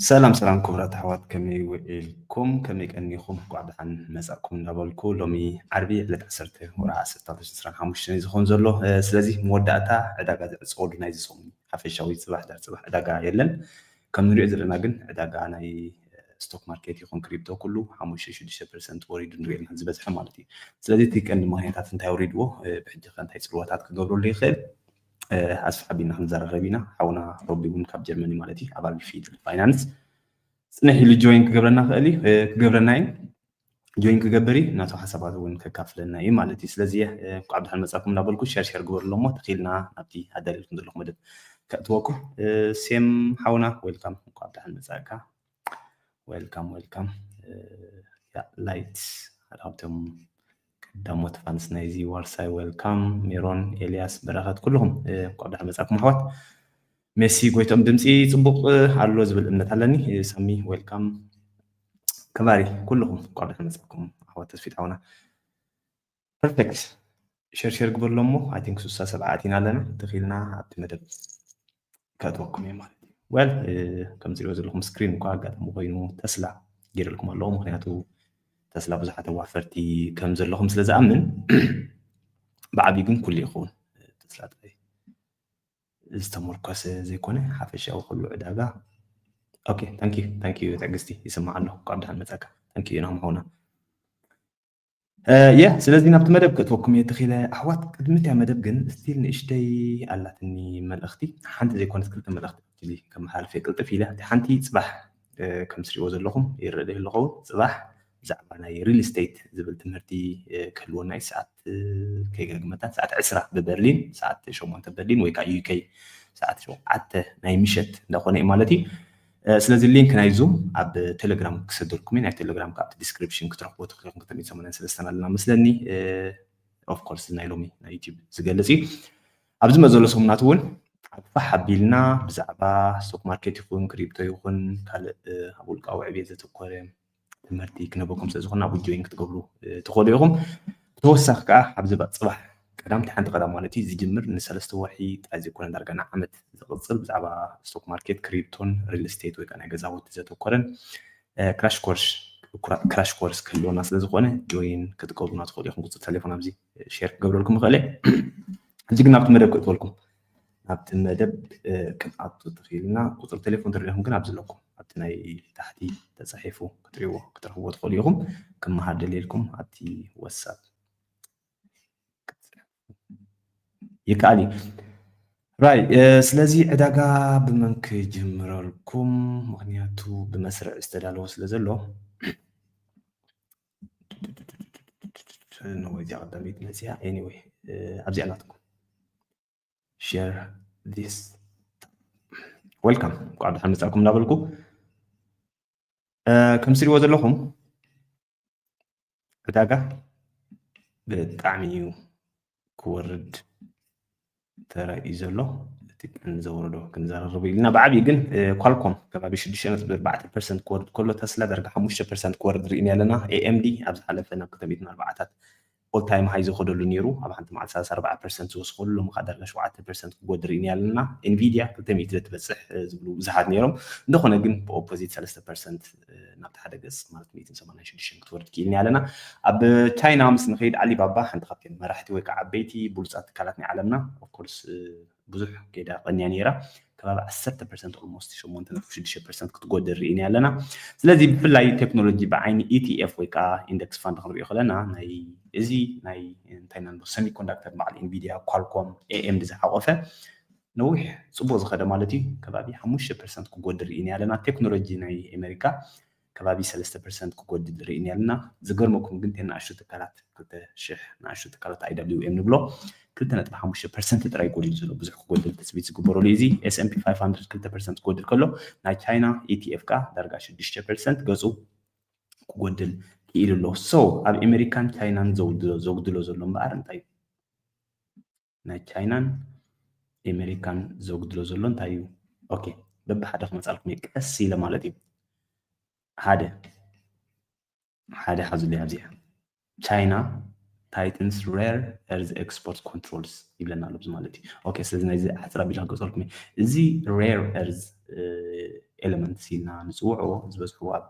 ሰላም ሰላም ክቡራት ኣሕዋት፣ ከመይ ውዒልኩም? ከመይ ቀኒኹም? እንኳዕ ደሓን መጻእኩም እንዳበልኩ፣ ሎሚ ዓርቢ ዕለት ዓሰርተ ወርሒ ዓሰርተ ክልተ ዝኸውን ዘሎ። ስለዚ መወዳእታ ዕዳጋ ዝዕጸወሉ ናይዚ ሰሙን ሓፈሻዊ ጽባሕ ዳር ጽባሕ ዕዳጋ የለን። ከም ንሪኦ ዘለና ግን ዕዳጋ ናይ ስቶክ ማርኬት ይኹን ክሪፕቶ ኩሉ ሓሙሽተ ሽዱሽተ ፐርሰንት ወሪዱ ንሪኦ ዘለና ዝበዝሐ ማለት እዩ። ስለዚ እቲ ቀንዲ ምኽንያታት እንታይ ወሪድዎ፣ ብሕጂ ከ እንታይ ጽልዋታት ክገብረሉ ይኽእል? ኣስፍሕ ኣቢልና ክንዘራረብ ኢና። ሓውና ሮቢ እውን ካብ ጀርመኒ ማለት እዩ፣ ኣባል ፊድል ፋይናንስ ጽንሕ ኢሉ ጆይን ክገብረና ክእል እዩ፣ ክገብረና እዩ። ጆይን ክገብር እዩ፣ ናቱ ሓሳባት እውን ከካፍለና እዩ ማለት እዩ። ስለዚ እንኳዕ ብድሓን መጻኩም እንዳበልኩ ሸር ሸር ግበርሎ እሞ ተኺልና ናብቲ ኣዳልልኩም ዘለኹ መደብ ከእትወኩም። ሴም ሓውና ዌልካም፣ እንኳዕ ብድሓን መጻእካ። ዌልካም ዌልካም። ላይት ሓደ ካብቶም ቀዳሞት ፋንስ ናይዚ ዋርሳይ ዌልካም። ሜሮን፣ ኤልያስ፣ በረኸት ኩልኹም እንኳዕ ብድሓን መጻኩም ኣሕዋት። ሜሲ ጎይቶም ድምፂ ፅቡቅ ኣሎ ዝብል እምነት ኣለኒ። ሳሚ ዌልካም። ከባሪ ኩልኹም እንኳዕ ብድሓን መጻኩም ኣሕዋት ተስፊት ሓውና። ፐርፌክት። ሸር ሸር ግበርሎ እሞ ኣይ ቲንክ ሱሳ ሰብዓ ኣቲና ኣለና። ተኺልና ኣብቲ መደብ ከእትወኩም እየ ማለት እዩ። ዌል ከም ትሪእዎ ዘለኹም ስክሪን እኳ ኣጋጣሚ ኮይኑ ተስላ ገይረልኩም ኣለኹ። ምኽንያቱ ተስላ ብዙሓት ኣዋፈርቲ ከም ዘለኹም ስለ ዝኣምን ብዓብዩ ግን ኩሉ ይኸውን ተስላ ጥራይ ዝተመርኮሰ ዘይኮነ ሓፈሻዊ ኩሉ ዕዳጋ። ኦኬ ታንኪዩ ታንኪዩ ትዕግስቲ ይስማዕ ኣሎ። እንኳዕ ብድሓን መጻካ። ታንኪዩ ናም ሓውና። የ ስለዚ ናብቲ መደብ ክእትወኩም እየ ተኺለ ኣሕዋት። ቅድሚ እቲያ መደብ ግን ስቲል ንእሽተይ ኣላትኒ መልእኽቲ፣ ሓንቲ ዘይኮነት ክልተ መልእኽቲ actually ከመሓላልፍ እየ ቅልጥፍ ኢለ። እቲ ሓንቲ ጽባሕ ከም ትሪእዎ ዘለኹም ይረድእ ኣለኹም ጽባሕ ብዛዕባ ናይ ሪል ስቴት ዝብል ትምህርቲ ክህልወና እዩ። ሰዓት ከይገግመታ ሰዓት ዕስራ ብበርሊን፣ ሰዓት ሸሞንተ በርሊን ወይ ከዓ ዩኬ ሰዓት ሸውዓተ ናይ ምሸት እንዳኾነ እዩ ማለት እዩ። ስለዚ ሊንክ ናይ ዙም ኣብ ቴሌግራም ክሰደልኩም እዩ። ናይ ቴሌግራም ካብ ዲስክሪፕሽን ክትረኽቦ ትኽእሉ። ክልተ ሚእቲ ሰማንያን ሰለስተን ኣለና መስለኒ። ኦፍኮርስ ናይ ሎሚ ናይ ዩቲዩብ ዝገልጽ እዩ። ኣብዚ መዘሎ ሰሙናት እውን ኣፋሕ ኣቢልና ብዛዕባ ስቶክ ማርኬት ይኹን ክሪፕቶ ይኹን ካልእ ኣብ ውልቃዊ ዕብየት ዘተኮረ ትምህርቲ ክነህበኩም ስለ ዝኾነ ኣብኡ ጆይን ክትገብሩ ትኽእሉ ኢኹም። ብተወሳኺ ከዓ ኣብዚ ጽባሕ ቀዳምቲ ሓንቲ ቀዳም ማለት እዩ ዝጅምር ንሰለስተ ወርሒ ጥራይ ዘይኮነ ዳርጋ ንዓመት ዝቕጽል ብዛዕባ ስቶክ ማርኬት ክሪፕቶን ሪል ስቴት ወይ ከዓ ናይ ገዛውቲ ዘተኮረን ክራሽ ኮርስ ክራሽ ኮርስ ክህልወና ስለ ዝኾነ ጆይን ክትገብሩና ትኽእሉ ኢኹም። ቁፅሪ ቴሌፎን ኣብዚ ሼር ክገብረልኩም ይኽእል እየ። ሕጂ ግን ናብቲ መደብ ክእትወልኩም ናብቲ መደብ ክንኣቱ ትኽእልና ቁፅሪ ቴሌፎን ትሪኢኹም ግን ኣብዚ ኣለኩም ኣብቲ ናይ ታሕቲ ተፃሒፉ ክትሪእዎ ክትረኽብዎ ትኽእሉ ኢኹም። ክመሃር ደልየልኩም ኣብቲ ወሳብ ይከኣል እዩ። ራይ ስለዚ ዕዳጋ ብመን ክጅምረልኩም? ምክንያቱ ብመስርዕ ዝተዳለወ ስለ ዘሎ ነወዚያ ቀዳሚት መፅያ። ኤኒወይ ኣብዚኣ ናትኩም ሸር ዲስ ዌልካም እንኳዕ ደሓን መፃእኩም እናበልኩ ከም ትሪእዎ ዘለኹም ዕዳጋ ብጣዕሚ እዩ ክወርድ ተራእዩ ዘሎ። እቲ ቀን ዘወረዶ ክንዘራረቡ ኢልና ብዓብዩ ግን ኳልኮም ከባቢ ሽዱሽተ ነጥቢ ኣርባዕተ ፐርሰንት ክወርድ ከሎ ተስላ ዳርጋ ሓሙሽተ ፐርሰንት ክወርድ ርኢና ኣለና። ኤኤምዲ ኣብ ዝሓለፈ ናብ ክልተ ሚእትን ኣርባዓታት ኦል ታይም ሃይ ዝኸደሉ ነይሩ ኣብ ሓንቲ መዓልቲ ሰላሳ ኣርባዓ ፐርሰንት ዝወስኸሉ ሎሚ ከዓ ዳርጋ ሸውዓተ ፐርሰንት ክጎድር ኢና ኣለና። ኤንቪድያ ክልተ ሚእቲ ትበፅሕ ዝብሉ ብዙሓት ነይሮም። እንተኾነ ግን ብኦፖዚት ሰለስተ ፐርሰንት ናብቲ ሓደ ገፅ ማለት ሚእትን ሰማንያን ሽዱሽተን ክትወርድ ክኢልና ኣለና። ኣብ ቻይና ምስ ንኸይድ ኣሊባባ ሓንቲ ካብተን መራሕቲ ወይ ከዓ ዓበይቲ ብሉፃት ትካላት ናይ ዓለምና ኦፍኮርስ ብዙሕ ከይዳ ቀንያ ነይራ። ከባቢ ዓሰርተ ፐርሰንት ኦልሞስት ሸሞንተ ነጥቢ ሽዱሽተ ፐርሰንት ክትጎድር ርኢና ኣለና። ስለዚ ብፍላይ ቴክኖሎጂ ብዓይኒ ኢቲኤፍ ወይ ከዓ ኢንደክስ ፋንድ ክንሪኦ ከለና ናይ እዚ ናይ እንታይ ኢና ንብሎ ሰሚኮንዳክተር በዓል ኢንቪድያ ኳልኮም ኤኤምዲ ዝሓቆፈ ነዊሕ ፅቡቅ ዝኸደ ማለት እዩ ከባቢ ሓሙሽተ ፐርሰንት ክጎድል ርኢና ኣለና። ቴክኖሎጂ ናይ ኣሜሪካ ከባቢ ሰለስተ ፐርሰንት ክጎድል ርኢና ኣለና። ዝገርመኩም ግን ተናእሽቱ ትካላት ክልተ ሽሕ ንኣሽቱ ትካላት ኣይደብሊው ኤም ንብሎ ክልተ ነጥቢ ሓሙሽተ ፐርሰንት ጥራይ ጎዲሉ ዘሎ ብዙሕ ክጎድል ትፅቢት ዝግበረሉ እዩ። እዚ ኤስኤምፒ ፋይቭ ሃንድረድ ክልተ ፐርሰንት ክጎድል ከሎ ናይ ቻይና ኢቲኤፍ ከዓ ዳርጋ ሽዱሽተ ፐርሰንት ገፁ ክጎድል ክኢሉ ኣሎ። ሶ ኣብ ኣሜሪካን ቻይናን ዘጉድሎ ዘሎ እምበኣር እንታይ እዩ? ናይ ቻይናን ኣሜሪካን ዘጉድሎ ዘሎ እንታይ እዩ? ኦኬ በብሓደ ክመፃልኩም እየ ቀስ ኢለ ማለት እዩ። ሓደ ሓደ ሓዙለይ ኣብዚኣ ቻይና tightens rare earth export controls ይብለና ኣሎ ማለት እዩ። ኦኬ፣ ስለዚ ናይዚ ሓፅር ኣቢለ ክገልፀልኩም እየ። እዚ rare earth elements ኢልና ንፅውዖ ዝበዝሑ ኣብ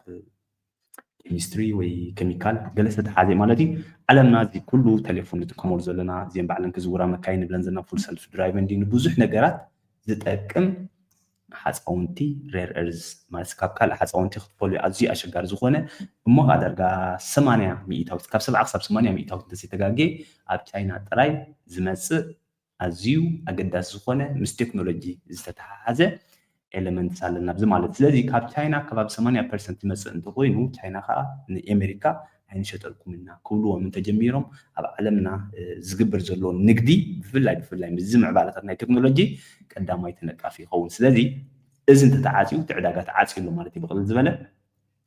ኬሚስትሪ ወይ ኬሚካል ገለ ዝተተሓዘ ማለት እዩ። ዓለምና እዚ ኩሉ ቴሌፎን ንጥቀመሉ ዘለና፣ እዚኦም ባዕለን ክዝውራ መካይን ንብለን ዘለና፣ ፉል ሰልፍ ድራይቨን ድዩ፣ ንብዙሕ ነገራት ዝጠቅም ሓፃውንቲ rare earth ማለት ካብ ካልእ ሓፃውንቲ ክትፈልዩ ኣዝዩ ኣሸጋሪ ዝኾነ እሞ ከዓ ዳርጋ ሰማንያ ሚእታዊት ካብ ሰብዓ ክሳብ ሰማንያ ሚእታዊት እንተዘይተጋጌ ኣብ ቻይና ጥራይ ዝመፅእ ኣዝዩ ኣገዳሲ ዝኾነ ምስ ቴክኖሎጂ ዝተተሓሓዘ ኤለመንትስ ኣለና ኣብዚ ማለት። ስለዚ ካብ ቻይና ከባቢ ሰማንያ ፐርሰንት ይመፅእ እንተኮይኑ ቻይና ከዓ ንኤሜሪካ ኣይንሸጠልኩም ኢና ክብልዎም እንተጀሚሮም ኣብ ዓለምና ዝግበር ዘሎ ንግዲ ብፍላይ ብፍላይ ምስዚ ምዕባለታት ናይ ቴክኖሎጂ ቀዳማይ ተነቃፊ ይኸውን። ስለዚ እዚ እንተተዓፅዩ እቲ ዕዳጋ ተዓፅዩ ኣሎ ማለት እዩ ብቕልል ዝበለ።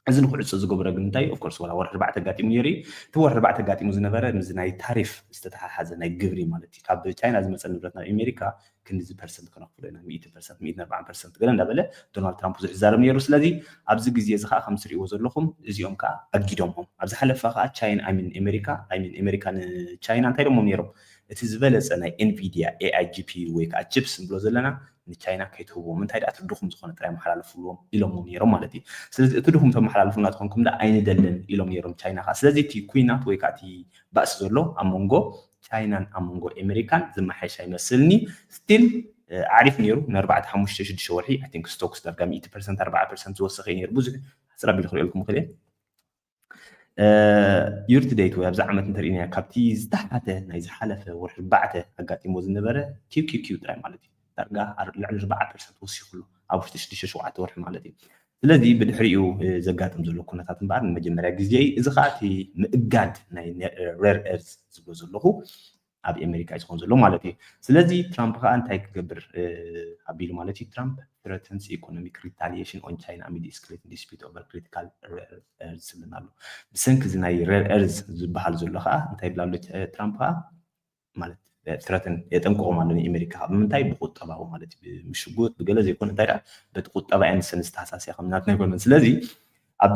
እዚ ንክዕፆ ዝገበረ ግን እንታይ እዩ? ኦፍኮርስ ዋላ ወርሒ ኣርባዕተ ኣጋጢሙ ነይሩ እዩ። እቲ ወርሒ ኣርባዕተ ኣጋጢሙ ዝነበረ ምስዚ ናይ ታሪፍ ዝተተሓሓዘ ናይ ግብሪ ማለት እዩ። ካብ ቻይና ዝመፀ ንብረት ናብ ኣሜሪካ ክንዲዚ ፐርሰንት ከነኽፍሎ ኢና፣ ሚእቲ ፐርሰንት፣ ሚእትን ኣርባዓን ፐርሰንት ገለ እንዳበለ ዶናልድ ትራምፕ ብዙሕ ይዛረብ ነይሩ። ስለዚ ኣብዚ ግዜ እዚ ከዓ ከም ትሪእዎ ዘለኹም እዚኦም ከዓ ኣጊዶሞም። ኣብ ዝሓለፈ ከዓ ቻይና፣ I mean ኣሜሪካ፣ I mean ኣሜሪካ ንቻይና እንታይ ኢሎሞም ነይሮም? እቲ ዝበለፀ ናይ ኤንቪዲያ ኤኣይ ጂፒዩ ወይ ከዓ ቺፕስ ንብሎ ዘለና ንቻይና ከይትህብዎም፣ እንታይ ደኣ እቲ ድኹም ዝኾነ ጥራይ መሓላልፍዎም ኢሎሞም ነይሮም ማለት እዩ። ስለዚ እቲ ድኹም ተመሓላልፉልና ተኾንኩም ደኣ ኣይንደልን ኢሎም ነይሮም ቻይና ከዓ። ስለዚ እቲ ኩናት ወይ ከዓ እቲ ባእሲ ዘሎ ኣብ መንጎ ቻይናን ኣብ መንጎ ኣሜሪካን ዝመሓየሽ ኣይመስልኒ። ስቲል ኣዕሪፍ ነይሩ ንኣርባዕተ ሓሙሽተ ሽዱሽተ ወርሒ። I think ስቶክስ ዳርጋ ሚእቲ ፐርሰንት ኣርባዓ ፐርሰንት ዝወሰኸ እዩ ነይሩ። ብዙሕ ሕፅር ኣቢለ ክሪኦልኩም ክእል እየ። year to date ወይ ኣብዚ ዓመት እንተሪእናዮ ካብቲ ዝተሓተ ናይ ዝሓለፈ ወርሒ ኣርባዕተ ኣጋጢሞ ዝነበረ ኪው ኪው ኪው ጥራይ ማለት እዩ። ዳርጋ ኣር- ልዕሊ ኣርባዓ ፐርሰንት ወሲኹ ኣሎ ኣብ ውሽጢ ሽዱሽተ ሸውዓተ ወርሒ ማለት እዩ። ስለዚ ብድሕሪኡ እ፣ ዘጋጥም ዘሎ ኩነታት እምበኣር ንመጀመርያ ግዜ እዩ። እዚ ከዓ እቲ ምእጋድ ናይ ነ- rare earth ዝብሎ ዘለኹ ኣብ ኣሜሪካ እዩ ዝኸውን ዘሎ ማለት እዩ። ስለዚ ትራምፕ ከዓ እንታይ ክገብር እ፣ ኣቢሉ ማለት እዩ። ትራምፕ threatens economic retaliation on China amid escalating dispute over critical rare earth ዝብልና ኣሎ። ብሰንኪ እዚ ናይ rare earth ዝበሃል ዘሎ ከዓ እንታይ ይብል ኣሎ እ፣ ትራምፕ ከዓ ማለት ትረትን የጠንቅቖም ኣሎ ንኣሜሪካ። ካብ ምንታይ? ብቁጠባዊ ማለት እዩ። ብምሽጉጥ ብገለ ዘይኮነ እንታይ ደኣ በቲ ቁጠባ እየን ንሰን ዝተሓሳስያ ከም ናትና ኣይኮነን። ስለዚ ኣብ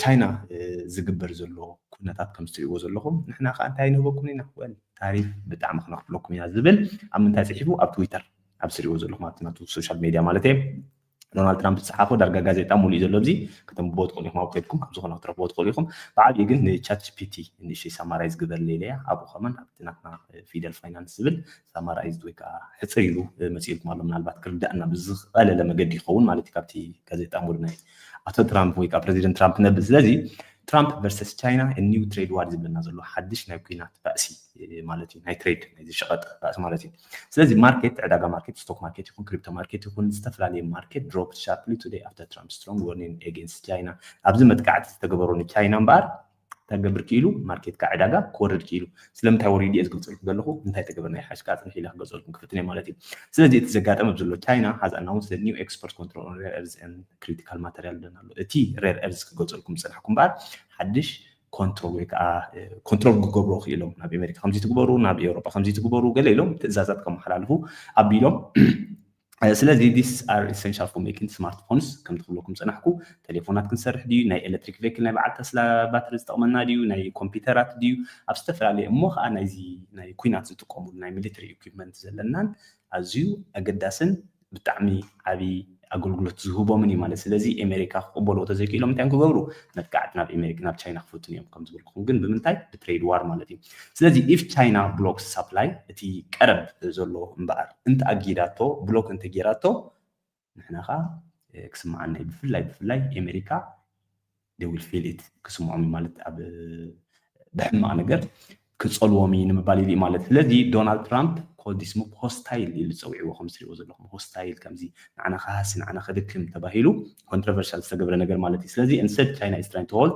ቻይና እ፣ ዝግበር ዘሎ ኩነታት ከም ትሪእዎ ዘለኹም ንሕና ከዓ እንታይ ንህበኩም ኢና? ወል ታሪፍ ብጣዕሚ ክነኽፍለኩም ኢና ዝብል ኣብ ምንታይ ፅሒፉ? ኣብ ትዊተር ኣብ ትሪእዎ ዘለኹም ኣብቲ ናቱ ሶሻል ሜድያ ማለት እየ። ዶናልድ ትራምፕ ዝፀሓፎ ዳርጋ ጋዜጣ ሙሉእ እዩ ዘሎ ኣብዚ ከተንብቦ ትኽእሉ ኢኹም ኣብ ከድኩም ከም ዝኾነ ክትረኽቦ ትኽእሉ ኢኹም። ብዓብዪ ግን ንቻት ጂፒቲ ንእሽተይ ሳማራይዝ ግበርለይ ኢለያ ኣብኡ ከማን ኣብቲ ናትና ፊደል ፋይናንስ ዝብል ሳማራይዝ ወይ ከዓ ሕፅር ኢሉ መፅኢልኩም ኣሎ ምናልባት ክርዳእና ብዝቐለለ መገዲ ይኸውን ማለት እዩ ካብቲ ጋዜጣ ሙሉእ ናይ ኣቶ ትራምፕ ወይ ከዓ ፕረዚደንት ትራምፕ ነብል ስለዚ ትራምፕ versus China new trade war ዝብለና ዘሎ ሓድሽ ናይ ኩናት ባእሲ ማለት እዩ ናይ ትሬድ ናይ ሸቐጥ ባእሲ ማለት እዩ ስለዚ ማርኬት ዕዳጋ ማርኬት ስቶክ ማርኬት ይኹን ክሪፕቶ ማርኬት ይኹን ዝተፈላለየ ማርኬት drop sharply today after Trump strong warning against China ኣብዚ መጥቃዕቲ ዝተገበሮ ንቻይና እምበኣር ተገብር ክኢሉ ማርኬት ካ ዕዳጋ ክወርድ ክኢሉ ስለምንታይ ወሪዱ እየ ዝገልፀልኩም ዘለኹ እንታይ ተገበርና ይሓሽ ከዓ ፅንሕ ኢለ ክገልፀልኩም ክፍትን እየ ማለት እዩ ስለዚ እቲ ዘጋጠመ ዘሎ ቻይና has announced new export control on rare earth critical material ኣለና ኣሎ እቲ rare earth ክገልፀልኩም ዝፀናሕኩም እምበኣር ሓድሽ ኮንትሮል ወይ ከዓ ኮንትሮል ክገብሮ ክኢሎም ናብ ኣሜሪካ ከምዚ ትግበሩ ናብ ኤውሮጳ ከምዚ ትግበሩ ገለ ኢሎም ትእዛዛት ከመሓላልፉ ኣቢሎም ስለዚ this are essential for making smart phones ከም ትኽብለኩም ፀናሕኩ ቴሌፎናት ክንሰርሕ ድዩ ናይ ኤሌክትሪክ ቬክል ናይ በዓል ተስላ ባትሪ ዝጠቕመና ድዩ ናይ ኮምፒውተራት ድዩ ኣብ ዝተፈላለየ እሞ ከዓ ናይዚ ናይ ኩናት ዝጥቀሙሉ ናይ ሚሊተሪ ኢኩፕመንት ዘለናን ኣዝዩ ኣገዳስን ብጣዕሚ ዓብዪ ኣገልግሎት ዝህቦምን እዩ ማለት ስለዚ ኤሜሪካ ክቕበልዎ ተዘይክኢሎም እንታይ ክገብሩ መጥቃዕቲ ናብ ኤሜሪካ ናብ ቻይና ክፍትኑ እዮም ከም ዝብልኩም ግን ብምንታይ ብትሬድ ዋር ማለት እዩ ስለዚ if China blocks supply እቲ ቀረብ ዘሎ እምበኣር እንተ ኣጊዳቶ ብሎክ እንተ ጌራቶ ንሕና ከዓ ክስምዓና እዩ ብፍላይ ብፍላይ ኤሜሪካ they will feel it ክስምዖም እዩ ማለት ኣብ ብሕማቕ ነገር ክፀልዎም እዩ ንምባል ኢሉ ማለት ስለዚ ዶናልድ ትራምፕ called this move hostile ኢሉ ፀዊዕዎ ከም ዝሪእዎ ዘለኹም hostile ከምዚ ንዓና ክሃሲ ንዓና ከድክም ተባሂሉ controversial ዝተገብረ ነገር ማለት እዩ ስለዚ instead China is trying to hold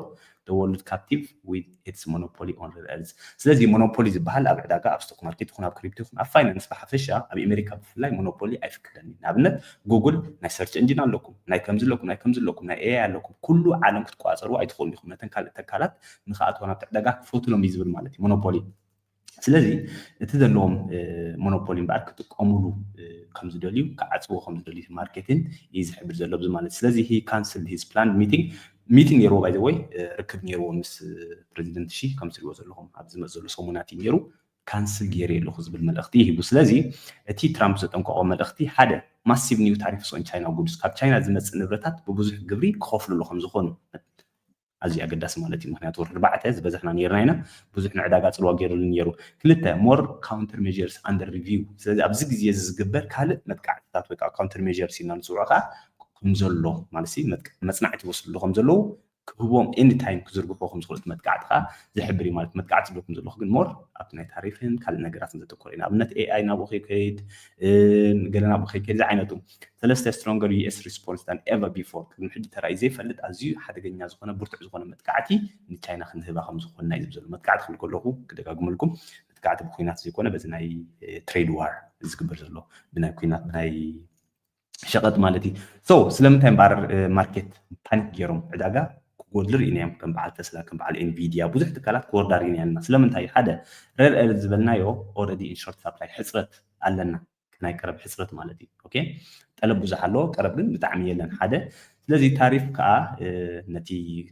the world captive with its monopoly on rare earth ስለዚ ሞኖፖሊ ዝበሃል ኣብ ዕዳጋ ኣብ ስቶክ ማርኬት ይኹን ኣብ ክሪፕቶ ይኹን ኣብ ፋይናንስ ብሓፈሻ ኣብ ኣሜሪካ ብፍላይ ሞኖፖሊ ኣይፍቀደን እዩ ንኣብነት ጉግል ናይ ሰርች እንጂን ኣለኩም ናይ ከምዚ ኣለኩም ናይ ከምዚ ኣለኩም ናይ ኤኣይ ኣለኩም ኩሉ ዓለም ክትቆፃፀርዎ ኣይትኽእሉ ኢኹም ነተን ካልእ ተካላት ንክኣትዋ ናብቲ ዕዳጋ ክፈትሎም እዩ ዝብል ማለት እዩ ሞኖፖሊ ስለዚ እቲ ዘለዎም ሞኖፖሊ እምበኣር ክጥቀሙሉ ከም ዝደልዩ ክዓፅዎ ከም ዝደልዩ ማርኬትን እዩ ዝሕብር ዘሎ ብዚ ማለት ስለዚ he cancelled his planned meeting ሚቲንግ ነይርዎ ባይ ዘ ወይ ርክብ ነይርዎ ምስ ፕሬዚደንት ሺ ከም ትሪእዎ ዘለኹም ኣብዚ ዝመፅ ዘሎ ሰሙናት እዩ ነይሩ። ካንስል ገይረ ኣለኹ ዝብል መልእኽቲ ሂቡ። ስለዚ እቲ ትራምፕ ዘጠንቀቆ መልእኽቲ ሓደ ማሲቭ ኒው ታሪፍስ ኦን ቻይና ጉድስ ካብ ቻይና ዝመፅእ ንብረታት ብብዙሕ ግብሪ ክኸፍልሉ ከም ዝኾኑ ኣዝዩ ኣገዳሲ ማለት እዩ። ምክንያቱ ወርሒ ኣርባዕተ ዝበዛሕና ነይርና ኢና፣ ብዙሕ ንዕዳጋ ፅልዋ ገይሩሉ ነይሩ። ክልተ ሞር ካውንተር ሜርስ ኣንደር ሪቪው። ስለዚ ኣብዚ ግዜ እዚ ዝግበር ካልእ መጥቃዕትታት ወይ ከዓ ካውንተር ሜርስ ኢልና ንፅውዖ ከዓ ከም ዘሎ ማለት መፅናዕቲ ይወስድሉ ከም ዘለዉ ክህቦም ኤኒ ታይም ክዝርግሕዎ ከም ዝኽእሉ እቲ መጥቃዕቲ ከዓ ዝሕብር እዩ ማለት መጥቃዕቲ ዝብለኩም ዘለኹ ግን ሞር ኣብቲ ናይ ታሪፍን ካልእ ነገራትን ዘተኮረ እዩ። ንኣብነት ኤኣይ ናብኡ ከይከይድ ገለ ናብኡ ከይከይድ ዝዓይነቱ ሰለስተ ስትሮንገር ዩኤስ ሪስፖንስ ዳን ኤቨር ቢፎር ቅድሚ ሕጂ ተራእዩ ዘይፈልጥ ኣዝዩ ሓደገኛ ዝኾነ ብርቱዕ ዝኾነ መጥቃዕቲ ንቻይና ክንህባ ከም ዝኾንና እዩ ዝብል ዘሎ። መጥቃዕቲ ክብል ከለኹ ክደጋግመልኩም መጥቃዕቲ ብኩናት ዘይኮነ በዚ ናይ ትሬድ ዋር ዝግበር ዘሎ ብናይ ኩናት ብናይ ሸቐጥ ማለት እዩ። ሶ ስለምንታይ እምበኣር ማርኬት ፓኒክ ገይሮም ዕዳጋ ክጎድል ርኢናዮም ከም በዓል ተስላ ከም በዓል ኤንቪድያ ብዙሕ ትካላት ክወርዳ ርኢና ኣለና። ስለምንታይ ሓደ ሬር ኤርዝ ዝበልናዮ ኦረዲ ኢንሾርት ሳፕላይ ሕፅረት ኣለና ናይ ቀረብ ሕፅረት ማለት እዩ። ኦኬ ጠለብ ብዙሕ ኣለዎ ቀረብ ግን ብጣዕሚ የለን ሓደ ስለዚ ታሪፍ ከዓ ነቲ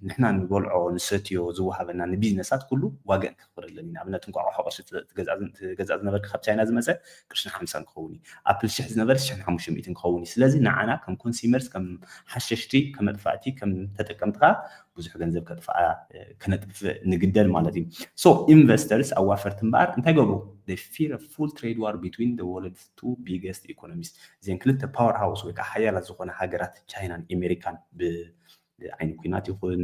ንሕና ንበልዖ ንሰትዮ ዝወሃበና ንቢዝነሳት ኩሉ ዋጋ ከኽብረለን እዩ። ንኣብነት እንቋቑሖ ቅርሺ ትገዝእ ዝነበርካ ካብ ቻይና ዝመፀ ቅርሽን ሓምሳን ክኸውን እዩ። ኣፕል ሽሕ ዝነበረ ሽሕን ሓሙሽተ ሚእትን ክኸውን እዩ። ስለዚ ንዓና ከም ኮንሱመርስ ከም ሓሸሽቲ ከመጥፋእቲ ከም ተጠቀምቲ ከዓ ብዙሕ ገንዘብ ከጥፍኣ ከነጥፍእ ንግደድ ማለት እዩ። ሶ ኢንቨስተርስ ኣዋፈርቲ እምበኣር እንታይ ገብሩ? They fear a full trade war between the world's two biggest economies። እዚን ክልተ ፓወር ሃውስ ወይ ከዓ ሓያላት ዝኾነ ሃገራት ቻይናን ኣሜሪካን ብዓይኒ ኩናት ይኹን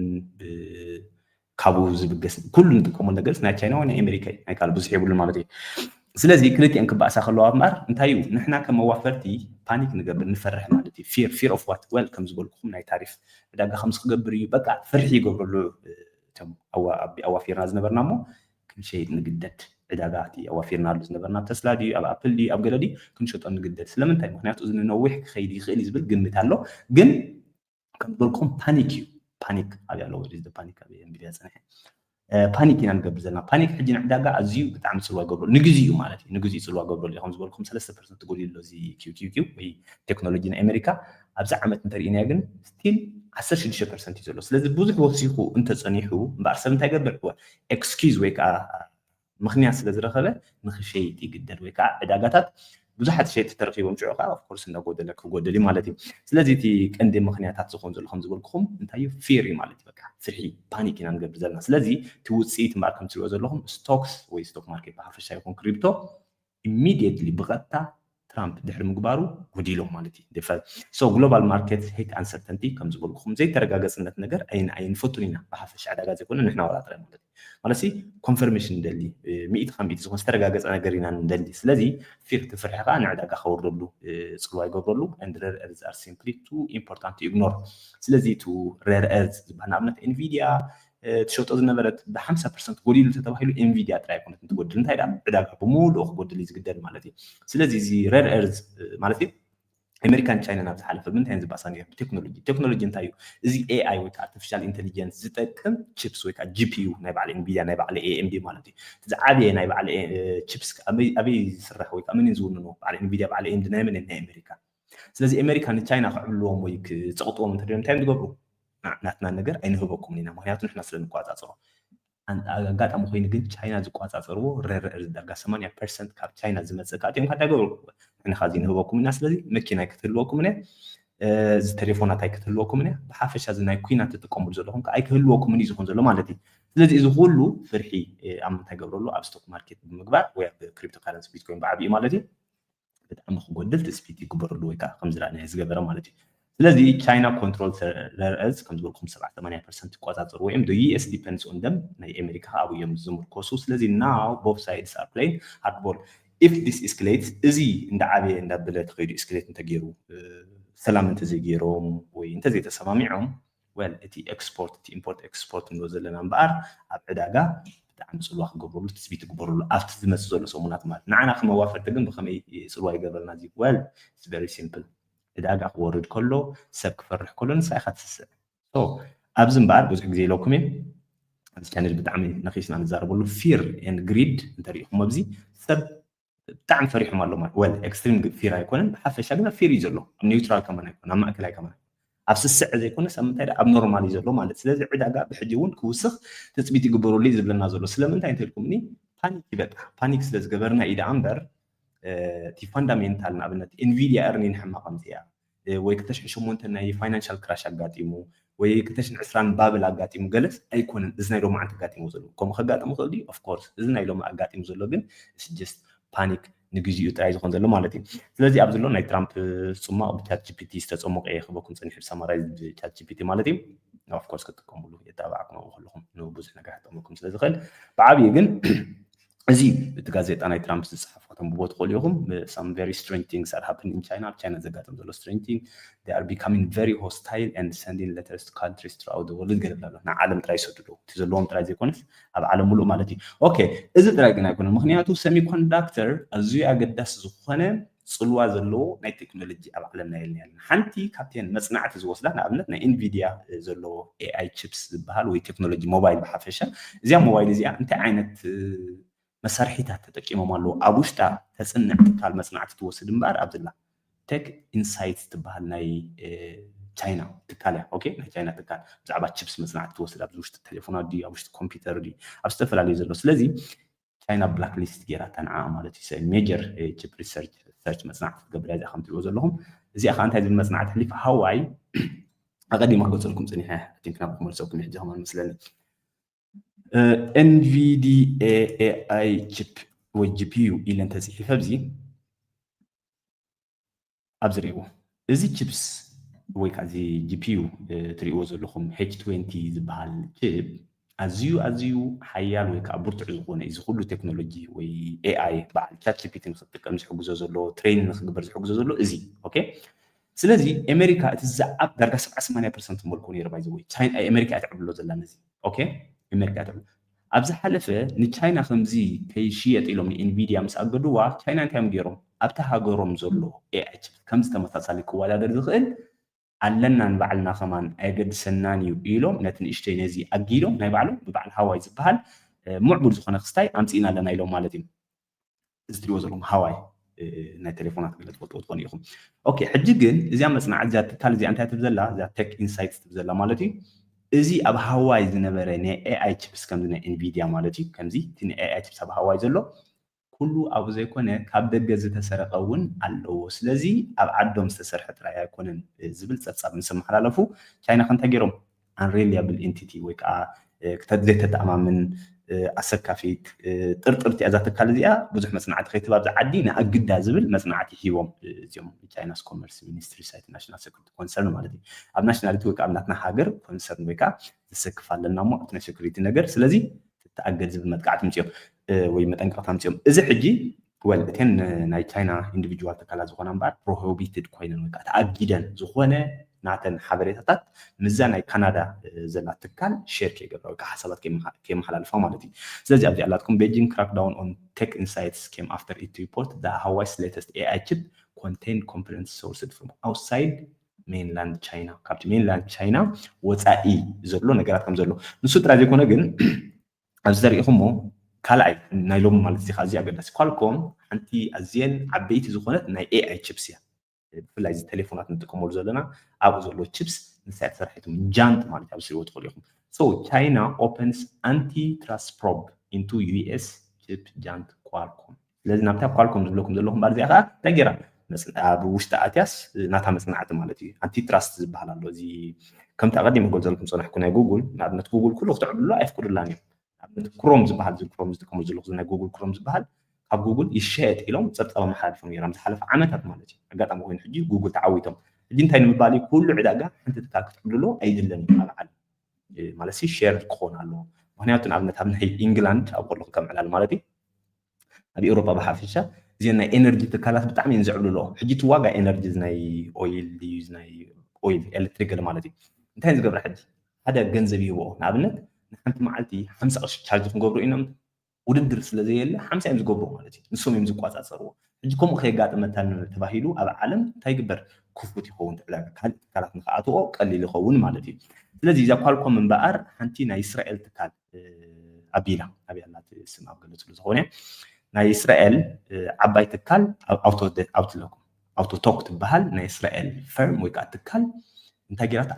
ካብኡ ዝብገስ ኩሉ ንጥቀመሉ ነገርስ ናይ ቻይና ወይ ናይ ኣሜሪካ እዩ። ናይ ካልእ ብዙሕ የብሉን ማለት እዩ። ስለዚ ክልቲአን ክበኣሳ ከለዋ እምበኣር እንታይ እዩ ንሕና ከም መዋፈርቲ ፓኒክ ንገብር ንፈርሕ ማለት እዩ። ፊር ፊር ኦፍ ዋት ወል ከም ዝበልኩኹም ናይ ታሪፍ ዕዳጋ ከምዚ ክገብር እዩ በቃ ፍርሒ ይገብረሉ እቶም ኣዋፊርና ዝነበርና እሞ ክንሸይጥ ንግደድ ዕዳጋ እቲ ኣዋፊርናሉ ዝነበርና ኣብ ተስላ ድዩ ኣብ ኣፕል ድዩ ኣብ ገለ ድዩ ክንሸጦ ንግደድ ስለምንታይ ምክንያቱ እዚ ንነዊሕ ክኸይድ ይኽእል እዩ ዝብል ግምት ኣሎ ግን ከም ዝበልኩም ፓኒክ እዩ ፓኒክ ኣብ ያለው ወደ ፓኒክ ኣብ እንግሊዝ ያጸንሐ ፓኒክ ኢና ንገብር ዘለና ፓኒክ ሕጂ ንዕዳጋ ኣዝዩ ብጣዕሚ ጽልዋ ገብረሉ ንግዜኡ ማለት እዩ ንግዜኡ ጽልዋ ገብረሉ እዩ ከም ዝበልኩም ሰለስተ ፐርሰንት ጎዲሉ ኣሎ እዚ ኪውኪውኪው ወይ ቴክኖሎጂ ናይ ኣሜሪካ ኣብዚ ዓመት እንተርኢናዮ ግን ስቲል ዓሰርተ ሽዱሽተ ፐርሰንት እዩ ዘሎ ስለዚ ብዙሕ ወሲኹ እንተጸኒሑ እምበኣር ሰብ እንታይ ገብር ኤክስኪዝ ወይ ከዓ ምክንያት ስለ ዝረኸበ ንክሸይጥ ይግደድ ወይ ከዓ ዕዳጋታት ብዙሓት ሸየጥቲ ተረኪቦም ሽዑ ከዓ ኦፍኮርስ እንዳጎደለ ክጎደል እዩ ማለት እዩ ስለዚ እቲ ቀንዲ ምክንያታት ዝኸውን ዘሎ ከም ዝበልኩኹም እንታይ እዩ ፊር እዩ ማለት እዩ በቃ ፍርሒ ፓኒክ ኢና ንገብር ዘለና ስለዚ እቲ ውፅኢት እምበኣር ከም ትሪኦ ዘለኹም ስቶክስ ወይ ስቶክ ማርኬት ብሓፈሻ ይኹን ክሪፕቶ ኢሚድየትሊ ብቐጥታ ትራምፕ ድሕሪ ምግባሩ ጎዲሎም ማለት እዩ ሶ ግሎባል ማርኬት ሄት ኣንሰርተንቲ ከም ዝበልኩኹም ዘይተረጋገፅነት ነገር ኣይንፈቱን ኢና ብሓፈሻ ዕዳጋ ዘይኮነ ንሕና ዋላ ጥራይ ማለት እዩ ማለት ኮንፈርሜሽን ንደሊ ሚእቲ ካብ ሚእቲ ዝኾነ ዝተረጋገፀ ነገር ኢና ንደሊ ስለዚ ፊር ትፍርሒ ከዓ ንዕዳጋ ከወርደሉ ፅልዋ ይገብረሉ and rare earth are simply too important to ignore ስለዚ ቱ ሬር ኤርዝ ዝበሃል ንኣብነት ኤንቪዲያ ትሸጦ ዝነበረት ብ50 ፐርሰንት ጎዲሉ ተተባሂሉ ኤንቪዲያ ጥራይ ኣይኮነትን ትጎድል እንታይ ደኣ ዕዳጋ ብምሉኡ ክጎድል እዩ ዝግደድ ማለት እዩ ስለዚ እዚ ሬር ኤርዝ ማለት እዩ ኣሜሪካን ቻይናን ኣብ ዝሓለፈ ብምንታይ ዝበኣሳ ነይሩ ብቴክኖሎጂ ቴክኖሎጂ እንታይ እዩ እዚ ኤኣይ ወይ ኣርቲፊሻል ኢንቴሊጀንስ ዝጠቅም ቺፕስ ወይ ከዓ ጂፒዩ ናይ በዓል ኤንቪዲያ ናይ በዓል ኤኤምዲ ማለት እዩ ዝዓበየ ናይ በዓል ቺፕስ ኣበይ ዝስራሕ ወይ ከዓ መን ዝውንኖ በዓል ኤንቪዲያ በዓል ኤኤምዲ ናይ መን ናይ ኣሜሪካ ስለዚ ኣሜሪካ ንቻይና ክዕብልዎም ወይ ክፀቕጥዎም እንተደዮም እንታይ ዝገብሩ ናትና ነገር ኣይንህበኩም ኢና ምክንያቱ ንሕና ስለ ንቆፃፀሮ ኣጋጣሚ ኮይኑ ግን ቻይና ዝቆፃፀርዎ ሬር ዳርጋ ሰማንያ ፐርሰንት ካብ ቻይና ዝመፅእ ከዓ እቲኦም ካዳ ገብሩ ንሕና ካዚ ንህበኩም ኢና ስለዚ መኪና ኣይክትህልወኩም እያ እዚ ቴሌፎናት ኣይክትህልወኩም እያ ብሓፈሻ እዚ ናይ ኩናት ትጥቀምሉ ዘለኹም ከዓ ኣይክህልወኩም እዩ ዝኹን ዘሎ ማለት እዩ ስለዚ እዚ ኩሉ ፍርሒ ኣብ ምንታይ ገብረሉ ኣብ ስቶክ ማርኬት ብምግባር ወይ ኣብ ክሪፕቶ ካረንሲ ቢትኮይን ብዓብኡ ማለት እዩ ብጣዕሚ ክጎድል ትፅቢት ይግበረሉ ወይ ከዓ ከም ዝረኣናዮ ዝገበረ ማለት እዩ ስለዚ ቻይና ኮንትሮል ሬር ኤርዝ ከም ዝበልኩም ሰብዓ ሰማንያ ፐርሰንት ይቆፃፀሩ ወይም ዩኤስ ዲፐንድስ ኦን ደም ናይ ኣሜሪካ ኣብኡ እዮም ዝምርኮሱ ስለዚ ናው ቦት ሳይድስ ኣር ፕሌይንግ ሃርድ ቦል ኢፍ ዲስ ኢስክሌትስ እዚ እንዳዓበየ እንዳበለ ተኸይዱ ኢስክሌት እንተገይሩ ሰላም እንተዘይገይሮም ወይ እንተዘይተሰማሚዖም well እቲ ኤክስፖርት እቲ ኢምፖርት ኤክስፖርት ንብሎ ዘለና እምበኣር ኣብ ዕዳጋ ብጣዕሚ ፅልዋ ክገብረሉ ትፅቢት ይግበረሉ ኣብቲ ዝመፅእ ዘሎ ሰሙናት ማለት ንዓና ከም ኣዋፈርቲ ግን ብከመይ ፅልዋ ይገብረልና እዚ well it's very simple ዕዳጋ ክወርድ ከሎ ሰብ ክፈርሕ ከሎ ንሳ ኢካ ትስስዕ ኣብዚ እምበኣር ብዙሕ ግዜ ኢለኩም እየ ኣብዚ ቻነል ብጣዕሚ ነኪስና ንዛረበሉ fear and greed እንተሪኢኹም ኣብዚ ሰብ ብጣዕሚ ፈሪሖም ኣለዉ ማለት well extreme fear ኣይኮነን ብሓፈሻ ግን ኣብ fear እዩ ዘሎ ኣብ ኒውትራል ከማን ኣይኮነ ኣብ ማእከላይ ከማን ኣብ ስስዐ ዘይኮነስ ኣብ ምንታይ ደኣ? ኣብ ኖርማል እዩ ዘሎ ማለት። ስለዚ ዕዳጋ ብሕጂ እውን ክውስኽ ትፅቢት ይግበረሉ እዩ ዝብለና ዘሎ። ስለምንታይ እንተልኩምኒ፣ ፓኒክ ይበቃ። ፓኒክ ስለ ዝገበርና እዩ ደኣ እምበር፣ እ፣ እቲ ፋንዳሜንታል፣ ንኣብነት ኤንቪድያ እርኒን ሕማቕ ኣምፅኣ፣ እ፣ ወይ ክልተ ሽሕን ሸሞንተን ናይ ፋይናንሻል ክራሽ ኣጋጢሙ፣ ወይ ክልተ ሽሕን ዕስራን ባብል ኣጋጢሙ ገለስ ኣይኮነን። እዚ ናይ ሎማዓንቲ ኣጋጢሙ ዘሎ፣ ከምኡ ከጋጥም ይኽእል ድዩ? ኦፍኮርስ። እዚ ናይ ሎሚ ኣጋጢሙ ዘሎ ግን ጀስት ፓኒክ ንግዚኡ ጥራይ ዝኾን ዘሎ ማለት እዩ። ስለዚ ኣብዚ ኣሎ ናይ ትራምፕ ፅሟቕ ብቻት ጂፒቲ ዝተፀሞቐ እየ ክበኩም ፀኒሑ፣ ብሳማራይዝ ብቻት ጂፒቲ ማለት እዩ። ኦፍኮርስ ክትጥቀምሉ የተባዕኩም ኣብኡ ከለኹም ንብዙሕ ነገር ክጠቕመኩም ስለ ዝኽእል፣ ብዓብዩ ግን እዚ እቲ ጋዜጣ ናይ ትራምፕ ዝፀሓፎ ከተንብቦ ትኽእሉ ኢኹም። Some very strange things are happening in China። ኣብ ቻይና ዘጋጥም ዘሎ strange thing፣ they are becoming very hostile and sending letters to countries throughout the world ገለ ኣሎ። ንዓለም ጥራይ ይሰዱ ኣለዉ። እቲ ዘለዎም ጥራይ ዘይኮነስ ኣብ ዓለም ሙሉእ ማለት እዩ። ኦኬ፣ እዚ ጥራይ ግን ኣይኮነን። ምኽንያቱ ሰሚኮንዳክተር ኣዝዩ ኣገዳሲ ዝኾነ ፅልዋ ዘለዎ ናይ ቴክኖሎጂ ኣብ ዓለምና የለን ያለን። ሓንቲ ካብተን መፅናዕቲ ዝወስዳ ንኣብነት ናይ ኤንቪድያ ዘለዎ ኤኣይ ቺፕስ ዝበሃል ወይ ቴክኖሎጂ ሞባይል ብሓፈሻ፣ እዚኣ ሞባይል እዚኣ እንታይ ዓይነት፣ እ፣ መሳርሒታት ተጠቂሞም ኣለዉ፣ ኣብ ውሽጣ ተፅንዕ ትካል መፅናዕቲ ትወስድ እምበኣር ኣብዚላ ቴክ ኢንሳይትስ ትበሃል ናይ፣ እ፣ ቻይና ትካል እያ። ኦኬ፣ ናይ ቻይና ትካል ብዛዕባ ቺፕስ መፅናዕቲ ትወስድ፣ ኣብዚ ውሽጢ ቴሌፎናት ድዩ፣ ኣብ ውሽጢ ኮምፒውተር ድዩ፣ ኣብ ዝተፈላለዩ ዘሎ። ስለዚ ቻይና ብላክ ሊስት ገይራታ ንዓ ማለት እዩ። ሰብ ሜጀር ቺፕ ሪሰርች፣ ሪሰርች መፅናዕቲ ትገብር እያ እዚኣ ከም ትሪእዎ ዘለኹም። እዚኣ ከዓ እንታይ ዝብል መፅናዕቲ ኣሕሊፋ? ሃዋይ ኣቐዲመ ክገልፀልኩም ፀኒሐ፣ I think ናብኩም ክመልሰኩም ሕጂ ከማን መስለኒ። እ፣ ኤንቪዲኤ ኤኣይ ቺፕ ወይ ጂፒዩ ኢለ እንተፅሒፈ ኣብዚ ኣብዚ ርእይዎ። እዚ ቺፕስ ወይ ከዓ እዚ ጂፒዩ፣ እ፣ ትርእይዎ ዘለኹም ኤች ትዌንቲ ዝበሃል ቺፕ ኣዝዩ፣ ኣዝዩ ሓያል ወይ ከዓ ብርቱዕ ዝኾነ እዩ። እዚ ኩሉ ቴክኖሎጂ ወይ ኤኣይ በዓል ቻት ጂፒቲ ንክትጥቀም ዝሕግዞ ዘሎ፣ ትሬን ንክግበር ዝሕግዞ ዘሎ እዚ። ኦኬ? ስለዚ ኣሜሪካ እቲ ዝዓብ ዳርጋ ሰብዓ ሰማንያ ፐርሰንት መልኩ ነይሩ። ባይ ዘ ወይ ቻይና፣ ኣሜሪካ እያ ትዕብሎ ዘላ ነዚ። ኦኬ? ኣሜሪካ እያ ትዕብሎ። ኣብ ዝሓለፈ ንቻይና ከምዚ ከይሽየጥ ኢሎም ንኤንቪድያ ምስ ኣገድዋ፣ ቻይና እንታይ እዮም ገይሮም? ኣብታ ሃገሮም ዘሎ ኤኣይ ቺፕ ከምዚ ተመሳሳሊ ክወዳደር ዝኽእል ኣለና ንባዕልና ከማን ኣየገድሰናን እዩ ኢሎም ነቲ ንእሽተይ ነዚ ኣጊዶም ናይ ባዕሎም ብበዓል ሃዋይ ዝበሃል፣ እ፣ ምዕቡል ዝኾነ ክስታይ ኣምፂእና ኣለና ኢሎም ማለት እዩ። እዚ ትሪእዎ ዘለኹም ሃዋይ፣ እ፣ ናይ ቴሌፎናት ገለ ትፈልጥዎ ትኾኑ ኢኹም። ኦኬ፣ ሕጂ ግን እዚኣ መፅናዕቲ እዚኣ ትካል እዚኣ እንታይ ትብል ዘላ? እዚኣ ቴክ ኢንሳይትስ ትብል ዘላ ማለት እዩ። እዚ ኣብ ሃዋይ ዝነበረ ናይ ኤኣይ ቺፕስ ከምዚ ናይ ኤንቪድያ ማለት እዩ። ከምዚ እቲ ናይ ኤኣይ ቺፕስ ኣብ ሃዋይ ዘሎ ኩሉ ኣብኡ ዘይኮነ ካብ ደገ ዝተሰረቐ እውን ኣለዎ። ስለዚ ኣብ ዓዶም ዝተሰርሐ ጥራይ ኣይኮነን፣ እ፣ ዝብል ጸብጻብ ምስ ኣመሓላለፉ ቻይና ከ እንታይ ገይሮም? ኣንሬሊያብል ኤንቲቲ ወይ ከዓ፣ እ፣ ክተ-፣ ዘይተተኣማምን፣ እ፣ ኣሰካፊት፣ እ፣ ጥርጥርቲ እያ እዛ ትካል እዚኣ። ብዙሕ መጽናዕቲ ከይትህብ ኣብዚ ዓዲ ንኣግዳ ዝብል መጽናዕቲ ሂቦም፣ እ፣ እዚኦም ቻይናስ ኮመርስ ሚኒስትሪ ሳይት ናሽናል ሴኩሪቲ ኮንሰርን ማለት እዩ። ኣብ ናሽናሊቲ ወይ ከዓ ኣብ ናትና ሃገር ኮንሰርን ወይ ከዓ ዘሰክፍ ኣለና እሞ ኣብቲ ናይ ሴኩሪቲ ነገር። ስለዚ ትተኣገድ ዝብል መጥቃዕቲ ኣምፂኦም፣ እ፣ ወይ መጠንቀቕታ ኣምፂኦም። እዚ ሕጂ፣ ወል፣ እተን ናይ ቻይና ኢንዲቪጁዋል ትካላት ዝኾና እምበኣር ፕሮሂቢትድ ኮይነን ወይ ከዓ ተኣጊደን፣ ዝኾነ ናተን ሓበሬታታት ምስዛ ናይ ካናዳ፣ እ፣ ዘላ ትካል ሼር ከይገብራ ወይ ከዓ ሓሳባት ከይመሓ-፣ ከይመሓላልፋ ማለት እዩ። ስለዚ ኣብዚ ኣላትኩም፣ Beijing crackdown on tech insights came after it report that Huawei's latest ኤኣይ chip contained components sourced from outside mainland China፣ ካብቲ ሜንላንድ ቻይና ወፃኢ ዘሎ ነገራት ከም ዘሎ። ንሱ ጥራይ ዘይኮነ ግን ኣብዚ ዘሪእኹሞ ካልኣይ ናይ ሎሚ ማለት እዚ፣ እዚ ኣገዳሲ፣ ኳልኮም ሓንቲ ኣዝየን ዓበይቲ ዝኾነት ናይ ኤኣይ ቺፕስ እያ። ብፍላይ እዚ ቴሌፎናት ንጥቀመሉ ዘለና ኣብኡ ዘሎ ቺፕስ ንሳ እያ ተሰራሒት። ጃንት ማለት ኣብዚ ትሪእዎ ትኽእሉ ኢኹም። So China opens antitrust probe into ዩ ኤስ chip giant Qualcomm። ስለዚ ናብታ ኳልኮም ዝብለኩም ዘለኹም ባር እዚኣ ከዓ እንታይ ገይራ መጽ-፣ ኣብ ውሽጢ ኣትያስ ናታ መጽናዕቲ ማለት እዩ። ኣንቲትራስት ዝበሃል ኣሎ። እዚ ከምቲ ኣቐዲመ ክገልጸልኩም ዝጸናሕኩ ናይ ጉግል፣ ንኣብነት ጉግል ኩሉ ክትዕብልሉ ኣይፍቅዱላን እዮም። ንኣብነት ክሮም ዝበሃል፣ እዚ ክሮም ዝጥቀመሉ ዘለኹ፣ እዚ ናይ ጉግል ክሮም ዝበሃል ካብ ጉግል ይሸየጥ ኢሎም ጸብጻብ ኣመሓላሊፎም ነይሮም፣ ዝሓለፈ ዓመታት ማለት እዩ። ኣጋጣሚ ኮይኑ ሕጂ ጉግል ተዓዊቶም። ሕጂ እንታይ ንምባል እዩ? ኩሉ ዕዳጋ ሓንቲ ትካል ክትዕብልሎ ኣይድለን እዩ ኣብ ዓለም። እ፣ ማለት ሲ ሼር ክኾን ኣለዎ። ምኽንያቱ ንኣብነት ኣብ ናይ ኢንግላንድ ኣብ ከለኹ ከም ዕላል ማለት እዩ፣ ኣብ ኤውሮጳ ብሓፈሻ እዚአን ናይ ኤነርጂ ትካላት ብጣዕሚ እየን ዝዕብልልኦ። ሕጂ እቲ ዋጋ ኤነርጂ፣ እዚ ናይ ኦይል ድዩ፣ እዚ ናይ ኦይል ኤሌክትሪክ ገለ ማለት እዩ፣ እንታይ እየን ዝገብራ ሕጂ? ሓደ ገንዘብ ይህብኦ። ንኣብነት ንሓንቲ መዓልቲ ሓምሳ ቅርሺ ቻርጅ ክንገብሮ ኢና፣ ውድድር ስለ ዘየለ ሓምሳ እዮም ዝገብሩ ማለት እዩ። ንሶም እዮም ዝቆጻጸርዎ። ሕጂ ከምኡ ከየጋጥመታን ተባሂሉ ኣብ ዓለም እንታይ ይግበር? ክፉት ይኸውን እቲ ዕዳጋ፣ ካልእ ትካላት ንክኣትዎ ቀሊል ይኸውን ማለት እዩ። ስለዚ እዛ ኳልኮም እምበኣር ሓንቲ ናይ እስራኤል ትካል፣ እ፣ ኣቢላ፣ ኣበይ ኣላ እቲ ስም ኣብ ገለጽሉ ዝኾነ፣ ናይ እስራኤል፣ እ፣ ዓባይ ትካል ኣብ ኣውቶ-፣ ኣውትሎክ፣ ኣውቶቶክ ትበሃል ናይ እስራኤል ፈርም ወይ ከዓ ትካል እንታይ ገይራታ?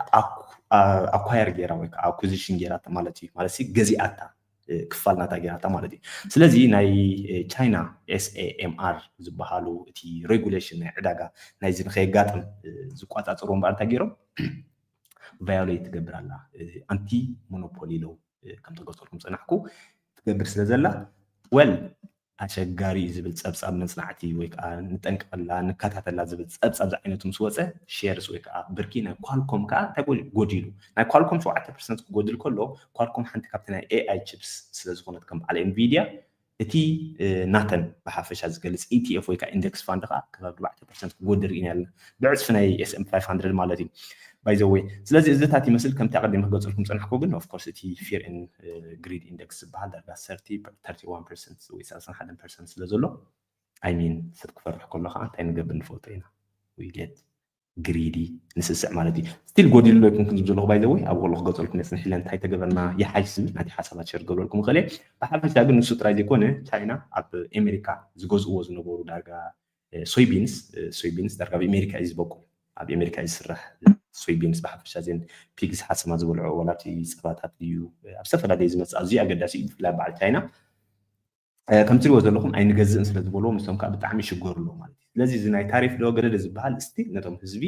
ኣኳየር ገይራ ወይ ከዓ ኣኩዚሽን ገይራታ ማለት እዩ። ማለት ገዚኣታ፣ ክፋል ናታ ገይራታ ማለት እዩ። ስለዚ ናይ ቻይና ኤስኤኤምኣር ዝበሃሉ እቲ ሬጉሌሽን ናይ ዕዳጋ ናይዚ ንከየጋጥም ዝቆፃፀሩ እምበኣር እንታይ ገይሮም? ቫዮሌት ትገብር ኣላ። ኣንቲ ሞኖፖሊ ሎው ከም ተገፀልኩም ፀናሕኩ ትገብር ስለ ዘላ ወል ኣሸጋሪ እዩ ዝብል ፀብፃብ መፅናዕቲ ወይ ከዓ ንጠንቀቐላ ንከታተላ ዝብል ፀብፃብ ዝዓይነቱ ምስ ወፀ ሼርስ ወይ ከዓ ብርኪ ናይ ኳልኮም ከዓ እንታይ ጎዲሉ? ናይ ኳልኮም ሸውዓተ ፐርሰንት ክጎድል ከሎ ኳልኮም ሓንቲ ካብቲ ናይ ኤኣይ ቺፕስ ስለ ዝኾነት ከም በዓል ኤንቪድያ እቲ ናተን ብሓፈሻ ዝገልፅ ኢቲኤፍ ወይ ከዓ ኢንደክስ ፋንድ ከዓ ከባቢ ኣርባዕተ ፐርሰንት ክጎድል ርኢና ኣለና። ብዕፅፊ ናይ ኤስኤምፒ ፋይቭ ሃንድረድ ማለት እዩ። ባይ ዘ ወይ ስለዚ እዚታት ይመስል ከምቲ ኣቐዲመ ክገልፀልኩም ፀናሕኩ ግን ኦፍኮርስ እቲ ፊር ን ግሪድ ኢንደክስ ዝበሃል ዳርጋ ሰርቲ ፐርሰንት ወይ ሰላሳን ሓደን ፐርሰንት ስለ ዘሎ ኣይሚን ሰብ ክፈርሕ ከሎ ከዓ እንታይ ንገብር ንፈልጦ ኢና። ዊጌት ግሪዲ ንስስዕ ማለት እዩ። ስቲል ጎዲሉ ኣይኮንኩን ዝብል ዘለኹ ባይ ዘ ወይ ኣብ ከለኹ ክገልፀልኩም እየ ፅንሕ ኢለ እንታይ ተገበርና ይሓይሽ ዝብል ናቲ ሓሳባት ሸር ክገብረልኩም እኽእል እየ። ብሓፈሻ ግን ንሱ ጥራይ ዘይኮነ ቻይና ኣብ ኣሜሪካ ዝገዝእዎ ዝነበሩ ዳርጋ ሶይቢንስ ሶይቢንስ ዳርጋ ኣብ ኣሜሪካ እዩ ዝበቁል። ኣብ ኣሜሪካ እዩ ዝስራሕ ሶይቢንስ ብሓፈሻ ዜን ፒግስ ሓሰማ ዝበልዖ ወላ እቲ ፀባታት እዩ ኣብ ዝተፈላለዩ ዝመፅእ ኣዝዩ ኣገዳሲ እዩ ብፍላይ በዓል ቻይና ከምቲ ትሪእዎ ዘለኹም ኣይንገዝእን ስለ ዝበልዎም ንሶም ከዓ ብጣዕሚ ይሽገሩ ኣለዉ ማለት እዩ። ስለዚ እዚ ናይ ታሪፍ ዶ ገለለ ዝበሃል ስቲል ነቶም ህዝቢ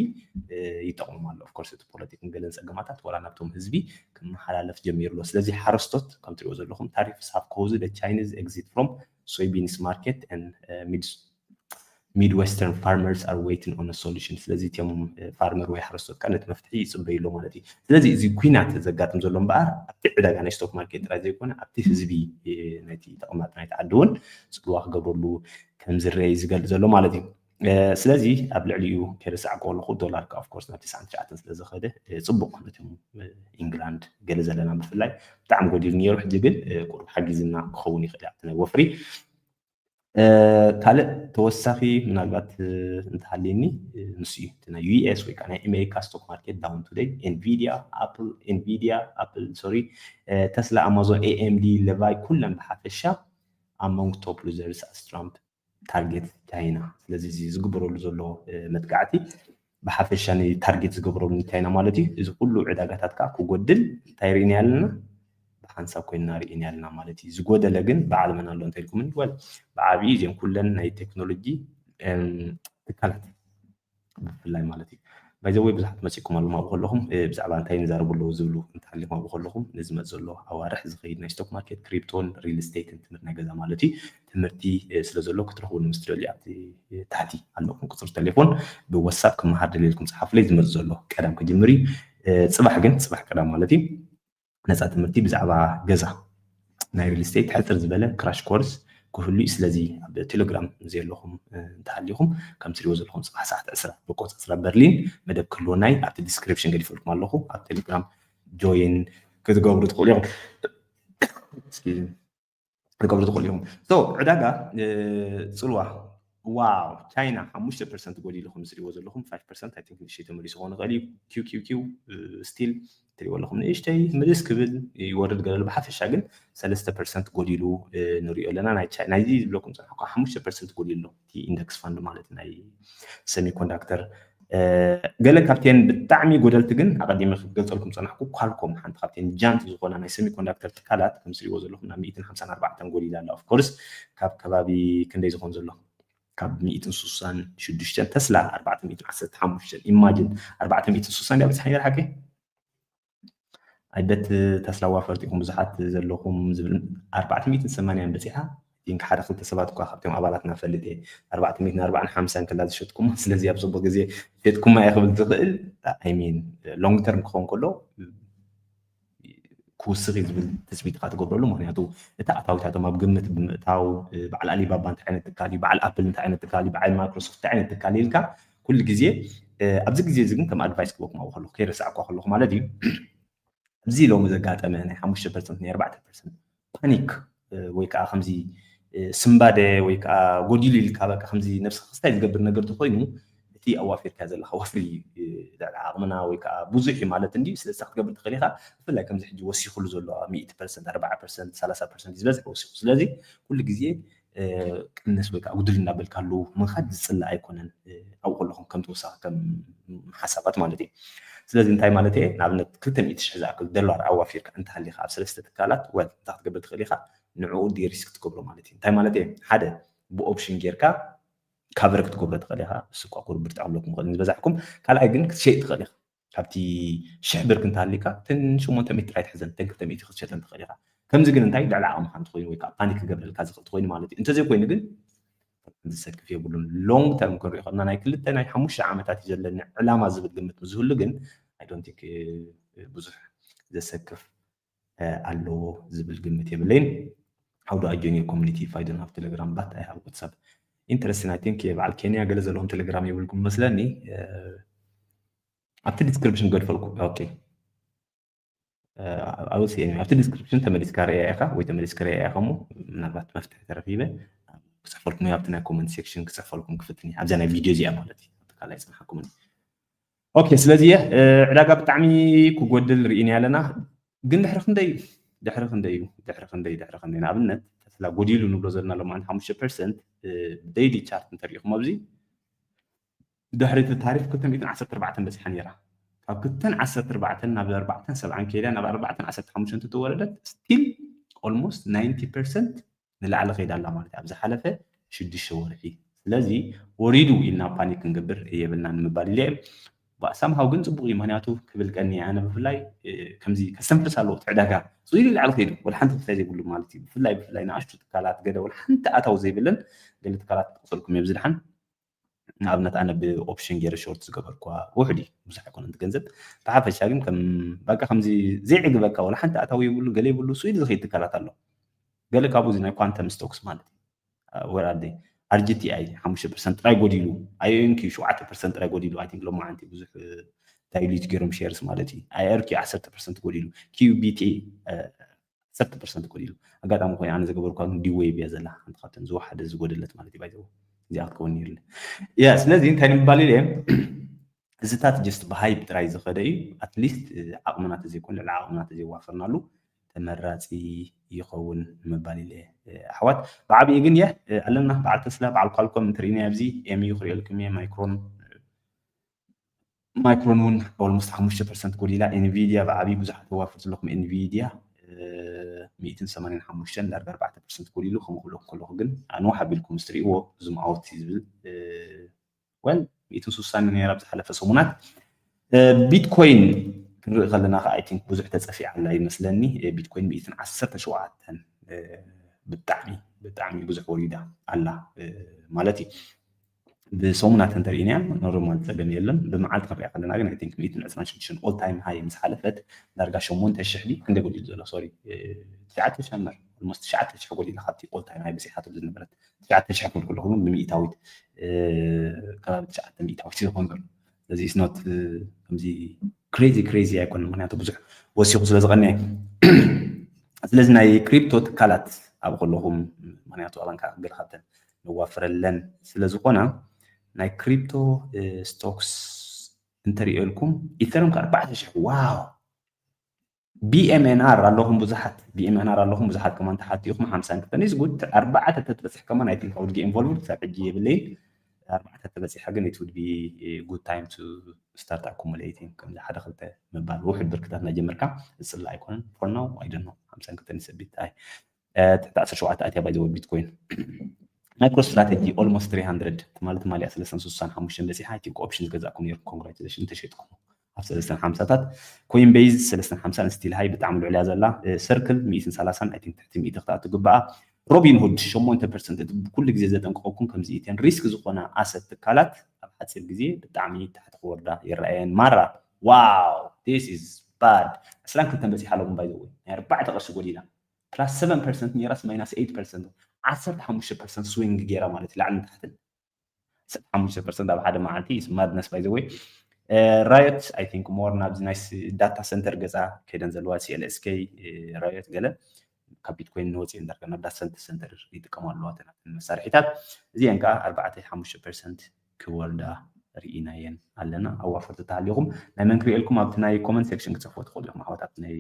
ይጠቕሞም ኣሎ። ኦፍኮርስ እቲ ፖለቲክን ገለን ፀገማታት ዋላ ናብቶም ህዝቢ ክመሓላለፍ ጀሚሩ ኣሎ። ስለዚ ሓረስቶት ከም ትሪእዎ ዘለኹም ታሪፍስ have caused the Chinese exit from soybeans market and Midwestern farmers are waiting on a solution። ስለዚ እቲኦም ፋርመር ወይ ሓረስቶት ከዓ ነቲ መፍትሒ ይፅበዩ ኣሎ ማለት እዩ። ስለዚ እዚ ኩናት ዘጋጥም ዘሎ እምበኣር ኣብቲ ዕዳጋ ናይ ስቶክ ማርኬት ጥራይ ዘይኮነ ኣብቲ ህዝቢ ናይቲ ተቐማጢ ናይቲ ዓዲ እውን ፅልዋ ክገብረሉ ከም ዝረአ እዩ ዝገልፅ ዘሎ ማለት እዩ። ስለዚ ኣብ ልዕሊኡ ከይረሳዕኩ ከለኹ ዶላር ከዓ ኦፍኮርስ ናብ ትስዓን ትሽዓተን ስለ ዝኸደ ፅቡቕ ነቶም ኢንግላንድ ገለ ዘለና ብፍላይ ብጣዕሚ ጎዲሉ ነይሩ። ሕጂ ግን ቁሩብ ሓጊዝና ክኸውን ይኽእል ኣብቲ ናይ ወፍሪ ካልእ ተወሳኺ ምናልባት እንተሃልየኒ ንሱ እዩ እቲ ናይ ዩኤስ ወይ ከዓ ናይ ኣሜሪካ ስቶክ ማርኬት down today። Nvidia, Apple, Nvidia, Apple, sorry, Tesla, Amazon, AMD, Levi ኩለን ብሓፈሻ among top losers as Trump target China። ስለዚ እዚ ዝግበረሉ ዘሎ መጥቃዕቲ ብሓፈሻ ንታርጌት ዝገብረሉ ንቻይና ማለት እዩ። እዚ ኩሉ ዕዳጋታት ከዓ ክጎድል እንታይ ርኢና ኣለና? ብሓንሳብ ኮይንና ርኢና ኣለና ማለት እዩ። ዝጎደለ ግን በዓል መን ኣሎ እንተልኩምኒ ወል ብዓብዩ እዚኦም ኩለን ናይ ቴክኖሎጂ ትካላት ብፍላይ ማለት እዩ። ባይ ዘ ወይ ብዙሓት መፂኩም ኣለኹም ኣብኡ ከለኹም ብዛዕባ እንታይ ንዛረቡ ኣለዉ ዝብሉ እንተሃልዮም ኣብኡ ከለኹም ንዝመፅ ዘሎ ኣዋርሕ ዝኸይድ ናይ ስቶክ ማርኬት ክሪፕቶን ሪል ስቴትን ትምህርቲ ናይ ገዛ ማለት እዩ ትምህርቲ ስለ ዘሎ ክትረኽቡ ንምስትደልዩ ኣብቲ ታሕቲ ኣለኹም ቁፅሪ ቴሌፎን ብዋትሳፕ ክመሃር ደልየልኩም ፀሓፉለይ ዝመፅ ዘሎ ቀዳም ክጅምር እዩ። ፅባሕ ግን ፅባሕ ቀዳም ማለት እዩ ነፃ ትምህርቲ ብዛዕባ ገዛ ናይ ሪል ስቴት ሕፅር ዝበለ ክራሽ ኮርስ ክህሉ እዩ። ስለዚ ኣብ ቴሌግራም ዘለኹም እንተሃሊኹም ከም ትሪእዎ ዘለኹም ፅባሕ ሰዓት ዕስራ ብቆፃፅራ በርሊን መደብ ክህልወና እዩ። ኣብቲ ዲስክሪፕሽን ገዲፈልኩም ኣለኹ ኣብ ቴሌግራም ጆይን ክትገብሩ ትኽእሉ ኢኹም። ክገብሩ ትኽእሉ ኢኹም። So ዕዳጋ ፅልዋ ዋው ቻይና ሓሙሽተ ፐርሰንት ጎዲሉ ከም ዝሪእዎ ዘለኹም ፋይቭ ፐርሰንት I think ንእሽተይ ተመሊሱ ክኾን ይኽእል እዩ። ኪው ኪው ኪው ስቲል ትሪእዎ ኣለኹም ንእሽተይ ምልስ ክብል ይወርድ ገለሉ ብሓፈሻ ግን ሰለስተ ፐርሰንት ጎዲሉ ንሪኦ ኣለና። ናይዚ ዝብለኩም ፀናሕኩ ሓሙሽተ ፐርሰንት ጎዲሉ ኣሎ እቲ ኢንደክስ ፋንድ ማለት ናይ ሰሚኮንዳክተር ገለ ካብተን ብጣዕሚ ጎደልቲ ግን ኣቐዲመ ክገልፀልኩም ፀናሕኩ ኳልኮም ሓንቲ ካብተን ጃንት ዝኾና ናይ ሰሚኮንዳክተር ትካላት ከም ዝሪእዎ ዘለኹም ናብ ሚእትን ሓምሳን ኣርባዕተን ጎዲላ ኣላ። ኦፍኮርስ ካብ ከባቢ ክንደይ ዝኾን ዘሎ ካብ ሚእትን ስሳን ሽዱሽተን ተስላ ኣርባዕተ ሚእትን ዓሰርተ ሓሙሽተን ኢማጅን ኣርባዕተ ሚእትን ስሳን ዲያ በፂሓ ነይራ ሓቂ ኣይበት ተስላ ዋፈርቲ ኢኹም ብዙሓት ዘለኹም ዝብል ኣርባዕተ ሚእትን ሰማንያን በፂሓ ቲንክ ሓደ ክልተ ሰባት እኳ ካብቶም ኣባላትና ፈልጥ እየ ኣርባዕተ ሚእትን ኣርባዓን ሓምሳን ክላ ዝሸጥኩማ ስለዚ ኣብ ፅቡቅ ግዜ ሸጥኩማ እየ ክብል ዝኽእል ኣይሚን ሎንግ ተርም ክኸውን ከሎ ክውስኽ እዩ ዝብል ትፅቢት ኢኻ ትገብረሉ ምክንያቱ እቲ ኣታዊታቶም ኣብ ግምት ብምእታው በዓል ኣሊባባ እንታይ ዓይነት ትካል እዩ በዓል ኣፕል እንታይ ዓይነት ትካል እዩ በዓል ማይክሮሶፍት እንታይ ዓይነት ትካል ኢልካ ኩሉ ግዜ ኣብዚ ግዜ እዚ ግን ከም ኣድቫይስ ክበኩም ኣብኡ ከለኹ ከይረሳዕኳ ከለኹ ማለት እዩ ኣብዚ ሎሚ ዘጋጠመ ናይ ሓሙሽተ ፐርሰንት ናይ ኣርባዕተ ፐርሰንት ፓኒክ ወይ ከዓ ከምዚ ስምባደ ወይ ከዓ ጎዲሉ ኢልካ በቃ ከምዚ ነብስካ ክስታይ ዝገብር ነገር ተኮይኑ እቲ ኣዋፊርካ ዘለካ ወፍሪ ልዕሊ ዓቕምና ወይ ከዓ ብዙሕ እዩ ማለት እንዲ ስለዚ ክትገብር ትኽእል ኢካ ብፍላይ ከምዚ ሕጂ ወሲኩሉ ዘሎ ሚእቲ ፐርሰንት ኣርባዓ ፐርሰንት ሰላሳ ፐርሰንት ዝበዝሕ ወሲኩ ስለዚ ኩሉ ግዜ ቅንስ ወይ ከዓ ጉድል እናበልካ ኣለዉ ምኻድ ዝፅላእ ኣይኮነን። ኣብኡ ከለኹም ከም ተወሳኺ ከም ሓሳባት ማለት እዩ። ስለዚ እንታይ ማለት እየ? ንኣብነት ክልተ ሚእቲ ሽሕ ዝኣክል ዶላር ኣዋፊርካ እንተሃሊኻ ኣብ ሰለስተ ትካላት ወል እንታይ ክትገብር ትኽእል ኢኻ? ንዕኡ ዲሪስክ ትገብሮ ማለት እዩ። እንታይ ማለት እየ? ሓደ ብኦፕሽን ጌርካ ካቨር ክትገብሮ ትኽእል ኢኻ። እሱ እኳ ቁሩብ ብርትዕ ክብለኩም ይኽእል ዝበዛሕኩም። ካልኣይ ግን ክትሸይጥ ትኽእል ኢኻ። ካብቲ ሽሕ ብር ክንተሃሊካ እተን ሸሞንተ ሚእቲ ጥራይ ትሕዘን፣ እተን ክልተ ሚእቲ ክትሸጠን ትኽእል ኢኻ። ከምዚ ግን እንታይ ልዕሊ ዓቕምኻ እንተኾይኑ ወይ ከዓ ፓኒክ ክገብረልካ ዝኽእል እንተኾይኑ ማለት እዩ። እንተዘይኮይኑ ግን ዝሰክፍ የብሉን። ሎንግ ተርም ክንሪኦ ከለና ናይ ክልተ ናይ ሓሙሽተ ዓመታት እዩ ዘለኒ ዕላማ ዝብል ግምት ዝህሉ ግን I don't think ብዙሕ ዘሰክፍ ኣለዎ ዝብል ግምት የብለይን። How do I join your community if I don't have Telegram but I have WhatsApp? Interesting. I think በዓል ኬንያ ገለ ዘለዎም ቴሌግራም የብልኩም መስለኒ። ኣብቲ ዲስክሪፕሽን ገድፈልኩ። ኦኬ ኣብቲ ዲስክሪፕሽን ተመሊስካ ርያ ኢኻ ወይ ተመሊስካ ርያ ኢኻ እሞ ምናልባት መፍትሒ ተረኺበ ክፅሕፈልኩም ኣብቲ ናይ ኮመንት ሴክሽን ክፅሕፈልኩም ክፍትን ኣብዛ ናይ ቪድዮ እዚኣ ማለት እዩ። ካልኣይ ፅንሓኩም ኦኬ ስለዚ ዕዳጋ ብጣዕሚ ክጎድል ርኢና ኣለና። ግን ድሕሪ ክንደይ ድሕሪ ክንደይ እዩ ድሕሪ ክንደይ ድሕሪ ክንደይ ንኣብነት ተስላ ጎዲሉ ንብሎ ዘለና ሎማዓንቲ ሓሙሽተ ፐርሰንት ዴይሊ ቻርት እንተሪኢኹም ኣብዚ ድሕሪ እቲ ታሪፍ ክልተ ሚእትን ዓሰርተ ኣርባዕተን በፂሓ ነይራ። ካብ ክልተን ዓሰርተ ኣርባዕተን ናብ ኣርባዕተን ሰብዓን ከይዳ ናብ ኣርባዕተን ዓሰርተ ሓሙሽተን ተወረደት ስቲል ኦልሞስት ናይንቲ ፐርሰንት ንላዕሊ ከይዳ ኣላ ማለት እዩ ኣብ ዝሓለፈ ሽዱሽተ ወርሒ። ስለዚ ወሪዱ ኢልና ፓኒክ ክንገብር የብልና ንምባል ኢለ እየ። ሳምሃው ግን ፅቡቅ እዩ ምክንያቱ ክብል ቀኒ ኣነ ብፍላይ ከምዚ ከስተንፍስ ኣለዎ እቲ ዕዳጋ ስኢሉ ላዕሊ ከይዱ ወላ ሓንቲ ክፍታይ ዘይብሉ ማለት እዩ። ብፍላይ ብፍላይ ንኣሽቱ ትካላት ገለ ወላ ሓንቲ ኣታዊ ዘይብለን ገለ ትካላት ክጠቅሰልኩም እየ ብዝድሓን ንኣብነት ኣነ ብኦፕሽን ገይረ ሾርት ዝገበርኳ ውሕድ እዩ ብዙሕ ኣይኮነን እቲ ገንዘብ ብሓፈሻ ግን ከም በቃ ከምዚ ዘይዕግበካ ወላ ሓንቲ ኣታዊ የብሉ ገለ የብሉ ስኢሉ ዝኸይድ ትካላት ኣሎ። ገለ ካብኡ እዚ ናይ ኳንተም ስቶክስ ማለት እዩ ወራደ RGTI ሓሙሽተ ፐርሰንት ጥራይ ጎዲሉ፣ IONQ ሸውዓተ ፐርሰንት ጥራይ ጎዲሉ። I think ሎማዓንቲ ብዙሕ ዳይሉት ገይሮም ሼርስ ማለት እዩ። IRQ ዓሰርተ ፐርሰንት ጎዲሉ፣ QBT ዓሰርተ ፐርሰንት ጎዲሉ። ኣጋጣሚ ኮይኑ ኣነ ዘገበርኳ ግን ዲዌይቭ እያ ዘላ ሓንቲ ካብተን ዝወሓደ ዝጎደለት ማለት እዩ። ባይዘው እዚኣ ክትከውን ነይርለ ያ ስለዚ እንታይ ንምባል ኢለ እዚታት ጀስት ብሃይፕ ጥራይ ዝኸደ እዩ። ኣትሊስት ዓቕምና ተዘይኮን ልዕሊ ዓቕምና ተዘይዋፈርናሉ ተመራፂ ይኸውን ንምባል ኢለ ኣሕዋት። ብዓብኡ ግን የ ኣለና በዓል ተስላ በዓል ኳልኮም እንትርኢና ኣብዚ ኤምዩ ክሪኤልኩም እየ ማይክሮን ማይክሮን እውን ኦልሞስት ሓሙሽተ ፐርሰንት ጎዲላ። ኤንቪዲያ ብዓብዩ ብዙሓት ተዋፍር ዘለኹም ኤንቪዲያ ሚእትን ሰማንያን ሓሙሽተን ዳርጋ ኣርባዕተ ፐርሰንት ጎዲሉ። ከምኡ ክብለኩም ከለኹ ግን ኣንዋሕ ኣቢልኩም ምስ ትሪእዎ ዙም ኣውት እዩ ዝብል ወል ሚእትን ሱሳን ነይራ ብዝሓለፈ ሰሙናት። ቢትኮይን ክንርኢ ከለና ከዓ ኣይ ቲንክ ብዙሕ ተፀፊዓ ኣላ ይመስለኒ። ቢትኮይን ሚእትን ዓሰርተ ሸውዓተን ብጣዕሚ ብጣዕሚ ብዙሕ ወሪዳ ኣላ ማለት እዩ። ብሰሙናት እንተርኢናያ ኖርማል ፀገም የለን። ብመዓልቲ ክንሪኣ ከለና ግን ኣይ ቲንክ ሚእትን ዕስራን ሽዱሽተን ኦል ታይም ሃይ ምስ ሓለፈት ዳርጋ ሸሞንተ ሽሕ ድዩ ክንደይ ጎዲሉ ዘሎ ሶሪ ትሽዓተ ሽሕ ነር ኦልሞስት ትሽዓተ ሽሕ ጎዲላ ካብቲ ኦል ታይም ሃይ በፂሓትሉ ዝነበረት ትሽዓተ ሽሕ ክብል ከለኹ ግን ብሚእታዊት ከባቢ ትሽዓተ ሚእታዊት ዝኸውን ዘሎ ስለዚ is not ከምዚ ክሬዚ ክሬዚ ኣይኮነን ምክንያቱ ብዙሕ ወሲኹ ስለ ዝቐንየ ስለዚ ናይ ክሪፕቶ ትካላት ኣብ ከለኹም ምክንያቱ ኣባንካ ገለ ካብተን ነዋፍረለን ስለ ዝኾና ናይ ክሪፕቶ ስቶክስ እንተሪኦልኩም ኢተርም ከኣርባዕተ ሽሕ ዋው BMNR ኣለኹም ብዙሓት BMNR ኣለኹም ብዙሓት ከማን ተሓቲኹም ሓምሳን ክልተን is good ኣርባዕተ ተትበፅሕ ከማን I think I would get involved ክሳብ ሕጂ የብለይን ኣርባዕተ ተበፂሓ ግን it would be good time to start accumulating ከምዚ ሓደ ክልተ ምባል ውሕድ ብርክታት እናጀመርካ ዝፅላእ ኣይኮነን for now I don't know ሓምሳን ክልተን ሰቢት ኣይ ትሕቲ ዓሰርተ ሸውዓተ ኣትያ ባይዘወ ቢትኮይን ማይክሮ ስትራቴጂ almost three hundred ትማሊ ትማሊ ሰለስተን ስሳን ሓሙሽተን በፂሓ እቲ ኦፕሽን ዝገዛእኩም ነይርኩም congratulation እንተሸጥኩም ኣብ ሰለስተን ሓምሳታት ኮይን ቤዝ ሰለስተን ሓምሳን ስቲል ሃይ ብጣዕሚ ልዑል እያ ዘላ ሰርክል ሚእትን ሰላሳን ኣይ ቲንክ ትሕቲ ሚእቲ ክትኣቱ ግባኣ ሮቢን ሁድ ሸሞንተ ፐርሰንት እቲ ብኩሉ ግዜ ዘጠንቅቀኩም ከምዚ እተን ሪስክ ዝኾና ኣሰት ትካላት ኣብ ሓፂር ግዜ ብጣዕሚ ታሕቲ ክወርዳ ይረኣየን ማራ wow this is bad ዕስራን ክልተን በፂሓ ኣለኩም ባይዘወ ናይ ኣርባዕተ ቅርሺ ጎዲላ plus seven percent ነይራስ minus eight percent ዓሰርተ ሓሙሽተ ፐርሰንት ስዊንግ ገይራ ማለት ላዕልን ታሕትን ዓሰርተ ሓሙሽተ ፐርሰንት ኣብ ሓደ መዓልቲ is madness by the way Riot I think more ናብዚ ናይ data center ገፃ ከይደን ዘለዋ CLSK Riot ገለ ካብ ቢትኮይን ንወፅኤን ዳርጋ ናብ data center ይጥቀሙ ኣለዋ ተናትን መሳርሒታት እዚአን ከዓ ኣርባዕተ ሓሙሽተ ፐርሰንት ክወርዳ ርኢናየን ኣለና ኣዋፈርቲ ተሃሊኹም ናይ መን ክርእየልኩም ኣብቲ ናይ comment section ክፅሕፎ ትኽእሉ ኢኹም ኣሕዋታት ናይ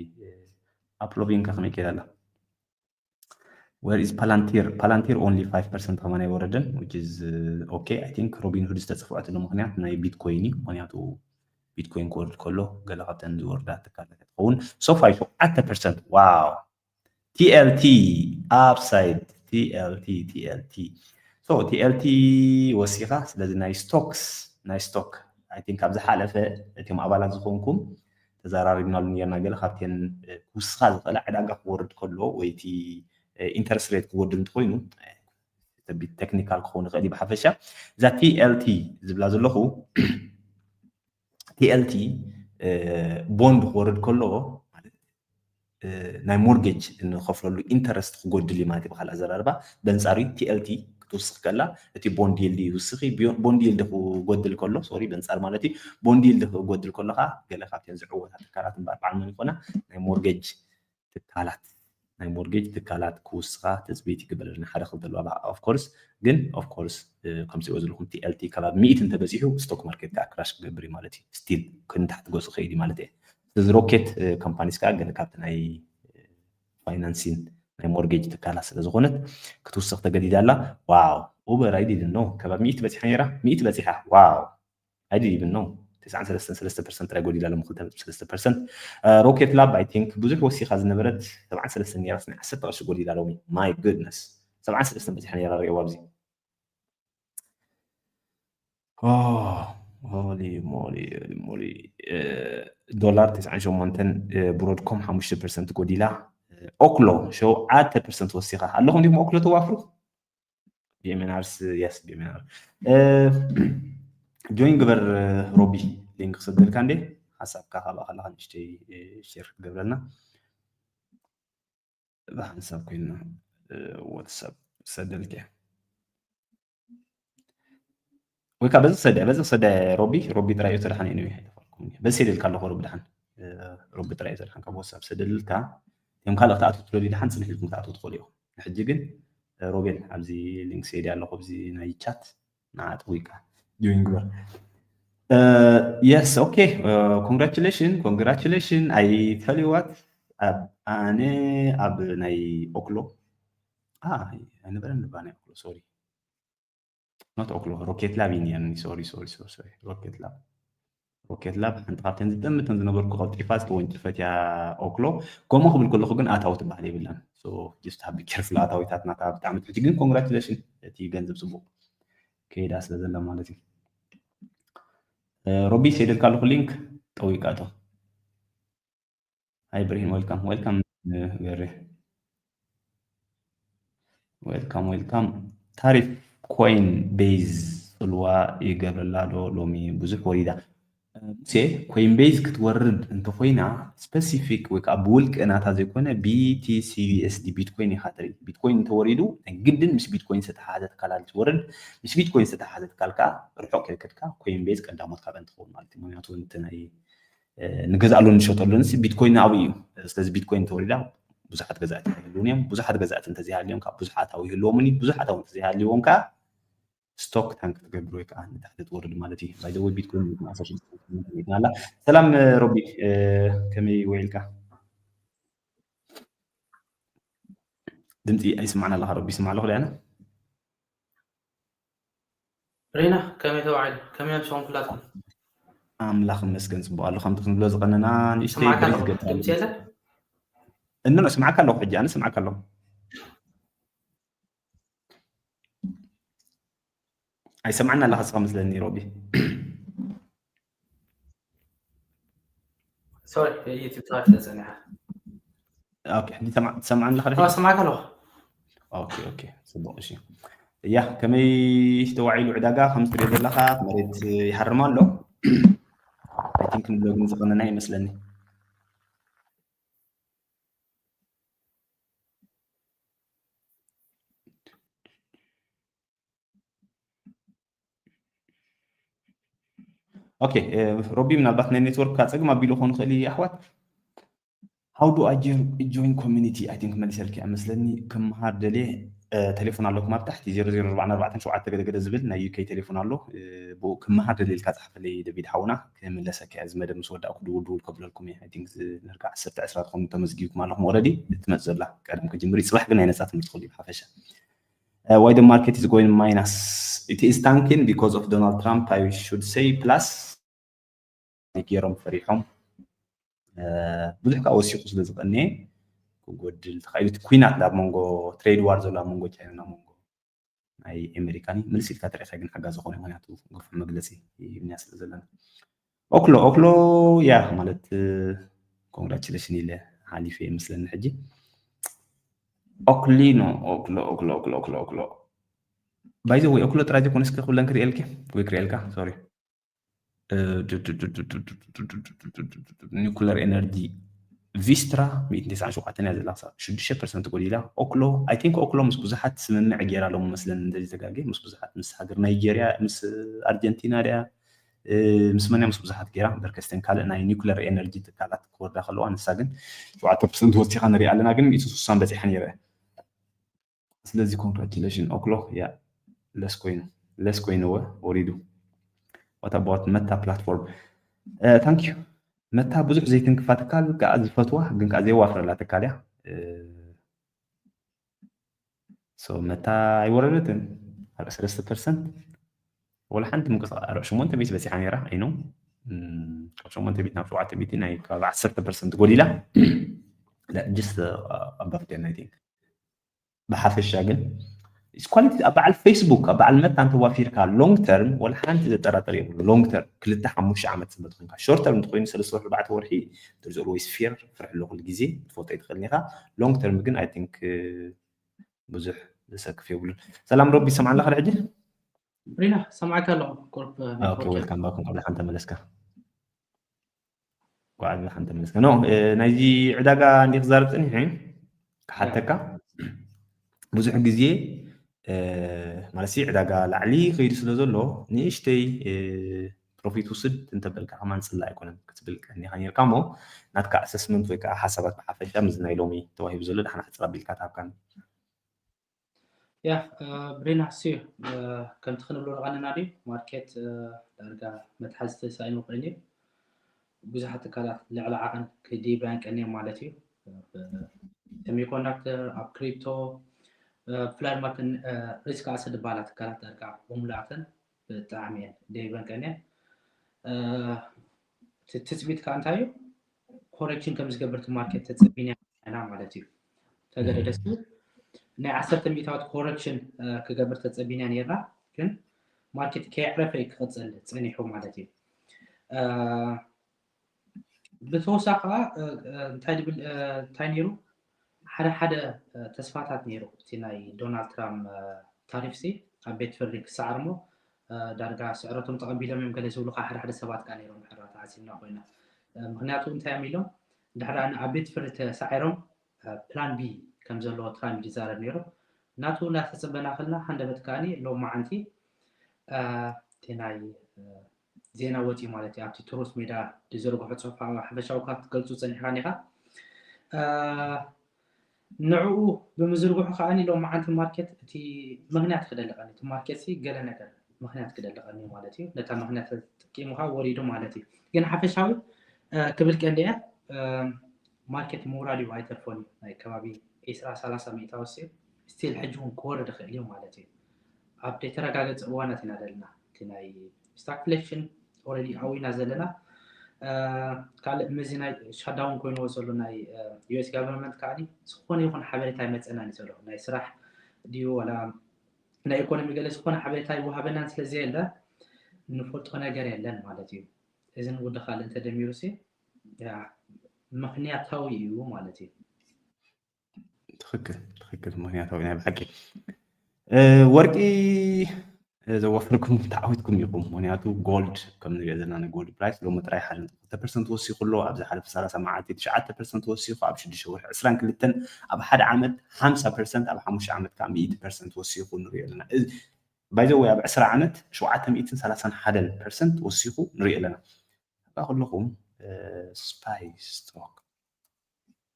ኣፕሎቪንካ ከመይ ከይዳ ኣላ Where is Palantir? Palantir only five percent ከማን ኣይወረደን, which is okay. I think Robinhood ዝተፅፍዐትሉ ምክንያት ናይ ቢትኮይን እዩ። ምክንያቱ ቢትኮይን ክወርድ ከሎ ገለ ካብተን ዝወርዳ ትካላት ትኸውን። ሶፋይ ሸውዓተ ፐርሰንት። Wow. T L T upside. T L T, T L T. So T L T ወሲኻ። ስለዚ ናይ ስቶክስ ናይ ስቶክ I think ኣብ ዝሓለፈ እቲም ኣባላት ዝኾንኩም ተዘራሪብናሉ ነርና። ገለ ካብተን ክውስኻ ዝኽእላ ዕዳጋ ክወርድ ከሎ ወይ እቲ interest rate ክወርድ እንተኮይኑ technical ክኸውን ይኽእል እዩ። ብሓፈሻ እዛ T L T ዝብላ ዘለኹ T L T ቦንድ ክወርድ ከሎ ማለት ናይ ሞርጌጅ እንኸፍለሉ ኢንተረስት ክጎድል እዩ ማለት እዩ። ብካልእ ኣዘራርባ በንጻሩ T L T ክትውስኽ ከላ እቲ ቦንድ ይልድ ይውስኽ እዩ። ቦንድ ይልድ ክጎድል ከሎ ሶሪ በንጻር ማለት እዩ። ቦንድ ይልድ ክጎድል ከሎ ከዓ ገለ ካብተን ዝዕወታ ትካላት እምበኣር በዓል መን ይኮና ናይ ሞርጌጅ ትካላት ናይ ሞርጌጅ ትካላት ክውስኻ ትፅቢት ይግበረልና። ሓደ ክልተ ኣለዋ of course ግን of course ከም ትሪኦ ዘለኹም T L T ከባቢ ሚእቲ እንተበፂሑ ስቶክ ማርኬት ከዓ ክራሽ ክገብር እዩ ማለት እዩ። ስቲል ክንታሕቲ ገፁ ከይድ ማለት እየ። ስለዚ ሮኬት ካምፓኒስ ከዓ ገለ ካብቲ ናይ ፋይናንሲን ናይ ሞርጌጅ ትካላት ስለዝኾነት ክትውስኽ ተገዲዳ ኣላ። ዋው ኡበር I didn't know ከባቢ ሚእቲ በፂሓ ነይራ። ሚእቲ በፂሓ ዋው I didn't even know. ተስዓን ሰለስተን ሰለስተ ፐርሰንት ጥራይ ጎዲላ ሎም ክልተ ነጥቢ ሰለስተ ፐርሰንት። ሮኬት ላብ I think ብዙሕ ወሲኻ ዝነበረት ሰብዓን ሰለስተን ነይራስ ናይ ዓሰርተ ቅርሺ ጎዲላ ሎሚ። My goodness ሰብዓን ሰለስተን በፂሓ ነይራ ሪኦ ኣብዚ። ሆሊ ሞሊ ሞሊ ዶላር ተስዓን ሸሞንተን ብሮድኮም ሓሙሽተ ፐርሰንት ጎዲላ። ኦክሎ ሸውዓተ ፐርሰንት ወሲኻ ኣለኹም ዲኹም ኦክሎ ተዋፍሩ? ቢኤምኤንኣርስ የስ ቢኤምኤንኣር ጆይን ግበር። ሮቢ ሊንክ ክሰደልካ እንዴ ሓሳብካ ካብኣ ከለካ ንእሽተይ ሼር ክትገብረልና ብሓንሳብ ኮይና ዋትሳፕ ሰደልክ ወይ ከዓ በዚ ክሰደ በዚ ክሰደ ሮቢ ሮቢ ጥራይ እዩ ተድሓን እዩ በዚ ሰደልካ ኣለኹ ሮቢ ድሓን ሮቢ ጥራይ እዩ ተድሓን ካብ ዋትሳፕ ሰደልካ እዮም ካልእ ክትኣትው ትደልዩ ድሓን ፅንሕ ኢልኩም ክትኣትው ትኽእሉ ኢኹም ሕጂ ግን ሮቤል ኣብዚ ሊንክ ሰይድ ኣለኹ ኣብዚ ናይ ቻት ንዓ ጠዊቃ ጆይን ግበር። Yes okay. Congratulation congratulation. I tell you what ኣነ ኣብ ናይ ኦክሎ ኣይነበረን ልባ ናይ ኦክሎ ሶሪ not ኦክሎ ሮኬት ላብ ይኒየኒ ሶሪ ሶሪ ሶሪ ሶሪ ሮኬት ላብ ሮኬት ላብ ሓንቲ ካብተን ዝጠምተን ዝነበርኩ ቀልጢፋ ዝተወንጭፈት እያ ኦክሎ። ከምኡ ክብል ከለኹ ግን ኣታዊ ትበሃል የብላን። Just have be careful ኣታዊታት ናታ ብጣዕሚ ትሕቲ ግን congratulation እቲ ገንዘብ ፅቡቅ ከይዳ ስለ ዘላ ማለት እዩ። ሮቢ ሰይደልካ ኣለኹ ሊንክ ጠዊቃቶ። Hi ብርሂን welcome welcome ገሬ welcome welcome። ታሪፍ ኮይን ቤዝ ፅልዋ ይገብረላ ዶ ሎሚ ብዙሕ ወሪዳ? ሙሴ ኮይን ቤዝ ክትወርድ እንተኮይና ስፐሲፊክ ወይ ከዓ ብውልቂ ናታ ዘይኮነ ቢቲሲዩኤስዲ ቢትኮይን ኢካ ትርኢ። ቢትኮይን እንተወሪዱ ናይ ግድን ምስ ቢትኮይን ዝተተሓዘ ትካል ትወርድ። ምስ ቢትኮይን ዝተተሓዘ ትካል ከዓ ርሑቅ ከይከድካ ኮይን ቤዝ ቀዳሞት ካብ እንትኸውን ማለት እዩ። ምክንያቱ እቲ ናይ ንገዝኣሉ ንሸጠሉ ንስ ቢትኮይን ኣብኡ እዩ። ስለዚ ቢትኮይን ተወሪዳ ብዙሓት ገዛእቲ ይህልውን እዮም። ብዙሓት ገዛእቲ እንተዘይሃልዮም ከዓ ብዙሕ ኣታዊ ይህልዎምን እዩ። ብዙሕ ኣታዊ እንተዘይሃልዎም ከዓ ስቶክ ታንክ ትገብር ወይ ከዓ ንታሕቲ ትወርድ ማለት እዩ። By the way ቢትኮይን ዓሰርተ ሽዱሽተ ኣላ። ሰላም ሮቢ ከመይ ውዒልካ? ድምፂ ኣይስማዕና ኣለካ ሮቢ ይስማዕ ኣለኹ ዳያና ሬና ከመይ ተባዒሉ ከመይ ኣምስኹም ኩላትኩም ኣምላኽ ይመስገን ፅቡቅ ኣሎ ከምቲ ክንብሎ ዝቀነና ንእሽተይ ስማዕካ ብሪፍ ኣለኹ ገብር ድምፂ የለ እኖ ስማዕካ ኣለኹ ሕጂ ኣነ ስማዕካ ኣለኹ ኣይሰማዕና ኣለኻ ስኻ መስለኒ ሮቢ ሶሪ ዩቲብ ተኸፊተ ፀኒሓ ኦኬ ሕጂ ሰማ- ትሰምዓኒ ኣለኻ ድሕጂ? ኣዎ ስማዕካ ኣለኹ ኦኬ ኦኬ ጽቡቅ እሺ እያ ከመይ ተዋዒሉ ዕዳጋ ከም ትሪኦ ዘለኻ መሬት ይሃርም ኣሎ I think ንብሎ ግን ዝቐነና ይመስለኒ ኦኬ ሮቢ ምናልባት ናይ ኔትወርክ ካ ፀግም ኣቢሉ ክኾን ይኽእል እዩ ኣሕዋት how do I join community I think መሊሰልኪ እያ መስለኒ ክመሃር ደልየ ቴሌፎን ኣለኩም ኣብ ታሕቲ ዜሮ ዜሮ ኣርባዕተ ኣርባዕተ ሸውዓተ ገደገደ ዝብል ናይ ዩኬ ቴሌፎን ኣሎ። ብኡ ክመሃር ደልየ ኢልካ ጻሓፈለይ ደቪድ ሓውና፣ ክምለሰካ እየ። እዚ መደብ ምስ ወዳእኩ ድውል ድውል ከብለልኩም እየ። I think ዝነርጋ ዓሰርተ ዕስራ ትኾኑ ተመዝጊብኩም ኣለኹም already። ትመጽእ ዘላ ቀደም ክጅምር እዩ። ጽባሕ ግን ናይ ነጻ ትምህርቲ ክህሉ እዩ ብሓፈሻ። Why the market is going minus? It is tanking because of Donald Trump, I should say, plus ገይሮም ፈሪሖም ብዙሕ ከዓ ወሲኹ ስለ ዝቐንየ ክጎድል ተኻኢሉ። እቲ ኩናት ኣብ መንጎ፣ ትሬድ ዋር ዘሎ ኣብ መንጎ ቻይና፣ ኣብ መንጎ ናይ ኣሜሪካን ምልስ ኢልካ ተሪእኻ ግን ሓጋዚ ዝኾነ፣ ምክንያቱ ግርፍሕ መግለፂ ሂብና ስለ ዘለና። ኦክሎ ኦክሎ ያ ማለት ኮንግራቹሌሽን ኢለ ሓሊፈ ይመስለኒ። ሕጂ ኦክሊኖ ኦክሎ ኦክሎ ኦክሎ ኦክሎ ኦክሎ ባይ ዘ ወይ ኦክሎ ጥራይ ዘይኮነ እስከ ኩለን ክርእየልኪ ወይ ክርእየልካ ሶሪ ኒኩለር ኤነርጂ ቪስትራ ሚእትን ተስዓን ሸውዓተን እያ ዘላ፣ ክሳብ ሽዱሽተ ፐርሰንት ጎዲላ። ኦክሎ፣ I think ኦክሎ ምስ ብዙሓት ስምምዕ ገይራ ኣሎ መስለኒ፣ እንተዘይተጋግየ፣ ምስ ብዙሓት፣ ምስ ሃገር ናይጄርያ፣ ምስ ኣርጀንቲና ድያ፣ ምስ መን እያ፣ ምስ ብዙሓት ገይራ። በርከስተን ካልእ ናይ ኒኩለር ኤነርጂ ትካላት ክወርዳ ከለዋ፣ ንሳ ግን ሸውዓተ ፐርሰንት ወሲኻ ንሪኣ ኣለና፣ ግን ሚእቲ ስሳን በፂሓ ነይረ። ስለዚ ኮንግራቹሌሽን ኦክሎ ያ ለስ ኮይኑ ለስ ኮይኑ ወ ወሪዱ። What about መታ ፕላትፎርም? Thank you። መታ ብዙሕ ዘይትንክፋ ትካል ከዓ ዝፈትዋ ግን ከዓ ዘየዋፍረላ ትካል እያ። So መታ ኣይወረደትን። ኣርባዕተ ፐርሰንት ወላ ሓንቲ ምንቅስቃስ፣ ኣርባዕተ ሸሞንተ ሚእቲ በፂሓ ነይራ። ኣይኖ ካብ ሸሞንተ ሚእቲ ናብ ሸውዓተ ሚእቲ ናይ ከባቢ ዓሰርተ ፐርሰንት ጎዲላ። Just above ten I think። ብሓፈሻ ግን ኳሊቲ ኣብ በዓል ፌስቡክ ኣብ በዓል መታ እንተዋፊርካ ሎንግ ተርም ወላ ሓንቲ ዘጠራጠር የብሉ። ሎንግ ተርም ክልተ ሓሙሽተ ዓመት ዝመት ኮይንካ፣ ሾርት ተርም እንተኮይኑ ሰለስተ ወርሒ ኣርባዕተ ወርሒ there's always fear፣ ፍርሒ ኣሎ ኩሉ ግዜ ትፈልጦ ይትኽእል ኢኻ። ሎንግ ተርም ግን I think ብዙሕ ዘሰክፍ የብሉን። ሰላም ሮቢ፣ ይሰምዓና ኣለኻ ሕጂ? ሪና ሰማዕካ ኣለኹ። ቁርብ ኦኬ፣ ዌልካም ባክ። እንኳዕ ብደሓን ተመለስካ። እንኳዕ ብደሓን ተመለስካ። ኖ ናይዚ ዕዳጋ እንዲ ክዛረብ ጸኒሐ ክሓተካ። ብዙሕ ግዜ ማለት ሲ ዕዳጋ ላዕሊ ከይዱ ስለ ዘሎ ንእሽተይ ፕሮፊት ውስድ እንተበልካ ከማን ጽላ ኣይኮነን ክትብል ቀኒኻ ነርካ። እሞ ናትካ ኣሰስመንት ወይ ከዓ ሓሳባት ብሓፈሻ ምዚ ናይ ሎሚ ተዋሂቡ ዘሎ ደሓን ኣሕጽር ኣቢልካ ትሃብካኒ። ያ ብሬና ሲ ከምቲ ክንብሎ ንቐንና ድዩ ማርኬት ዳርጋ መትሓዚ ተሳኢኑ ኮይኑ ብዙሓት ትካላት ልዕሊ ዓቐን ክዲበያን ቀንየን ማለት እዩ። ሰሚኮንዳክተር ኣብ ክሪፕቶ ብፍላይ ድማ ሪስክ ኣሰት ዝበሃላ ትካላት ዳርጋ ብምሉኣተን ብጣዕሚ እየን ደይበን ቀንየን። ትፅቢት ከዓ እንታይ እዩ? ኮሬክሽን ከም ዝገብር እቲ ማርኬት ተፀቢና ኢና ማለት እዩ። ተገደደስ ናይ ዓሰርተ ሚእታዊት ኮረክሽን ክገብር ተፀቢና ነርና፣ ግን ማርኬት ከየዕረፈ እዩ ክቕፅል ፀኒሑ ማለት እዩ። ብተወሳኺ ከዓ እንታይ ድብል እንታይ ነይሩ ሓደ ሓደ ተስፋታት ነይሩ። እቲ ናይ ዶናልድ ትራምፕ ታሪፍ ሲ ኣብ ቤት ፍርዲ ክሰዓር እሞ ዳርጋ ስዕረቶም ተቐቢሎም እዮም ገለ ዝብሉ ከዓ ሓደ ሓደ ሰባት ከዓ ነይሮም። ድሕራ ተዓሲብና ኮይና ምክንያቱ እንታይ እዮም ኢሎም ድሕራ ኣብ ቤት ፍርዲ ተሳዒሮም ፕላን ቢ ከም ዘለዎ ትራምፕ ይዛረብ ነይሩ። ናቱ እናተፀበና ከለና ሃንደበት ከዓኒ ሎማዓንቲ እቲ ናይ ዜና ወፂኡ ማለት እዩ ኣብቲ ትሩስ ሜዳ ዝዘርግሖ ፅሑፍ ሓፈሻዊ ካብ ትገልፁ ፀኒሕካ ኒኻ ንዕኡ ብምዝርግሑ ከዓኒ ሎማዓንቲ ማርኬት እቲ ምክንያት ክደልቀኒ እቲ ማርኬት ሲ ገለ ነገር ምክንያት ክደልቀኒ ማለት እዩ። ነታ ምክንያት ተጠቂሙ ከዓ ወሪዱ ማለት እዩ። ግን ሓፈሻዊ ክብል ቀንዲያ ማርኬት ምውራድ እዩ ኣይተርፎን እዩ። ናይ ከባቢ ዒስራ ሰላሳ ሚእታዊ ሲ ስቲል ሕጂ እውን ክወርድ ይኽእል እዩ ማለት እዩ። ኣብ ዘይተረጋገፀ እዋናት ኢና ዘለና። እቲ ናይ ስታግፍሌሽን ኦረዲ ኣዊና ዘለና ካልእ መዚ ናይ ሻዳውን ኮይንዎ ዘሎ ናይ ዩኤስ ጋቨርንመንት ከዓ ዝኾነ ይኹን ሓበሬታ ይመፀና ዘሎ ናይ ስራሕ ድዩ ወላ ናይ ኢኮኖሚ ገለ ዝኾነ ሓበሬታ ይወሃበናን ስለዘየለ ንፈልጦ ነገር የለን ማለት እዩ። እዝን ጉዳይ ካልእ እንተደሚሩ ሲ ምክንያታዊ እዩ ማለት እዩ። ትክክል ትክክል ምክንያታዊ ናይ ብሓቂ ወርቂ ዘዋፈርኩም ተዓዊትኩም ኢኹም። ምክንያቱ ጎልድ ከም ንሪኦ ዘለና ናይ ጎልድ ፕራይስ ሎሚ ጥራይ ሓደ ክልተ ፐርሰንት ወሲኹ ኣሎ። ኣብዚ ሓለፈ ሰላሳ መዓልቲ ትሽዓተ ፐርሰንት ወሲኹ፣ ኣብ ሽዱሽተ ወርሒ ዕስራን ክልተን፣ ኣብ ሓደ ዓመት ሓምሳ ፐርሰንት፣ ኣብ ሓሙሽተ ዓመት ከዓ ሚእቲ ፐርሰንት ወሲኹ ንሪኦ ኣለና። ባይዘወይ ኣብ ዕስራ ዓመት ሸውዓተ ሚእትን ሰላሳን ሓደን ፐርሰንት ወሲኹ ንሪኦ ኣለና። እባ ከለኹም ስፓይ ስቶክ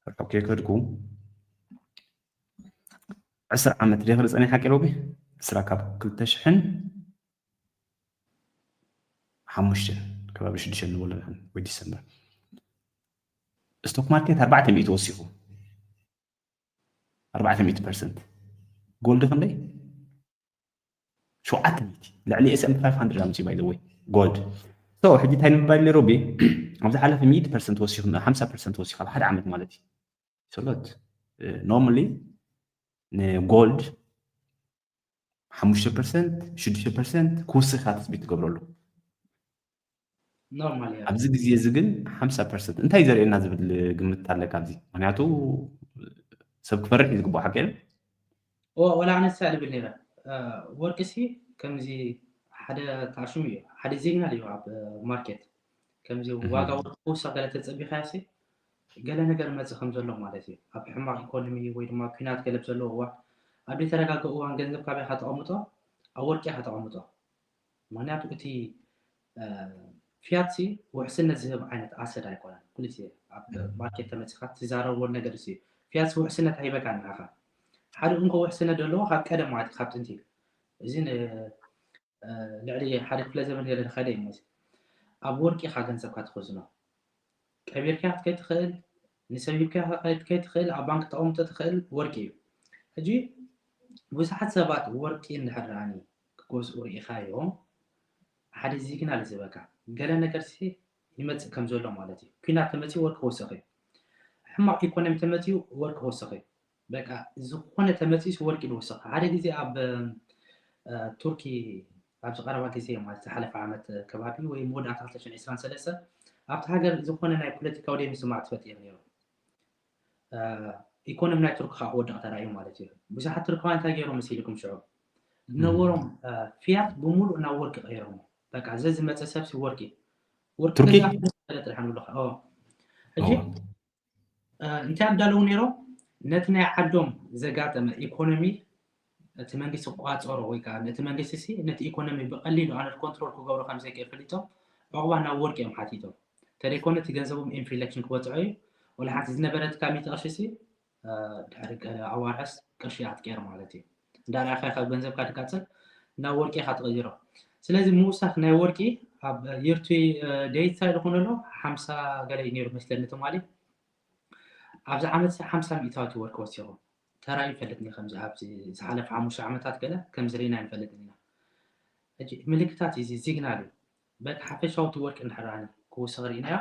ርሑቕ ከይከድኩ ዕስራ ዓመት ደይክሪ ጸኒሓ ቂሮቢ ዕስራ ካብ ክልተ ሽሕን ሓሙሽተን ከባቢ ሽዱሽተ ንበሎ ንሕን ወይ ዲሰምበር ስቶክ ማርኬት ኣርባዕተ ሚእቲ ወሲኹ ኣርባዕተ ሚእቲ ፐርሰንት ጎልድ ክንደይ ሸውዓተ ሚእቲ ልዕሊ S&P five hundred ኣምፅኡ by the way ጎልድ so ሕጂ እንታይ ንምባል ነይሩ ቢ ኣብ ዝሓለፈ ሚእቲ ፐርሰንት ወሲኹ ሓምሳ ፐርሰንት ወሲኹ ኣብ ሓደ ዓመት ማለት እዩ ሰሎት normally ንጎልድ ሓሙሽተ ፐርሰንት ሽዱሽተ ፐርሰንት ክውስኻ ትፅቢት ትገብረሉ ኖርማል እያ ኣብዚ ግዜ እዚ ግን ሓምሳ ፐርሰንት እንታይ እዩ ዘርእየና ዝብል ግምት ኣለካ ኣብዚ ምክንያቱ ሰብ ክፈርሕ እዩ ዝግባእ ሓቂ የለን ኦ- ወላ ኣነሳ ልብል ነይረ እ፣ ወርቂ ሲ ከምዚ ሓደ ታሽሙ እዩ ሓደ ዜግናል እዩ ኣብ ማርኬት ከምዚ ዋጋ ወርቂ ክውሳ ገለ ተፀቢኻያ ሲ ገለ ነገር መፅእ ከም ዘሎ ማለት እዩ ኣብ ሕማቕ ኢኮኖሚ ወይ ድማ ኩናት ገለ ዘለዎ እዋን ኣብ ዘይተረጋገ እዋን ገንዘብ ካበይ ከተቐምጦ ኣብ ወርቂ ከተቐምጦ ምክንያቱ እቲ ፊያት ሲ ውሕስነት ዝህብ ዓይነት ኣሰድ ኣይኮነን ኩሉ ግዜ ኣብ ማርኬት ተመፂኻ ትዛረቦ ነገር ሲ ፊያት ሲ ውሕስነት ኣይበካን ንዓኻ ሓደ እንኮ ውሕስነት ዘለዎ ካብ ቀደም ማለት ካብ ጥንቲ እዚ ልዕሊ ሓደ ክፍለ ዘመን ገለ ዝኸደ እዩ ማለት ኣብ ወርቂ ኢኻ ገንዘብካ ትኸዝኖ ቀቢርካ ክትከይድ ትኽእል ንሰብ ሂብካ ክትከይድ ትኽእል ኣብ ባንክ ተቐምጦ ትኽእል ወርቂ እዩ ሕጂ ብዙሓት ሰባት ወርቂ እንድሕር ደኣኒ ክገዝኡ ርኢኻዮም ሓደ ዚግናል ዝህበካ ገለ ነገር ሲ ይመፅእ ከም ዘሎ ማለት እዩ ኩናት ተመፅኡ ወርቂ ክወስኽ እዩ ሕማቕ ኢኮኖሚ ተመፅኡ ወርቂ ክወስኽ እዩ በቃ ዝኾነ ተመፅኡስ ወርቂ ዝወስኽ ሓደ ግዜ ኣብ ቱርኪ ኣብዚ ቀረባ ግዜ ማለት ዝሓለፈ ዓመት ከባቢ ወይ መወዳእታ ክልተ ሽሕን ዕስራን ሰለስተ ኣብቲ ሃገር ዝኾነ ናይ ፖለቲካዊ ደይ ምስማዕ ተፈጢሩ ነይሩ ኢኮኖሚ ናይ ቱርኪ ከዓ ክወድቕ ተራእዩ ማለት እዩ ብዙሓት ቱርካውያን እንታይ ገይሮም መሲልኩም ሽዑ ዝነበሮም ፊያት ብምሉእ ናብ ወርቂ ቀይሮም በቃ ዘ ዝመፀ ሰብሲ ወርቂ ወርቂ ቱርኪ? ገዛ ጥራሕ ንብሎ ሕጂ እንታይ ኣዳለዉ ነይሮም ነቲ ናይ ዓዶም ዘጋጠመ ኢኮኖሚ እቲ መንግስቲ ቋፀሮ ወይ ከዓ ነቲ መንግስቲ ሲ ነቲ ኢኮኖሚ ብቀሊሉ ኣነ ኮንትሮል ክገብሮ ከምዘይክእል ፈሊጦም ዕቁባ ናብ ወርቂ እዮም ሓቲቶም ተደይኮነ እቲ ገንዘቦም ኢንፍሌክሽን ክበፅዖ እዩ ወላ ሓንቲ ዝነበረትካ ሚእቲ ቅርሺ ሲ ድሕሪ ገለ ኣዋርሕስ ቅርሺ ኣትቀየር ማለት እዩ እንዳርኣኻ ካብ ገንዘብካ ትቃፅል ናብ ወርቂ ኢኻ ትቕይሮ ስለዚ ምውሳኽ ናይ ወርቂ ኣብ የርቱ ደይት ሳይድ ዝኾነ ኣሎ ሓምሳ ገለ እዩ ነይሩ መስለኒ ትማሊ ኣብዚ ዓመት ሲ ሓምሳ ሚእታዊት ወርቂ ወሲኹ ተራእዩ ይፈልጥኒ ከምዚ ኣብዚ ዝሓለፈ ሓሙሽተ ዓመታት ገለ ከምዚ ርኢና ይንፈልጥን ኢና ሕጂ ምልክታት እዚ ሲግናል እዩ በቲ ሓፈሻዊ እቲ ወርቂ እንድሕር ክውስኽ ርኢናዮ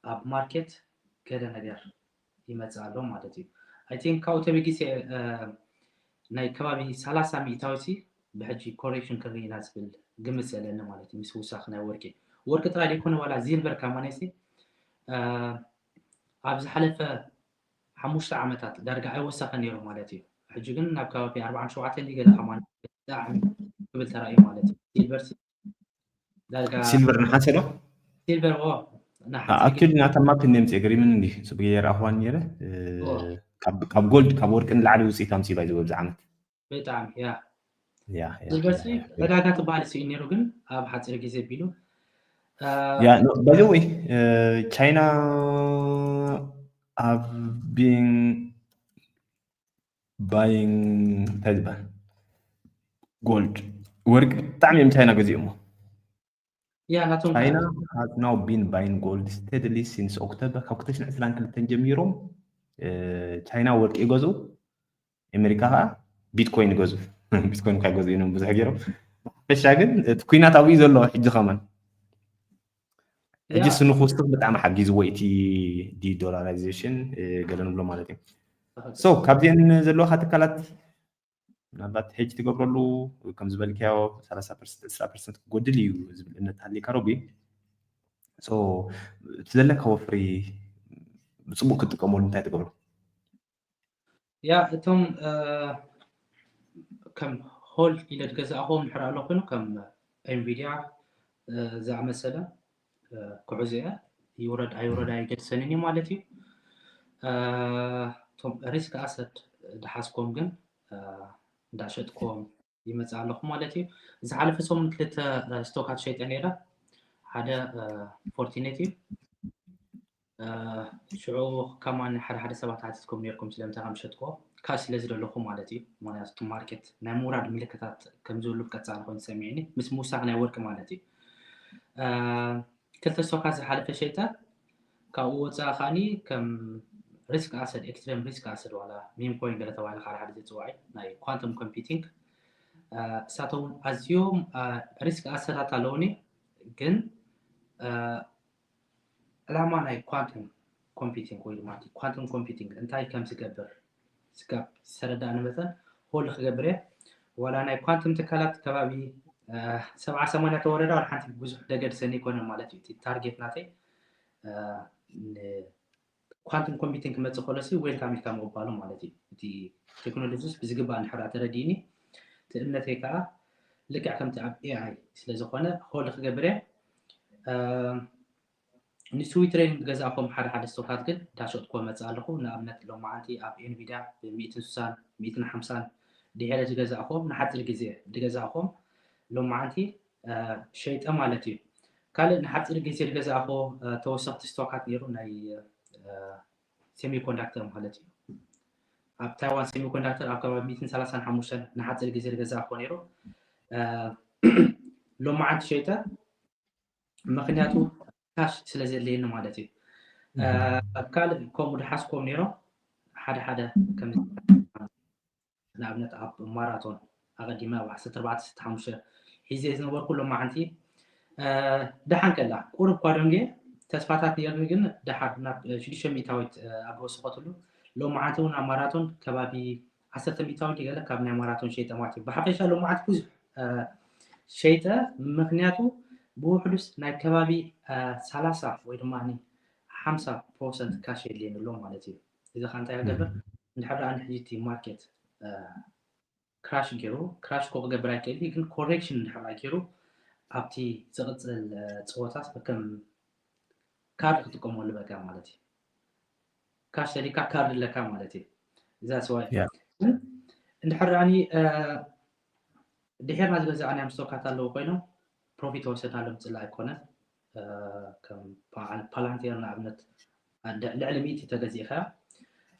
ኣብ ማርኬት ገለ ነገር ይመፅእ ኣሎ ማለት እዩ I think ካብኡ ተበጊሰ ናይ ከባቢ ሰላሳ ሚእታዊ ሲ ብሕጂ ኮሬክሽን ክንርኢ ኢና ዝብል ግምት ዘለኒ ማለት እዩ ምስ ውሳኽ ናይ ወርቂ ወርቂ ጥራይ ዘይኮነ ዋላ ዚልቨር ከማነሲ ኣብ ዝሓለፈ ሓሙሽተ ዓመታት ዳርጋ ኣይወሰኸ ነይሩ ማለት እዩ ሕጂ ግን ናብ ከባቢ ኣርባዓን ሸውዓተን ገለ ከማን ብጣዕሚ ክብል ተራእዩ ማለት እዩ ሲልቨር ዳርጋ ሲልቨር ነሓሰ ዶ ሲልቨር ኦ ኣክቹሊ ናታ ማፕ እኒኦም ፅእ ግሪምን እንዲ ፅቡቅ የርኣኽዋን ነይረ ካብ ጎልድ ካብ ወርቂ ንላዕሊ ውፅኢት ኣምፂባ እዩ ዝበብዚ ዓመት ብጣዕሚ ያ ያ ዩኒቨርሲቲ ዕዳጋ ትበሃል ስኢሉ ነይሩ ግን ኣብ ሓፂር ግዜ ቢሉ ያ ባይዘወይ ቻይና ኣብ ቢን ባይን እንታይ ዝበሃል ጎልድ ወርቂ ብጣዕሚ እዮም ቻይና ገዚኦሞ ያ ናቶም China has now been buying gold steadily since October ካብ ክልተ ሽሕን ዕስራን ክልተን ጀሚሮም ቻይና ወርቂ ይገዝኡ ኣሜሪካ ከዓ ቢትኮይን ይገዝኡ ቢትኮይን ካብ ገዝኡ እዮም ብዙሕ ገይሮም ሓፈሻ ግን እቲ ኩናት ኣብኡ ዘሎ ሕጂ ከማን ሕጂ ስንክውስክ ብጣዕሚ ሓጊዝዎ እቲ ዲዶላራይዜሽን ገለ ንብሎ ማለት እዩ so ካብዚአን ዘለዋካ ትካላት ምናልባት ሄጅ ትገብረሉ ከም ዝበልካዮ ሰላሳ ፐርሰንት ዕስራ ፐርሰንት ክጎድል እዩ ዝብል እምነት ሃልካ ሮቢ እቲ ዘለካ ወፍሪ ብፅቡቅ ክትጥቀመሉ እንታይ ትገብሮ ያ እቶም ከም ሆልድ ኢለ ዝገዛእኹም ድሕር ኣሎ ኮይኑ ከም ኤንቪድያ ዝኣመሰለ ክዕዝአ ይውረድ ኣይውረድ ኣይገድሰንን እዩ ማለት እዩ እቶም ሪስክ ኣሰት ዝሓዝኮም ግን እንዳሸጥኮም ይመፅእ ኣለኹ ማለት እዩ ዝሓለፈ ሰሙን ክልተ ስቶካት ሸይጠ ነይረ ሓደ ፎርቲኔት እዩ ሽዑ ከማን ሓደ ሓደ ሰባት ሓቲትኩም ነርኩም ስለምንታይ ከም ሸጥኮ ካሽ ስለ ዝደለኹ ማለት እዩ። ምክንያቱ እቲ ማርኬት ናይ ምውራድ ምልክታት ከም ዝህሉ ቀፃሊ ኮይኑ ሰሚዕኒ ምስ ምውሳኽ ናይ ወርቂ ማለት እዩ። እ፣ ክልተ ስቶካት ዝሓለፈ ሸይጠ ካብኡ ወፃኢ ከዓኒ ከም ሪስክ ኣሰድ ኤክስትሪም ሪስክ ኣሰድ ዋላ ሚም ኮይን ገለ ተባሂሉ ሓደ ሓደ ዝፅዋዕ እዩ ናይ ኳንተም ኮምፒውቲንግ እሳቶም ኣዝዮም ሪስክ ኣሰታት ኣለውኒ ግን ዕላማ ናይ ኳንተም ኮምፒውቲንግ ወይ ድማ ኳንተም ኮምፒውቲንግ እንታይ ከም ዝገብር ስጋብ ዝተረዳእኒ መጠን ሆል ክገብር እየ። ዋላ ናይ ኳንተም ትካላት ከባቢ ሰብዓ ሰማንያ ተወረዳ ወላ ሓንቲ ብዙሕ ደገድሰኒ ይኮነ ማለት እዩ። እቲ ታርጌት ናተይ ኳንተም ኮምፒውቲንግ ክመፅእ ከሎ ሲ ዌልካም ኢልካ ምቕባሉ ማለት እዩ። እቲ ቴክኖሎጂስ ብዝግባእ እንድሕር ተረዲእኒ እቲ እምነተይ ከዓ ልክዕ ከምቲ ኣብ ኤኣይ ስለዝኮነ ሆል ክገብር እየ። ንስዊ ትሬዲንግ ዝገዛእኩም ሓደ ሓደ ስቶካት ግን እንዳሸጥኩ መፅእ ኣለኹ። ንኣብነት ሎማዓንቲ ኣብ ኤንቪዲያ ብሚእትን ስሳን ሚእትን ሓምሳን ድሕረ ዝገዛእኹም ንሓፂር ግዜ ዝገዛእኹም ሎማዓንቲ ሸይጠ ማለት እዩ። ካልእ ንሓፂር ግዜ ዝገዛእኹ ተወሰኽቲ ስቶካት ነይሩ ናይ ሴሚኮንዳክተር ማለት እዩ። ኣብ ታይዋን ሴሚኮንዳክተር ኣብ ከባቢ ሚእትን ሰላሳን ሓሙሽተን ንሓፂር ግዜ ዝገዛእኹ ነይሩ። ሎማዓንቲ ሸይጠ ምክንያቱ ካሽ ስለ ዘድልየኒ ማለት እዩ። ካልእ ከምኡ ድሓስኮም ነይሮም ሓደ ሓደ ከም ንኣብነት ኣብ ማራቶን ኣቐዲመ ኣብ ዓሰርተ ኣርባዕተ ዓሰርተ ሓሙሽተ ሒዘ ዝነበርኩ ሎማዓንቲ ደሓን ከላ ቁሩብ ኳ ደንጌ ተስፋታት ነርኒ ግን ደሓር ናብ ሽዱሽተ ሚእታዊት ኣብ ዝወሰኸትሉ ሎማዓንቲ እውን ኣብ ማራቶን ከባቢ ዓሰርተ ሚእታዊት ገለ ካብ ናይ ማራቶን ሸይጠ ማለት እዩ። ብሓፈሻ ሎማዓንቲ ብዙሕ ሸይጠ ምክንያቱ ብውሕዱስ ናይ ከባቢ ሰላሳ ወይ ድማ ሓምሳ ፐርሰንት ካሽ የድልየኒ ኣሎ ማለት እዩ። እዚ ከዓ እንታይ ይገብር እንድሕር ደኣ ንሕጂ እቲ ማርኬት ክራሽ ገይሩ ክራሽ ኮ ክገብር ኣይክእል ግን ኮሬክሽን እንድሕር ደኣ ገይሩ ኣብቲ ዝቕፅል ፀወታ ከም ካርድ ክጥቀመሉ በቃ ማለት እዩ። ካሽ ተሊካ ካርድ ኣለካ ማለት እዩ። እዛ ስዋይ እንድሕር ደኣኒ ድሕርና ዝገዛእናዮም ስቶካት ኣለዉ ኮይኖም ፕሮፊት ወሰድናሎም ፅላ ኣይኮነን። ከም ፓላንቴር ንኣብነት ልዕሊ ሚእቲ ተገዚእካ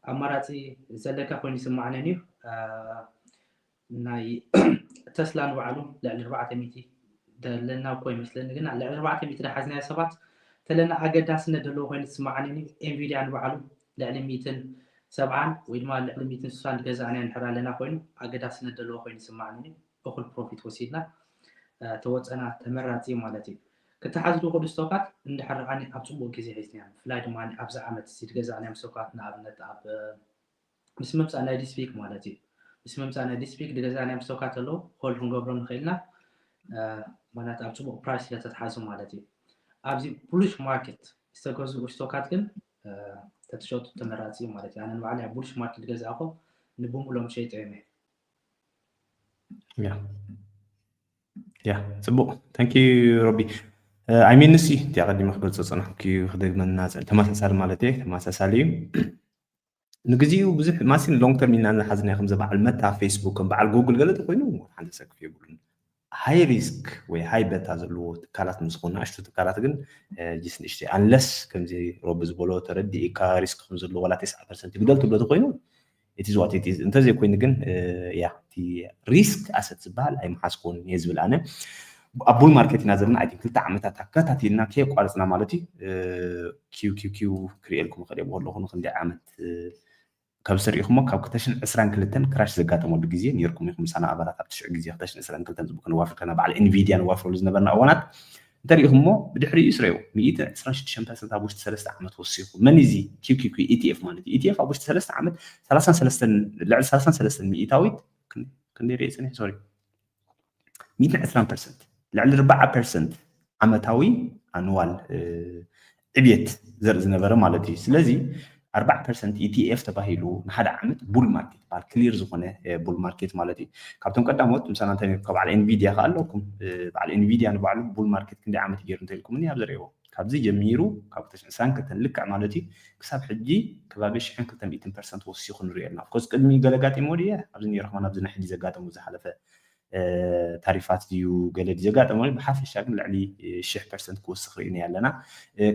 ኣማራፂ ዘለካ ኮይኑ ይስማዕነን እዩ። ናይ ተስላ ንባዕሉ ልዕሊ ኣርባዕተ ሚእቲ ደለና እኮ ይመስለኒ ግን ልዕሊ ኣርባዕተ ሚእቲ ደሓዝናዮ ሰባት ተለና ኣገዳስነት ዘለዎ ኮይኑ ይስማዕነን እዩ። ኤንቪዲያ ንባዕሉ ልዕሊ ሚእትን ሰብዓን ወይ ድማ ልዕሊ ሚእትን ስሳን ገዛእናዮ እንድሕር ኣለና ኮይኑ ኣገዳስነት ዘለዎ ኮይኑ ይስማዕነን እዩ። እኹል ፕሮፊት ወሲድና ተወፀና ተመራፂ ማለት እዩ። ክተሓዝ ዝኽእሉ ስቶካት እንድሕር ደኣ ኣብ ፅቡቅ ግዜ ሒዝናዮም ብፍላይ ድማ ኣብዚ ዓመት እዚ ዝገዛእናዮም ስቶካት ንኣብነት ኣብ ምስ ምምፃእ ናይ ዲስፒክ ማለት እዩ። ምስ ምምፃእ ናይ ዲስፒክ ዝገዛእናዮም ስቶካት ኣለዉ ሆል ክንገብሮም ንኽእል ኢና። ምክንያቱ ኣብ ፅቡቅ ፕራይስ ስለተትሓዙ ማለት እዩ። ኣብዚ ቡሊሽ ማርኬት ዝተገዝኡ ስቶካት ግን ተትሸጡ ተመራፂ እዩ ማለት እዩ። ኣነ ንባዕለይ ኣብ ቡሊሽ ማርኬት ገዛእኹ ንብሙሎም ሸይጠ እዮም። ያ ፅቡቅ ተንኪ ሮቢ። ኣይሚን ንሲ እቲ ኣቀዲመ ክገልፆ ፀናሕኩ ክደግመና ተመሳሳሊ ማለት እየ ተመሳሳሊ እዩ። ንግዚኡ ብዙሕ ማሲን ሎንግ ተርም ኢና ዝሓዝና ከም ዝበዓል መታ ፌስቡክ ከም በዓል ጉግል ገለ ተኮይኑ ሓንቲ ሰክፍ የብሉን። ሃይ ሪስክ ወይ ሃይ በታ ዘለዎ ትካላት ምስ ዝኾኑ ኣሽቱ ትካላት ግን ጅስ ንእሽተይ ኣንለስ ከምዚ ሮቢ ዝበሎ ተረዲእካ ሪስክ ከም ዘለዎ ዋላ ተስዓ ፐርሰንት ይጉደል ትብሎ ተኮይኑ it is what it is እንተዘይኮይኑ ግን ያ እቲ ሪስክ ኣሰት ዝበሃል ኣይምሓዝኮን እየ ዝብል ኣነ ኣብ ቡል ማርኬት ኢና ዘለና ኣይ ክልተ ዓመታት ኣከታቲልና ከየቋረፅና ማለት እዩ ኪው ኪው ኪው ክርእየልኩም ይኽእል እየ ብከለኹ ንክንደይ ዓመት ካብ ዝተሪኢኹሞ ካብ ክልተ ሽሕን ዕስራን ክልተን ክራሽ ዘጋጠመሉ ግዜ ነይርኩም ኢኹም ምሳና ኣባላት ኣብቲ ሽዑ ግዜ ክልተ ሽሕን ዕስራን ክልተን ዝብሉ ክንዋፍር ከለና በዓል ኤንቪድያ ንዋፍረሉ ዝነበርና እዋናት እንተሪኢኹሞ ብድሕሪኡ ስረዩ ሚእትን ዕስራን ሽዱሽተን ፐርሰንት ኣብ ውሽጢ ሰለስተ ዓመት ወሲኹ መን እዚ ኪውኪኪ ኢቲኤፍ ማለት እዩ ኢቲኤፍ ኣብ ውሽጢ ሰለስተ ዓመት ሰላሳን ሰለስተን ልዕሊ ሰላሳን ሰለስተን ሚእታዊት ክንደይ ርእየ ፅኒሕ ሶሪ ሚእትን ዕስራን ፐርሰንት ልዕሊ ኣርባዓ ፐርሰንት ዓመታዊ ኣንዋል ዕብየት ዘርኢ ዝነበረ ማለት እዩ። ስለዚ ኣርባዓ ፐርሰንት ኢቲኤፍ ተባሂሉ ንሓደ ዓመት ቡል ማርኬት በዓል ክሊር ዝኾነ ቡል ማርኬት ማለት እዩ። ካብቶም ቀዳሞት ምሳና እንታይ ካብ በዓል ኤንቪዲያ ከ ኣለኩም። በዓል ኤንቪዲያ ንባዕሉ ቡል ማርኬት ክንደይ ዓመት ገይሩ እንተልኩምኒ ኣብ ዘርእዎ ካብዚ ጀሚሩ ካብ ክልተ ሽሕን ዕስራን ክልተን ልክዕ ማለት እዩ ክሳብ ሕጂ ከባቢ ሽሕን ክልተ ሚእትን ፐርሰንት ወሲኹ ንሪኦ ኣለና። ኦፍኮርስ ቅድሚ ገለ ጋጢሞ ድየ ኣብዚ ነይረ ከማን ኣብዚ ናይ ሕጂ ዘጋጠሙ ዝሓለፈ ታሪፋት ድዩ ገለ ድዩ ዘጋጠመ ብሓፈሻ ግን ልዕሊ ሽሕ ፐርሰንት ክወስኽ ርኢና ኣለና።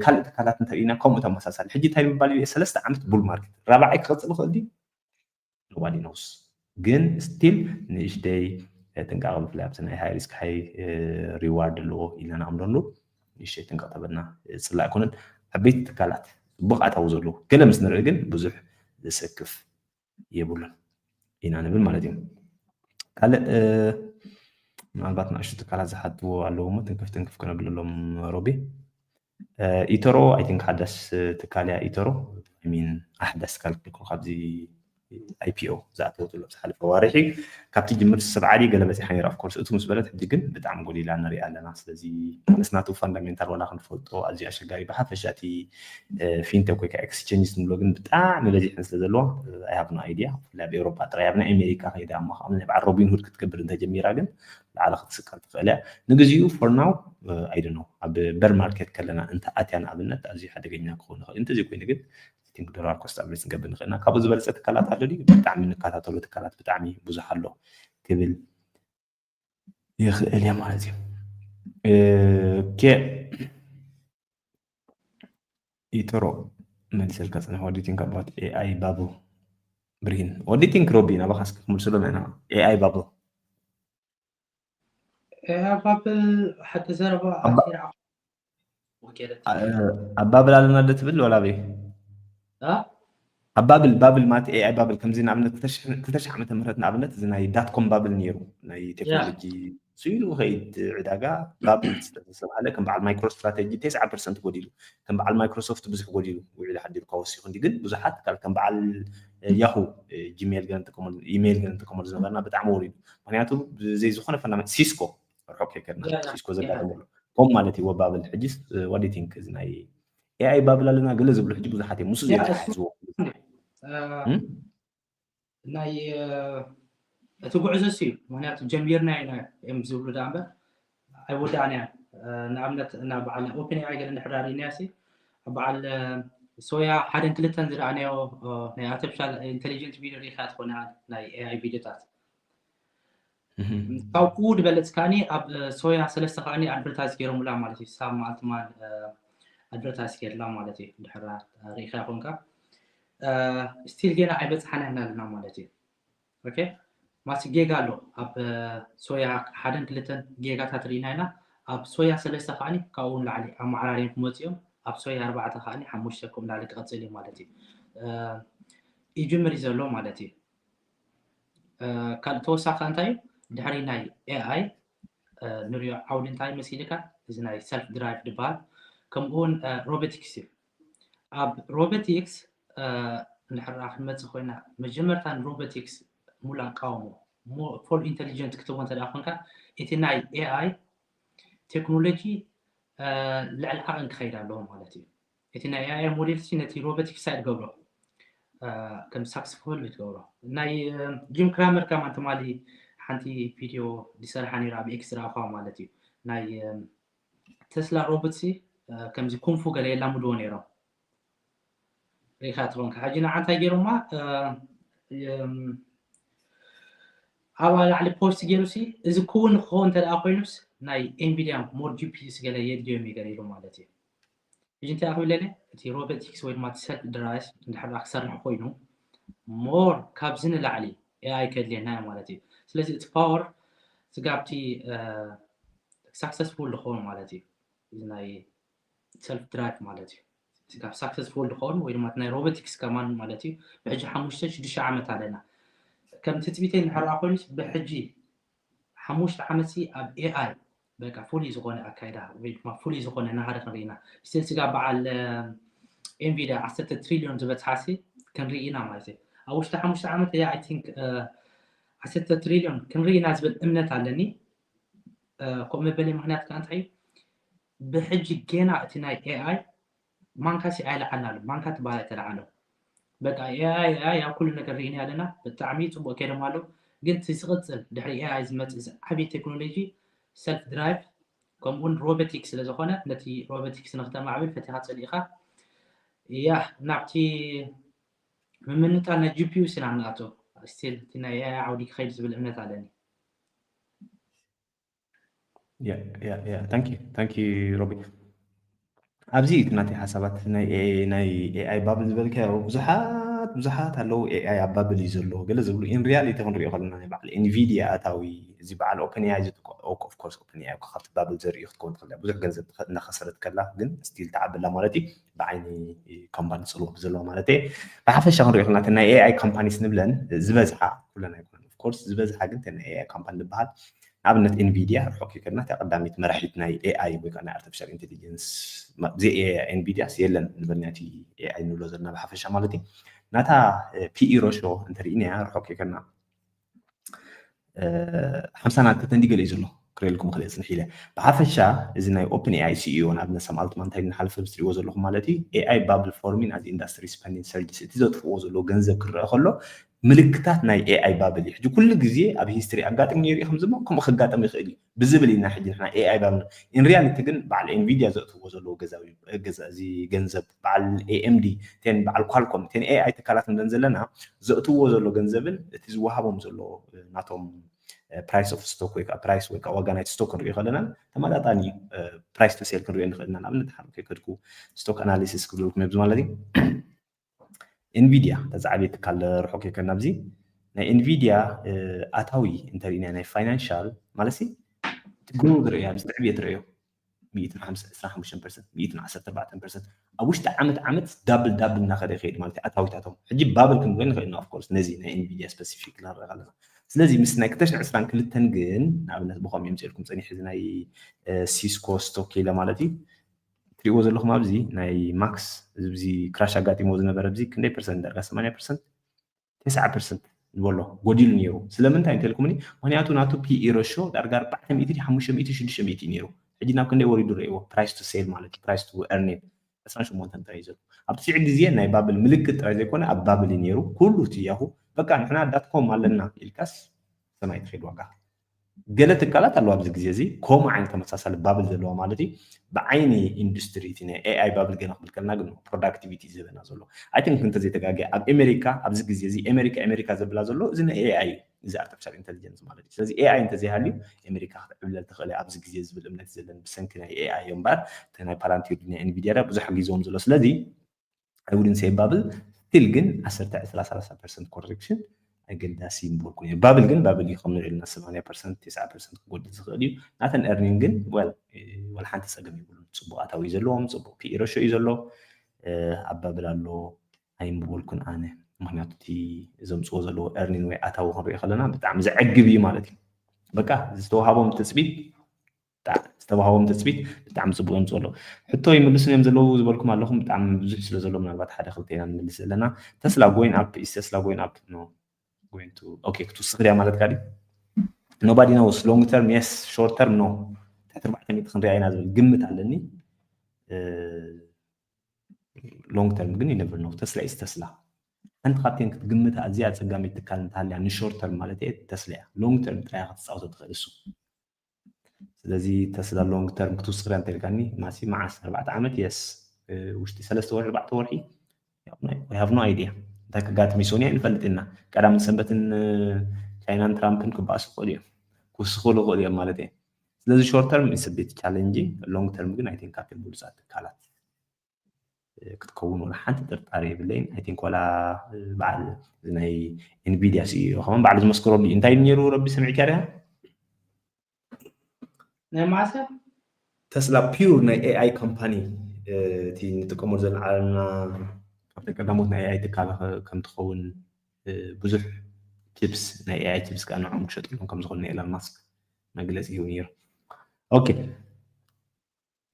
ካልእ ትካላት እንተርኢና ከምኡ ተመሳሳሊ ሕጂ እንታይ ንምባል ሰለስተ ዓመት ቡል ማርኬት ራብዓይ ክቐፅል ይኽእል ድዩ? nobody knows። ግን still ንእሽተይ ጥንቃቐ፣ ብፍላይ ኣብቲ ናይ high risk high reward ኣለዎ ኢልና ንኣምነሉ ንእሽተይ ጥንቃቐ ተበልና። ጽላእ ኣይኮነን፣ ዓበይቲ ትካላት ጽቡቕ ኣታዊ ዘለዎ፣ ገለ ምስ ንርኢ ግን ብዙሕ ዘሰክፍ የብሉን ኢና ንብል ማለት እዩ። ካልእ ምናልባት ንኣሽቱ ትካላት ዝሓትዎ ኣለዉ እሞ ትንክፍ ትንክፍ ክነብለሎም። ሮቢ፣ ኢተሮ I think ሓዳስ ትካል እያ። ኢተሮ ሚን ኣሕዳስ ትካል ክልኩ ካብዚ I P O ዝኣተወትሉ ኣብ ዝሓለፈ ዋርሒ ካብቲ ጅምር ሰብ ዓዲ ገለ በፂሓ ነይራ። Of course እቱ ምስ በለት ሕጂ ግን ብጣዕሚ ጎዲላ ንሪኣ ኣለና። ስለዚ ምስ ናቱ ፋንዳሜንታል ዋላ ክንፈልጦ ኣዝዩ ኣሸጋሪ። ብሓፈሻ እቲ fintech ወይ ከዓ exchanges ንብሎ ግን ብጣዕሚ በዚሐን ስለ ዘለዋ I have no idea። ብፍላይ ኣብ ኤውሮጳ ጥራይ፣ ኣብ ናይ ኣሜሪካ ከይዳ እሞ ከዓ ናይ በዓል ሮቢን ሁድ ክትገብር እንተጀሚራ ግን ላዕሊ ክትስቀል ትኽእል እያ። ንግዚኡ for now I don't know ኣብ bear market ከለና እንተ ኣትያ ንኣብነት ኣዝዩ ሓደገኛ ክኸውን ይኽእል። እንተዘይኮይኑ ግን I think ዶላር ኮስት ኣቨሬጅ ክንገብር ንኽእልና። ካብኡ ዝበለፀ ትካላት ኣሎ ድዩ? ብጣዕሚ እንከታተሎ ትካላት ብጣዕሚ ብዙሕ ኣሎ ክብል ይኽእል እየ ማለት እዩ። ኦኬ፣ ኢተሮ መሊሰልካ ፅንሕ። What do you think about A I bubble? ብርሂን፣ what do you think ሮቢ? ናባኻ እስኪ ክምልስሎም ኢና። A I bubble ኤ ኣይ ባብል ሓቂ ዘረባ ኣባ- ኣቲራ ወገለት ኣብ ባብል ኣለና ዶ ትብል ወላ በይ? እ? ኣብ ባብል፣ ባብል ማለት A I ባብል ከምዚ ንኣብነት ክልተ ሽሕ ዓመተ ምህረት ንኣብነት እዚ ናይ ዳት ኮም ባብል ነይሩ ናይ ቴክኖሎጂ ስኢሉ ከይድ ዕዳጋ ባብል ዝተባሃለ ከም በዓል ማይክሮ ስትራቴጂ ተስዓ ፐርሰንት ጎዲሉ፣ ከም በዓል ማይክሮሶፍት ብዙሕ ጎዲሉ ውዒሉ ሓዲሩ ካብ ወሲኹ እንዲ ግን ብዙሓት ትካል ከም በዓል ያሁ ጂሜል ገለ ንጥቀመሉ ኢሜይል ገለ ንጥቀመሉ ዝነበርና ብጣዕሚ ወሪዱ። ምክንያቱ ብዘይ ዝኾነ ፈንዳመንት ሲስኮ ርሑቕ ከይከድና ያ፣ ያ፣ ሲስኮ ያ። ዘጋጠመሉ ኮም ማለት እዩ። ባብል ሕጂስ what do you think እዚ ናይ A I ባብል ኣለና ገለ ዝብሉ ሕጂ ብዙሓት እዮም ምስ ያ፣ ዘይተሓሕዝዎ እ፣ እም? ናይ እ፣ እቲ ጉዕዞ ሲ እዩ ምክንያቱ ጀሚርና ኢና እዮም ዝብሉ ዳ እምበር ኣይወዳእናያ። ንኣብነት እና በዓል ኦፕን ኤ ኣይ ገለ እንድሕር ርኢናያ ሲ ኣብ በዓል እ፣ ሶያ ሓደን ክልተን ዝረኣናዮ እ፣ ናይ ኣርቲፊሻል ኢንቴሊጀንት ቪዲዮ ሪኢኻ ትኾና ናይ ኤ ኣይ ቪዲዮታት እህም። ካብኡ ዝበለፅ ከዓኒ ኣብ ሶያ ሰለስተ ከዓኒ ኣድቨርታይዝ ገይሮምላ ማለት እዩ። ሳም ኣልትማን ኣድቨርታይዝ ገይርላ ማለት እዩ። ድሕራ ርኢኻ ይኮንካ ስቲል ገና ኣይበፅሓና ኢና ኣለና ማለት እዩ። ኦኬ ማሲ ጌጋ ኣሎ ኣብ ሶያ ሓደን ክልተን ጌጋታት ርኢና ኢና። ኣብ ሶያ ሰለስተ ከዓኒ ካብኡ ንላዕሊ ኣመዓራርዮም ክመፅኦም ኣብ ሶያ ኣርባዕተ ከዓኒ ሓሙሽተ ከምኡ ንላዕሊ ክቐፅል እዩ ማለት እዩ። ይጅምር እዩ ዘሎ ማለት እዩ። ካልእ ተወሳኺ እንታይ እዩ? ድሕሪ ናይ ኤ ኣይ ንሪኦ ዓውዲ እንታይ መሲልካ? እዚ ናይ ሰልፍ ድራይቭ ዝበሃል ከምኡ እውን ሮቦቲክስ እዩ። ኣብ ሮቦቲክስ እንድሕር ደኣ ክንመፅእ ኮይና መጀመርታ ንሮቦቲክስ ሙሉእ ኣቃውሞ ፎል ኢንቴሊጀንት ክትቦ እንተ ደኣ ኮንካ እቲ ናይ ኤ ኣይ ቴክኖሎጂ ልዕሊ ዓቐን ክኸይድ ኣለዎ ማለት እዩ። እቲ ናይ ኤ ኣይ ሞዴል ሲ ነቲ ሮቦቲክስ ሳይድ ገብሮ ከም ሳክስፉል ትገብሮ ናይ ጂም ክራመር ከማን ትማሊ ሓንቲ ቪድዮ ዝሰርሓ ነይራ ኣብ ኤክስ ዝረኣኹዋ ማለት እዩ ናይ ተስላ ሮቦት ሲ ከምዚ ኩንፉ ገለ የላምድዎ ነይሮም ሪኢኻ ትኾንካ ሕጂ ንዓ እንታይ ገይሮማ ኣብ ላዕሊ ፖስት ገይሩ ሲ እዚ ክውን ክኸውን እንተ ደኣ ኮይኑስ ናይ ኤንቪድያ ሞር ጂፒዩስ ገለ የድልዮም እዩ ገለ ኢሉ ማለት እዩ ሕጂ እንታይ ኣኽብል ለለ እቲ ሮቦቲክስ ወይ ድማ ሰልፍ ድራይቭ እንድሕር ክሰርሕ ኮይኑ ሞር ካብዚ ንላዕሊ ኤኣይ ከድልየና እዩ ማለት እዩ ስለዚ እቲ ፓወር ስጋብቲ ሳክሰስፉል ዝኸውን ማለት እዩ እዚ ናይ ሰልፍ ድራይቭ ማለት እዩ ስጋብ ሳክሰስፉል ዝኸውን ወይ ድማ ናይ ሮቦቲክስ ከማን ማለት እዩ ብሕጂ ሓሙሽተ ሽዱሽተ ዓመት ኣለና ከም ትፅቢተይ እንድሕር ኮይኑ ብሕጂ ሓሙሽተ ዓመት ኣብ ኤኣይ በቃ ፍሉይ ዝኾነ ኣካይዳ ወይ ድማ ፍሉይ ዝኾነ ናህሪ ክንርኢና ስቲል ስጋ በዓል ኤንቪድያ ዓሰርተ ትሪልዮን ዝበፅሓ ሲ ክንርኢ ኢና ማለት እዩ ኣብ ውሽጢ ሓሙሽተ ዓመት እያ ኣይ ቲንክ ዓሰርተ ትሪልዮን ክንርኢ ኢና ዝብል እምነት ኣለኒ ከምኡ መበሊ ምክንያት ከዓ እንታይ ብሕጂ ገና እቲ ናይ ኤኣይ ማንካ ሲ ኣይለዓልና ኣሎ ማንካ ትበሃል ኣይተለዓሎ በቃ ኤኣይ ኤኣይ ኣብ ኩሉ ነገር ርኢና ኣለና ብጣዕሚ ፅቡቅ ከይዶም ኣለዉ ግን እቲ ዝቅፅል ድሕሪ ኤኣይ ዝመፅእ ዓብይ ቴክኖሎጂ ሰልፍ ድራይቭ ከምኡውን ሮቦቲክስ ስለዝኮነ ነቲ ሮቦቲክስ ንክተማዕብል ፈቲካ ፀሊእካ ያ ናብቲ ምምንጣል ናይ ጂፒዩ ሲና ንኣቶ ስቲል እቲ ናይ ኤኣይ ዓውዲ ክኸይድ ዝብል እምነት ኣለኒ ታንኪ ሮቢ ኣብዚ እቲ ናተይ ሓሳባት ናይ ኤኣይ ባብል ዝበልካዮ ብዙሓት ብዙሓት ኣለዉ። ኤኣይ ኣብ ባብል እዩ ዘሎ ገለ ዝብሉ። ኢን ሪያሊቲ ክንሪኦ ከለና ናይ በዓል ኤንቪዲያ ኣታዊ፣ እዚ በዓል ኦፕን ኤኣይ ዝጥቀ of course ኦፕን ኤኣይ እኮ ካብቲ ባብል ዘርእዩ ክትከውን ትኽእል እያ። ብዙሕ ገንዘብ እናኸሰረት ከላ ግን ስቲል ትዓቢ ኣላ ማለት እዩ። ብዓይኒ ካምፓኒ ፅልዋ ብዘለዋ ማለት እየ። ብሓፈሻ ክንሪኦ ከለና እተን ናይ ኤኣይ ካምፓኒስ ንብለን ዝበዝሓ፣ ኩለን ኣይኮነን of course፣ ዝበዝሓ ግን እተን ናይ ኤኣይ ካምፓኒ ዝበሃል ንኣብነት ኤንቪዲያ ርሑቕ ከይከድና እታ ቀዳመይቲ መራሒት ናይ ኤኣይ ወይ ከዓ ናይ ኣርቲፊሻል ኢንቴሊጀንስ ብዘይ ኤንቪዲያስ የለን ንበልና እቲ ኤኣይ ንብሎ ዘለና ብሓፈሻ ማለት እዩ። ናታ ፒኢ ሮሾ እንተሪኢናያ ርሑቕ ከይከድና ሓምሳ ናት ከተንዲ ገለ እዩ ዘሎ ክረልኩም ክልእ ፅንሕ ኢለ ብሓፈሻ እዚ ናይ ኦፕን ኤኣይ ሲኢኦ ንኣብነት ሳም ኣልትማን እንታይ እናሓለፈ ምስ ትሪእዎ ዘለኹም ማለት እዩ ኤኣይ ባብል ፎርሚን ኣዝ ኢንዳስትሪ ስፐንዲንግ ሰርጅስ እቲ ዘጥፍዎ ዘለዎ ገንዘብ ክረአ ከሎ ምልክታት ናይ ኤኣይ ባብል እዩ። ሕጂ ኩሉ ግዜ ኣብ ሂስትሪ ኣጋጢሙ ነይሩ እዩ ከምዚ እሞ ከምኡ ክጋጠም ይኽእል እዩ ብዝብል ኢና ሕጂ ንሕና ኤኣይ ባብል ኢን ሪያሊቲ ግን በዓል ኤንቪዲያ ዘእትዎ ዘለዎ ገዛ እዩ። ገዛ እዚ ገንዘብ በዓል ኤኤምዲ ቴን በዓል ኳልኮም ቴን ኤኣይ ትካላት ንብለን ዘለና ዘእትዎ ዘሎ ገንዘብን እቲ ዝወሃቦም ዘሎ ናቶም ፕራይስ ኦፍ ስቶክ ወይ ከዓ ፕራይስ ወይ ከዓ ዋጋ ናይቲ ስቶክ ክንሪኦ ከለና ተመጣጣኒ ፕራይስ ቱ ሴል ክንሪኦ ንኽእል ኢና። ንኣብነት ሓደ ከይከድኩ ስቶክ ኣናሊሲስ ክብለልኩም እየ ማለት እዩ። ኤንቪዲያ ተዛዕቤ ትካል ርሑቅ ከይከድና ኣብዚ ናይ ኤንቪዲያ ኣታዊ እንተሪእና ናይ ፋይናንሻል ማለት ሲ ትግሩ ዝርእያ ምስ ትዕብየ ትርእዮ ሚእትን ሓምሳ ዕስራን ሓሙሽተን ፐርሰንት ሚእትን ዓሰርተ ኣርባዕተን ፐርሰንት ኣብ ውሽጢ ዓመት ዓመት ዳብል ዳብል እናኸደ ይኸይድ ማለት እዩ። ኣታዊታቶም ሕጂ ባብል ክንብል ንኽእል ኢና ኦፍኮርስ ነዚ ናይ ኤንቪዲያ ስፐሲፊክ ንርኢ ኣለና። ስለዚ ምስ ናይ ክልተ ሽሕን ዕስራን ክልተን ግን ንኣብነት ብኸም የምፅልኩም ፀኒሕ እዚ ናይ ሲስኮ ስቶክ ኢለ ማለት እዩ ትሪእዎ ዘለኹም ኣብዚ ናይ ማክስ እዚ ክራሽ ኣጋጢሞ ዝነበረ ኣብዚ ክንደይ ፐርሰንት ዳርጋ ሰማንያ ፐርሰንት ተስዓ ፐርሰንት ዝበሎ ጎዲሉ ነይሩ። ስለምንታይ እንተልኩምኒ ምክንያቱ ናቱ ፒኢ ረሾ ዳርጋ ኣርባዕተ ሚእቲ ሓሙሽተ ሚእቲ ሽዱሽተ ሚእቲ ነይሩ። ሕጂ ናብ ክንደይ ወሪዱ ረእይዎ ፕራይስ ቱ ሴል ማለት እዩ ፕራይስ ቱ ኤርኒንግ ዕስራን ሸሞንተን ጥራይ ዘሎ ኣብቲ ሽዑ ግዜ ናይ ባብል ምልክት ጥራይ ዘይኮነ ኣብ ባብል እዩ ነይሩ ኩሉ እቲ ያኹ በቃ ንሕና ዳትኮም ኣለና ኢልካስ ሰማይ ትኸይድ ዋጋ ገለ ትካላት ኣለዋ ኣብዚ ግዜ እዚ ከምኡ ዓይነት ተመሳሳሊ ባብል ዘለዋ ማለት እዩ ብዓይኒ ኢንዱስትሪ እቲ ናይ ኤኣይ ባብል ገና ክብል ከለና ግን ፕሮዳክቲቪቲ ዝህበና ዘሎ ኣይ ቲንክ እንተዘይተጋገ ኣብ ኤሜሪካ ኣብዚ ግዜ እዚ ኤሜሪካ ኤሜሪካ ዘብላ ዘሎ እዚ ናይ ኤኣይ እዩ እዚ ኣርቲፊሻል ኢንቴሊጀንስ ማለት እዩ ስለዚ ኤኣይ እንተዘይሃልዩ ኤሜሪካ ክትዕብለል ትኽእል ኣብዚ ግዜ ዝብል እምነት ዘለን ብሰንኪ ናይ ኤኣይ እምበር ናይ ፓላንቲር ናይ ኤንቪዲያ ብዙሕ ሓጊዝዎም ዘሎ ስለዚ I wouldn't say ባብል still ግን ዓሰርተ ዕስራ ሰላሳ ፐርሰንት ኮሬክሽን ኣገዳሲ ምበልኩ ነይሩ ባብል ግን ባብል እዩ ከም ንሪኦ ዘለና ሰማንያ ፐርሰንት ተስዓ ፐርሰንት ክጎድል ዝኽእል እዩ ናተን earning ግን well ወላ ሓንቲ ፀገም የብሉን ፅቡቅ ኣታዊ እዩ ዘለዎም ፅቡቅ ፒኢ ረሾ እዩ ዘሎ ኣብ ባብል ኣሎ ኣይምበልኩን ኣነ ምክንያቱ እቲ ዘምፅዎ ዘለዎ earning ወይ ኣታዊ ክንሪኦ ከለና ብጣዕሚ ዘዕግብ እዩ ማለት እዩ በቃ ዝተዋሃቦም ትፅቢት ዝተዋሃቦም ትፅቢት ብጣዕሚ ፅቡቅ የምፅኡ ኣለዉ ሕቶ ይምልሱን እዮም ዘለዉ ዝበልኩም ኣለኹም ብጣዕሚ ብዙሕ ስለ ዘሎ ምናልባት ሓደ ክልተ ኢና ንምልስ ዘለና ተስላ going up is ተስላ going up no going to okay ክትውስኽ ድያ ማለት ካዲ nobody knows long term yes short term no ትሕቲ ኣርባዕተ ሚእቲ ክንሪኣ ኢና ዝብል ግምት ኣለኒ long term ግን you never know ተስላ is ተስላ ሓንቲ ካብተን ክትግምት ኣዝያ ኣፀጋሚት ትካል እንተሃልያ ን short term ማለት እየ ተስላ እያ long term ጥራያ ክትፃወቶ ትኽእል እሱ ስለዚ ተስላ long term ክትውስኽርያ እንተልካኒ ማሲ መዓስ ኣርባዕተ ዓመት yes ውሽጢ ሰለስተ ወርሒ ኣርባዕተ ወርሒ we have no idea እንታይ ክጋጥም ይሶኒ ኣይንፈልጥ ኢና ቀዳምን ሰንበትን ቻይናን ትራምፕን ክበኣሱ ክኽእሉ እዮም ክውስኽሉ ክኽእሉ እዮም ማለት እየ ስለዚ short term is bit challenging long term ግን I think ካብተን ብሉፃት ትካላት ክትከውን ወላ ሓንቲ ጥርጣሬ የብለይን I think ዋላ በዓል ናይ ኤንቪድያ ሲ ኢኦ ከማን ባዕሉ ዝመስከረሉ እዩ እንታይ ነይሩ ረቢ ሰሚዕካ ዲያ ናይ ማሰ ተስላ pure ናይ ኤኣይ ካምፓኒ እቲ ንጥቀመሉ ዘለና ዓለምና ካብተን ቀዳሞት ናይ ኤኣይ ትካል ከም ትኸውን ብዙሕ ቺፕስ ናይ ኤኣይ ቺፕስ ከዓ ንዕኦም ክሸጥሎም ከም ዝኾነ ኤለን ማስክ መግለፂ ሂቡ ነይሩ okay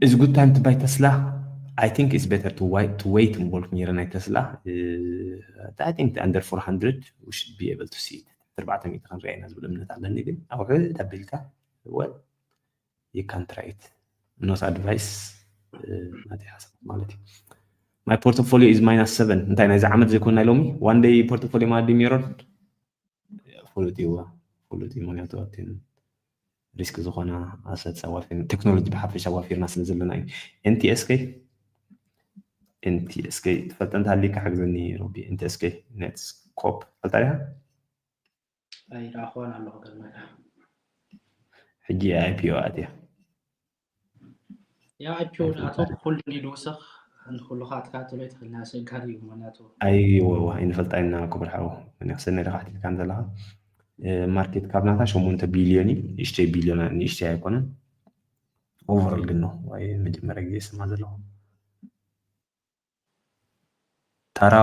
is good time to buy Tesla I think it's better to wait to wait ምበልኩ ነይረ ናይ ተስላ I think under four hundred we should be able to see it ኣርባዕተ ሚእቲ ክንሪኣ ኢና ዝብል እምነት ኣለኒ ግን ኣብ ውሕድ ኣቢልካ well you can try it not advice ናተይ ሓሳብ ማለት እዩ my portfolio is minus seven እንታይ ናይዚ ዓመት ዘይኮን ናይ ሎሚ one day portfolio ማለት ድዩ ሜሮን ፍሉጥ እዩ ፍሉጥ እዩ ምክንያቱ ኣብቲ ሪስክ ዝኾና ኣሰት ኣዋፊር ቴክኖሎጂ ብሓፈሻ ኣዋፊርና ስለ ዘለና እዩ NTSK NTSK ትፈልጠ እንተሃሊካ ሓግዘኒ ሮቢ NTSK ኔትስኮፕ ፈልጣ ዲኻ ኣይረኣኽዋን ኣለኹ ገርመካ ሕጂ IPO ኣትያ ያ IPO ናቶም ኩሉ ድዩ ዝውስኽ ንኩሉ ከዓ ትከታተሎ ይትኽእል ናይ ኣሸጋሪ እዩ ምክንያቱ ኣይወ ኣይንፈልጣ ኢና ክቡር ሓው ንክሰነ ኢኻ ሕቲልካ ዘለኻ ማርኬት ካብ ናታ ሸሞንተ ቢልዮን እዩ ንእሽተይ ቢልዮን ንእሽተይ ኣይኮነን ኦቨሮል ግን ነው መጀመሪያ ግዜ ስማ ዘለኹ ታራ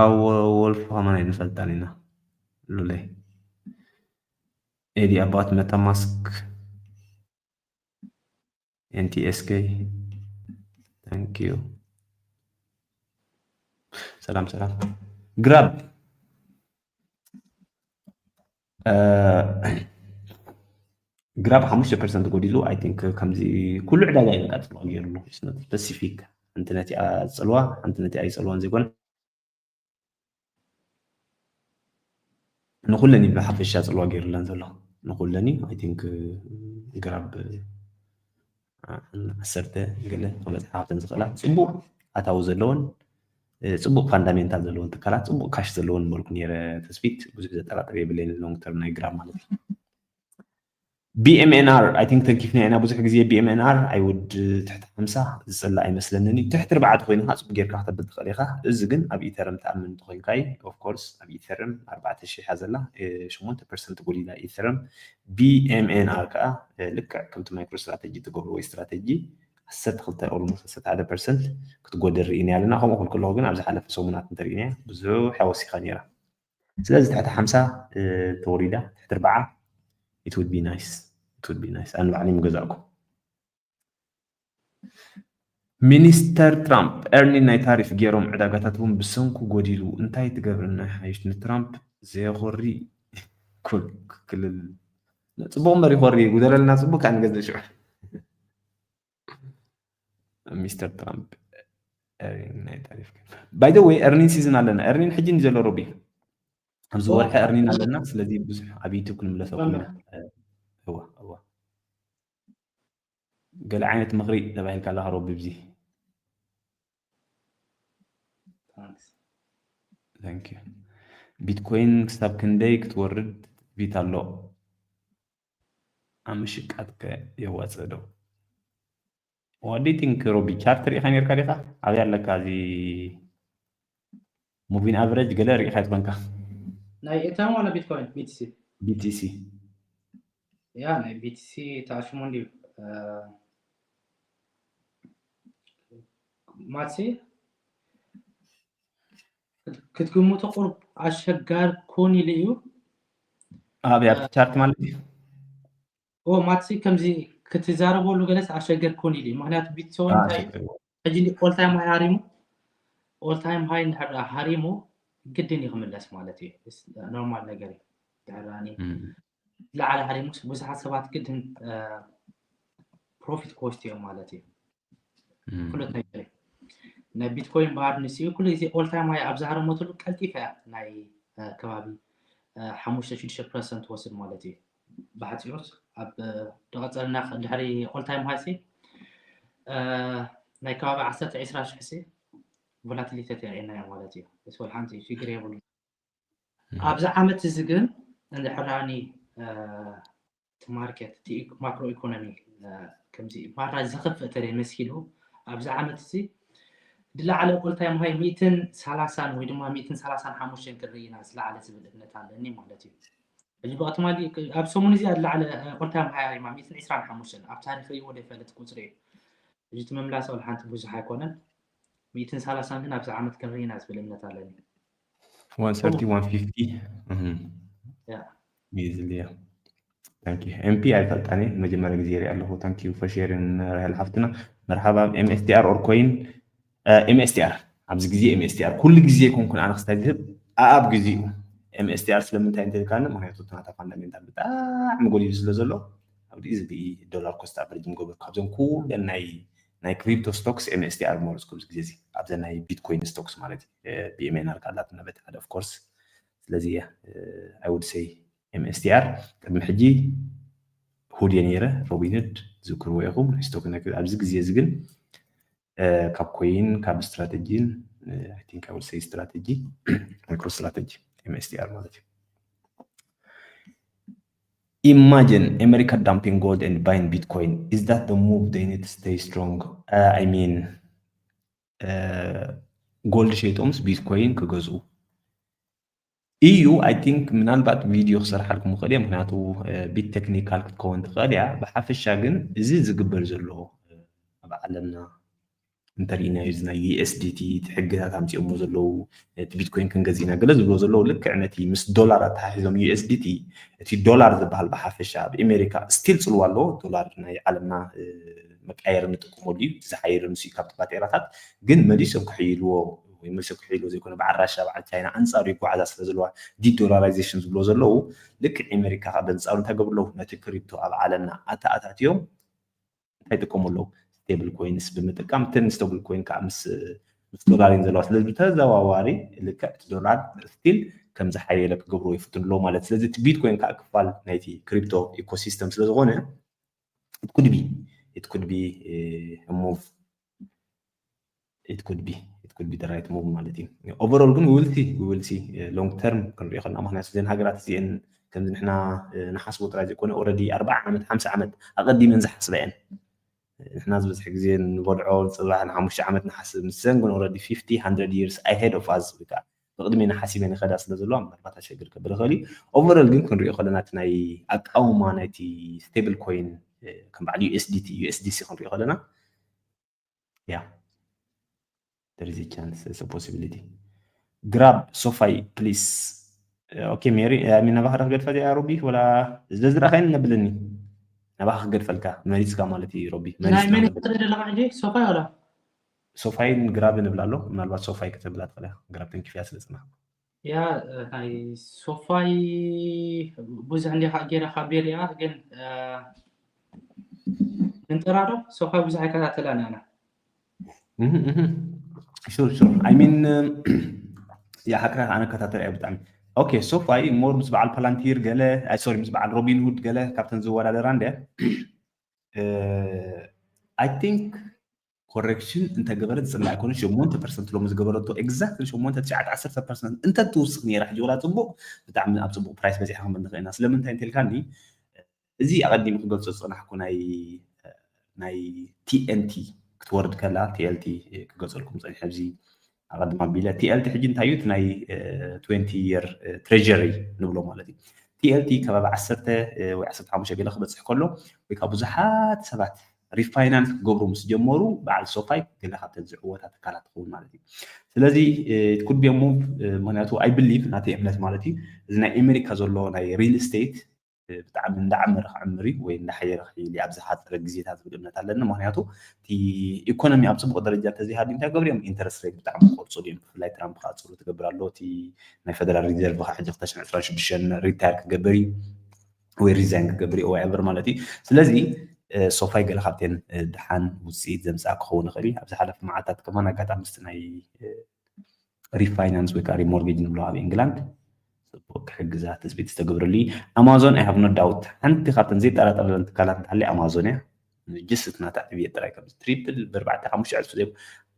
ወልፍ ከማን ኣይንፈልጣን ኢና ሉለይ ኤዲ ኣባት መታማስክ N T S K thank you ሰላም ሰላም ግራብ ግራብ ሓሙሽተ ፐርሰንት ጎዲሉ I think ከምዚ ኩሉ ዕዳጋ እዩ በቃ ፅልዋ ገይሩሉ ስፐሲፊክ ሓንቲ ነቲኣ ዝፅልዋ ሓንቲ ነቲኣ ይፅልዋን ዘይኮነ ንኩለን እዩ ብሓፈሻ ፅልዋ ገይሩለን ዘሎ ንኩለን እዩ I think ግራብ ዓሰርተ ገለ ክበፅሓ ካብተን ዝኽእላ ፅቡቅ ኣታዊ ዘለዎን ፅቡቅ ፋንዳሜንታል ዘለዎን ትካላት ፅቡቅ ካሽ ዘለዎን በልኩ ነይረ ተስፊት ብዙሕ ዘጠራጥር የብለይን long term ናይ ግራብ ማለት እዩ B M N R I think ተንኪፍና ኢና ብዙሕ ግዜ B M N R I would ትሕቲ ሓምሳ ዝፅላእ ኣይመስለንን እዩ ትሕቲ ኣርባዕተ ኮይኑ ከዓ ፅቡቅ ጌርካ ክተብል ትኽእል ኢኻ እዚ ግን ኣብ ኢተርም ትኣምን እንተኮይንካ እዩ of course ኣብ ኢተርም ኣርባዕተ ሺሕ እያ ዘላ ሸሞንተ ፐርሰንት ጎዲላ ኢተርም B M N R ከዓ ልክዕ ከምቲ ማይክሮ ስትራተጂ ትገብርዎ ስትራተጂ ዓሰርተ ክልተ almost ዓሰርተ ሓደ ፐርሰንት ክትጎድል ርኢና ኣለና ከምኡ ክብል ከለኹ ግን ኣብ ዝሓለፈ ሰሙናት እንተርኢናያ ብዙሕ እያ ወሲኻ ነይራ ስለዚ ትሕቲ ሓምሳ ተወሪዳ ትሕቲ ኣርባዓ it would be nice it would be nice ኣነ ባዕለይ ምገዛእኩ ሚኒስተር ትራምፕ ኤርኒን ናይ ታሪፍ ገይሮም ዕዳጋታት እውን ብሰንኩ ጎዲሉ እንታይ ትገብርና ሓይሽ ንትራምፕ ዘየኮሪ ክልል ፅቡቅ እምበር ይኮሪ ጉደለልና ፅቡቅ ከዓ ንገዝእ ሽዑ ሚስተር ትራምፕ ኤርኒን ናይ ታሪፍ by the way ኤርኒን ሲዝን ኣለና ኤርኒን ሕጂ ዘሎ ሮቢ ኣብዚ ወርሒ ኤርኒን ኣለና ስለዚ ብዙሕ ኣብ ዩቱብ ክንምለሰኩም ኢና እዋ እዋ ገለ ዓይነት ምኽሪ ተባሂልካ ኣለኻ ሮቢ ብዚ ቢትኮይን ክሳብ ክንደይ ክትወርድ ትፅቢት ኣሎ ኣብ ምሽቃጥከ የዋፅእ ዶ what do you think ሮቢ ቻርት ሪኢኻ ነርካ ዲኻ ኣበይ ኣለካ እዚ moving average ገለ ሪኢኻ ይትኾንካ ናይ ኤተርም ዋላ ቢትኮይን BTC BTC ያ ናይ BTC ተኣሽሙ እንድዩ ማትሲ ክትግምቶ ቁርብ ኣሸጋር ኮን ኢሉ እዩ ኣብያ ቻርት ማለት እዩ ኦ ማትሲ ከምዚ ክትዛረበሉ ገለስ ኣሸገር ኮን ኢሉ እዩ ምክንያቱ ቢትኮይን እንታይ ሕጂ ኦልታይም ሃይ ሃሪሙ ኦልታይም ሃይ እንድሕር ሃሪሙ ግድን እዩ ክምለስ ማለት እዩ ኖርማል ነገር እዩ ድሕራኒ ዝለዓለ ሃሪሙስ ብዙሓት ሰባት ግድን ፕሮፊት ክወስዱ እዮም ማለት እዩ ፍሉጥ ነገር እዩ ናይ ቢትኮይን ባህር ንስኡ ኩሉ ግዜ ኦልታይም ሃይ ኣብ ዝሃረመትሉ ቀልጢፈ እያ ናይ ከባቢ ሓሙሽተ ሽዱሽተ ፐርሰንት ትወስድ ማለት እዩ ብሓፂሩስ ኣብ ዝቐፀልና ድሕሪ ኦልታይም ሃይ ናይ ከባቢ ዓሰርተ ዕስራ ሽሕ ቮላቲሊቲ ተሪእና እያ ማለት እዩ ስወል ሓንቲ ሽግር የብሉ ኣብዚ ዓመት እዚ ግን እንድሕራኒ ማርኬት ማክሮ ኢኮኖሚ ከምዚ ማራ ዝኸፍእ ተደ መሲሉ ኣብዚ ዓመት እዚ ዝለዓለ ኦልታይም ሃይ ሚእትን ሰላሳን ወይ ድማ ሚእትን ሰላሳን ሓሙሽተን ክርኢ ኢና ዝለዓለ ዝብል እምነት ኣለኒ ማለት እዩ ሕጂ ብቐትማ ኣብ ሰሙን እዚኣ ዝለዓለ ኦልታይም ሃይ ማ ሚእትን ዕስራን ሓሙሽተን ኣብ ታሪክ ርእይዎ ዘይፈልጥ ቁፅሪ እዩ ሕጂ እቲ ምምላስ ወላ ሓንቲ ብዙሕ ኣይኮነን ሚእትን ሰላሳን ግን ኣብዚ ዓመት ክንርኢ ኢና ዝብል እምነት ኣለኒ one thirty one fifty easily MP ኣይፈልጣኒ መጀመርያ ግዜ ሪኣ ኣለኹ thank you for sharing ራሄል ሓፍትና መርሓባ MSTR or coin MSTR ኣብዚ ግዜ MSTR ኩሉ ግዜ ይኮንኩን ኣነ ክስታይ ዝህብ ኣብ ግዜኡ MSTR ስለምንታይ እንተልካኒ ምክንያቱ ናታ ፋንዳሜንታል ብጣዕሚ ጎዲሉ ስለ ዘሎ ኣብ እዚ ዶላር ኮስት ኣቨሬጅ ንገብር ካብዞም ኩለን ናይ ናይ ክሪፕቶ ስቶክስ MSTR መረፅኩ ኣብዚ ግዜ እዚ ኣብዘ ናይ ቢትኮይን ስቶክስ ማለት እዩ BMNR ካላት ነበቲ ሓደ of course ስለዚ I would say MSTR ቅድሚ ሕጂ ሁድ እየ ነይረ ሮቢንሁድ ዝክርዎ ኢኹም ናይ ስቶክ ኣብዚ ግዜ እዚ ግን ካብ ኮይን ካብ ስትራተጂን I think I would say strategy micro strategy MSTR ማለት እዩ Imagine America dumping gold and buying Bitcoin. Is that the move they need to stay strong? Uh, I mean, ጎልድ ሸይጦምስ ቢትኮይን ክገዝኡ እዩ። I think ምናልባት ቪድዮ ክሰርሓልኩም ይኽእል እየ፣ ምክንያቱ ቢት ቴክኒካል ክትከውን ትኽእል እያ። ብሓፈሻ ግን እዚ ዝግበር ዘሎ ኣብ ዓለምና እንተሪእናዮ፣ እዚ ናይ ዩኤስዲቲ እቲ ሕግታት ኣምፂኦሞ ዘለዉ፣ እቲ ቢትኮይን ክንገዝእ ኢና ገለ ዝብሎ ዘለዉ፣ ልክዕ ነቲ ምስ ዶላር ኣተሓሒዞም፣ ዩኤስዲቲ እቲ ዶላር ዝበሃል ብሓፈሻ ኣብ ኣሜሪካ ስቲል ፅልዋ ኣለዎ። ዶላር ናይ ዓለምና መቃየሪ ንጥቀመሉ እዩ። ዝሓየለ ንሱ እዩ ካብቲ ባጤራታት። ግን መሊሶም ክሕይልዎ ወይ መሊሶም ክሕይልዎ ዘይኮነ፣ በዓል ራሻ፣ በዓል ቻይና ኣንፃሩ ይጓዓዛ ስለ ዘለዋ፣ ዲዶላራይዜሽን ዝብሎ ዘለዉ፣ ልክዕ ኣሜሪካ ከዓ በንፃሩ እንታይ ገብሩ ኣለዉ? ነቲ ክሪፕቶ ኣብ ዓለምና ኣተኣታትዮም እንታይ ይጥቀሙ ኣለዉ? ስቴብል ኮይንስ ብምጥቃም፣ እተን ስቴብል ኮይን ከዓ ምስ ምስ ዶላር እየን ዘለዋ። ስለዚ ብተዘዋዋሪ ልክዕ እቲ ዶላር ስቲል ከም ዝሓየለ ክገብርዎ ይፍትኑ ኣለዉ ማለት። ስለዚ እቲ ቢትኮይን ከዓ ክፋል ናይቲ ክሪፕቶ ኢኮሲስተም ስለ ዝኾነ፣ it could be it could be move it could be it could be the right move ማለት እዩ። Overall ግን we will see we will see long term ክንሪኦ ከለና፣ ምክንያቱ እዘን ሃገራት እዚአን ከምዚ ንሕና ንሓስቦ ጥራይ ዘይኮነ፣ already ኣርባዓ ዓመት፣ ሓምሳ ዓመት ኣቐዲመን ዝሓስባ እየን። ንሕና ዝበዝሕ ግዜ ንበልዖ ንፅባሕ ንሓሙሽተ ዓመት ንሓስብ፣ ንሰን ግን already fifty hundred years ahead of us ወይ ከዓ ብቕድሜና ሓሲበን ይኸዳ ስለ ዘለዋ፣ ምናልባት ኣሸግር ከብል ይኽእል እዩ። Overall ግን ክንሪኦ ከለና፣ እቲ ናይ ኣቃውማ ናይቲ ስቴብል ኮይን ከም በዓል ዩኤስዲቲ፣ ዩኤስዲሲ ክንሪኦ ከለና፣ yeah, there is a chance, there's a possibility. Grab SoFi, please. Okay, ሜሪ፣ I mean፣ ናባኻ ዶ ክገድፋ እዚኣ፣ ሮቢ? ወላ ዘዝረኣኻይን ነብለኒ። ናባኻ ክገድፈልካ፣ መሪጽካ ማለት እዩ፣ ሮቢ። ናይ መሪጽካ መን ነብል። ክትርኢ ዘለኻ ሕጂ? ሶፋይ ወላ? ሶፋይን ግራብን እብላ ኣሎ። ምናልባት ሶፋይ ከተብላ ትኽእል ኢኻ። ግራብ ተንኪፍያ ስለ ጽናሕ። ያ፣ ናይ ሶፋይ ብዙሕ እንዲኻ ገይራ ካብ ቤሪያ፣ ግን፣ እ፣ እንጠራዶ? ሶፋይ ብዙሕ ኣይከታተላን ኣነ። እህ፣ እህ። ሹር፣ ሹር። I mean፣ ያ፣ ሓቅኻ፣ ኣነ እከታተል እየ ብጣዕሚ። ኦኬ፣ ሶፋይ ሞር ምስ በዓል ፓላንቲር ገለ፣ ኣይ፣ ሶሪ፣ ምስ በዓል ሮቢን ሁድ ገለ ካብተን ዝወዳደራ እንደ፣ እ፣ I think ኮሬክሽን እንተገበረት ዝጽላእ ኣይኮነን። ሸሞንተ ፐርሰንት ሎሚ ዝገበረቶ፣ ኤግዛክትሊ ሸሞንተ፣ ትሽዓተ፣ ዓሰርተ ፐርሰንት እንተ ትውስኽ ነይራ፣ ሕጂ ወላ ጽቡቕ፣ ብጣዕሚ ኣብ ጽቡቕ ፕራይስ በጺሓ ክንብል ንኽእል ኢና። ስለምንታይ እንተልካኒ፣ እዚ ኣቐዲሙ ክገልጾ ዝጸናሕኩ ናይ፣ ናይ ቲኤንቲ ክትወርድ ከላ፣ ቲኤልቲ ክገልጸልኩም ጸኒሐ ኣብዚ ኣቐድም ኣቢለ። ቲኤልቲ ሕጂ እንታይ እዩ? እቲ ናይ፣ እ፣ ትዌንቲ የር፣ እ፣ ትሬጀሪ ንብሎ ማለት እዩ። ቲኤልቲ ከባቢ ዓሰርተ፣ እ፣ ወይ ዓሰርተ ሓሙሽተ ገለ ክበጽሕ ከሎ፣ ወይ ከዓ ብዙሓት ሰባት ሪፋይናንስ ክገብሩ ምስ ጀመሩ፣ በዓል ሶፋይ ገለ ካብተን ዝዕወታ ትካላት ትኸውን ማለት እዩ። ስለዚ፣ እ፣ it could be a move፣ እ፣ ምኽንያቱ፣ I believe፣ ናተይ እምነት ማለት እዩ፣ እዚ ናይ ኣሜሪካ ዘሎ ናይ ሪል ስቴት፣ እ፣ ብጣዕሚ እንዳዓመረ ክዕምር እዩ ወይ እንዳሓየረ ክሕይል እዩ ኣብ ዝሓፀረ ግዜታት ዝብል እምነት ኣለኒ። ምኽንያቱ፣ እቲ ኢኮኖሚ ኣብ ፅቡቕ ደረጃ እንተዘይሃልዩ እንታይ ክገብሩ እዮም? ኢንተረስት ሬት ብጣዕሚ ክቆርፁ እዮም። ብፍላይ ትራምፕ ከዓ ፅሩ ትገብር ኣሎ። እቲ ናይ ፌደራል ሪዘርቭ ከዓ ሕጂ ክልተ ሽሕን ዕስራን ሽዱሽተን ሪታየር ክገብር እዩ ወይ ሪዛይን ክገብር እዩ፣ ዋኤቨር ማለት እዩ። ስለዚ፣ እ፣ ሶፋይ ገለ ካብተን፣ እ፣ ደሓን ውፅኢት ዘምፅኣ ክኸውን ይኽእል እዩ። ኣብ ዝሓለፈ መዓልታት ከማን ኣጋጣሚ ምስቲ ናይ፣ እ፣ ሪፋይናንስ ወይ ከዓ ሪሞርጌጅ ንብሎ ኣብ ኢንግላንድ ጽቡቕ ክሕግዛ ትጽቢት ዝተገብረሉ እዩ። ኣማዞን፣ I have no doubt፣ ሓንቲ ካብተን ዘይጠራጠረለን ትካላት እንተሃልያ ኣማዞን እያ። ጅስ እቲ ናታ ዕብየት ጥራይ፣ ከም ትሪፕል ብኣርባዕተ ሓሙሽተ ዕጽፊ ዘይ-፣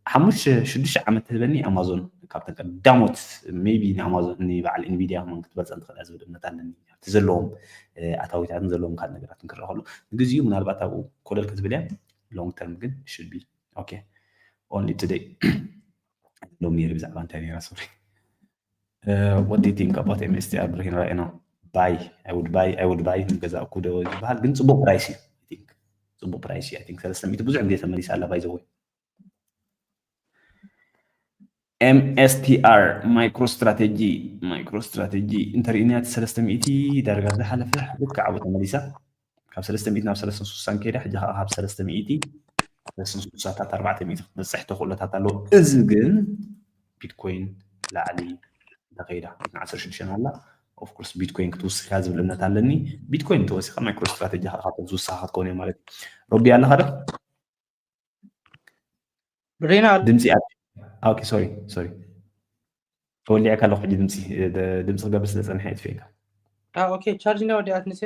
ሓሙሽተ ሽዱሽተ ዓመት ትህበኒ ኣማዞን ካብተን ቀዳሞት፣ ሜይቢ ንኣማዞን፣ ንበዓል ኢንቪድያ ከማን ክትበልጸን ትኽእል እያ ዝብል እምነት ኣለኒ። ኣብቲ ዘለዎም፣ እ፣ ኣታዊታትን ዘለዎም ካልእ ነገራትን ክረአ ከሎ፣ ንግዚኡ ምናልባት ኣብኡ ኮለል ክትብል እያ። ሎንግ ተርም ግን should be okay. Only today። ሎሚ ነይሩ ብዛዕባ እንታይ ነይራ? ሶሪ። Uh, what do you think about M S T R ብርሂን? Right now buy, I would buy, I would buy። ምገዛእኩ ዶ ዝበሃል? ግን ጽቡቕ ፕራይስ እዩ። I think ጽቡቕ ፕራይስ እዩ። I think ሰለስተ ሚእቲ ብዙሕ ግዜ ተመሊሳ ኣላ፣ by the way። M S T R፣ ማይክሮ ስትራቴጂ፣ ማይክሮ ስትራቴጂ እንተሪእናያ፣ እቲ ሰለስተ ሚእቲ ዳርጋ ዝሓለፈ ልክዕ ኣብኡ ተመሊሳ። ካብ ሰለስተ ሚእቲ ናብ ሰለስተ ስሳን ከይዳ፣ ሕጂ ከዓ ካብ ሰለስተ ሚእቲ፣ ሰለስተ ስሳታት ኣርባዕተ ሚእቲ ክትበፅሕ ተኽእሎታት ኣለዎ። እዚ ግን ቢትኮይን ላዕሊ እንተኸይዳ፣ ዓሰርተ ሽዱሽተ ኣላ። ኦፍኮርስ ቢትኮይን ክትውስኽ እያ ዝብል እምነት ኣለኒ። ቢትኮይን እንተወሲኻ፣ ማይክሮ ስትራቴጂ ከዓ ካብቶም ዝውስኻ ክትከውን እያ ማለት እዩ። ሮቢ ኣለኻ ዶ? ሪናል። ድምፂ ኣብ-፣ ኦኬ፣ ሶሪ፣ ሶሪ። ተወሊዐካ ኣለኹ ሕጂ ድምፂ፣ እ፣ ደ-፣ ድምፂ ክገብር ስለ ፀንሐ የጥፍኤካ። አ፣ ኦኬ፣ ቻርጅ ነው ወዲኣት ንሴ።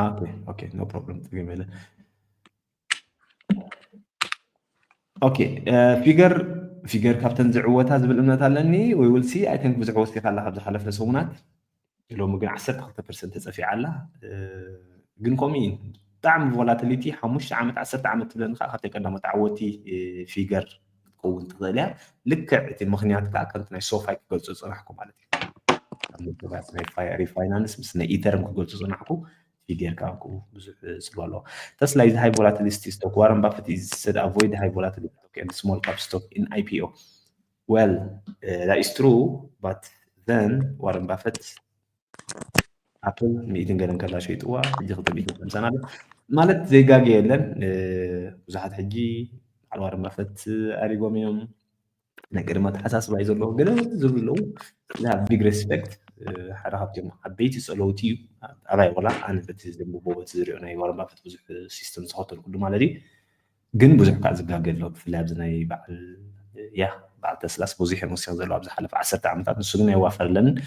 ኦኬ፣ ኦኬ፣ ኖ ፕሮብለም፣ ፀገም የለን። ኦኬ፣ እ፣ ፊገር፣ ፊገር ካብተን ዝዕወታ ዝብል እምነት ኣለኒ። We will see። I think ብዙሕ ወሲኻ ኣላ ካብ ዝሓለፈ ሰሙናት። ሎሚ ግን ዓሰርተ ክልተ ፐርሰንት ተጸፊዓ ኣላ። እ፣ ግን ከምኡ እዩ። ብጣዕሚ ቮላቲሊቲ፣ ሓሙሽተ ዓመት፣ ዓሰርተ ዓመት ትብለኒ ከዓ ካብተን ቀዳሞት ተዓወቲ፣ እ፣ ፊገር ክኸውን ትኽእል እያ። ልክዕ እቲ ምኽንያት ከዓ ከምቲ ናይ ሶፋይ ክገልጾ ዝጸናሕኩ ማለት እዩ። ካብ ምድባት ናይ ፋይ- ሪፋይናንስ ምስ ናይ ኢተርም ክገልጾ ዝጸናሕኩ ፊገር ካብ ክኡ ብዙሕ ጽልዋ ኣለዎ። ተስላ is high volatility stock. Warren Buffett is said avoid high volatility stock and small cap stock in I P O. Well, uh, that is true, but then Warren Buffett ኣፕል ሚእትን ገለን ከላ ሸይጥዋ ሕጂ ክልተ ሚእትን ሓምሳን ኣሎ ማለት ዘይጋገ የለን። እ፣ ብዙሓት ሕጂ በዓል ዋረን ባፈት ኣሪጎም እዮም። ናይ ቅድመ ኣተሓሳስባ እዩ ዘለዎ ገለ ዝብሉ ኣለዉ። ቢግ ሬስፔክት፣ ሓደ ካብቶም ዓበይቲ ጸለውቲ እዩ። ኣባይ ቆላ ኣነ በቲ ዘንብቦ በቲ ዝሪኦ ናይ ዋረን ባፈት ብዙሕ ሲስተም ዝኸተልኩሉ ማለት እዩ። ግን ብዙሕ ከዓ ዝጋገ ኣሎ፣ ብፍላይ ኣብዚ ናይ በዓል ያ በዓል ተስላስ ብዙሕ እዮም ወሲኹ ዘለዉ ኣብዚ ሓለፈ ዓሰርተ ዓመታት። ንሱ ግን ኣይዋፈርለንን።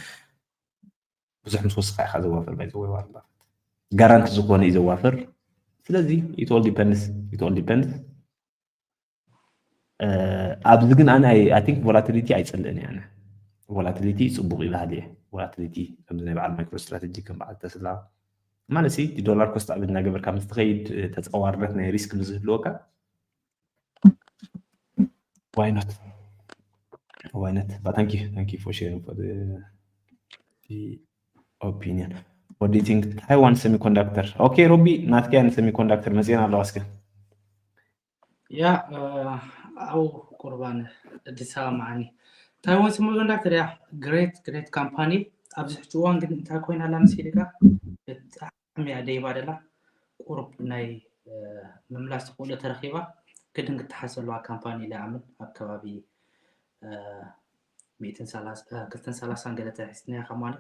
ብዙሕ ምስ ወስኻ ኢኻ ዘዋፍር ባይ ዘወይ ዋረን ባፈት ጋራንቲ ዝኾነ እዩ ዘዋፍር። ስለዚ it all depends, it all depends። ኣብዚ ግን ኣነ I think volatility ኣይጸልእን እየ። ኣነ volatility ጽቡቕ ይበሃል እየ። Volatility ከምዚ ናይ በዓል ማይክሮ ስትራቴጂ ከም በዓል ተስላ ማለት ሲ ዶላር ኮስት ኣብ እናገበርካ ምስ ትኸይድ ተጻዋርነት ናይ ሪስክ ምስ ዝህልወካ why not? Why not? But thank you, thank you for sharing for the, the opinion. What do you think? Taiwan semiconductor. Okay, ሮቢ ናትኪያ ንሰሚኮንዳክተር መጽኤና ኣለዋ እስከ። ያ ኣው ቁርባን እድሳማዓኒ ታይዋን ሰሚኮንዳክተር ያ ግሬት ግሬት ካምፓኒ ኣብዚ ሕጂ እዋን ግን እንታይ ኮይና ኣላ መሲልካ ብጣዕሚ እያ ደይባ ደላ ቁሩብ ናይ ምምላስ ተኽእሎ ተረኺባ ግድን ክትሓሰ ኣለዋ ካምፓኒ ኢለ ኣምን ኣብ ከባቢ ሚእትን ሰላሳን ገለ ተሒዝናያ ከማኒ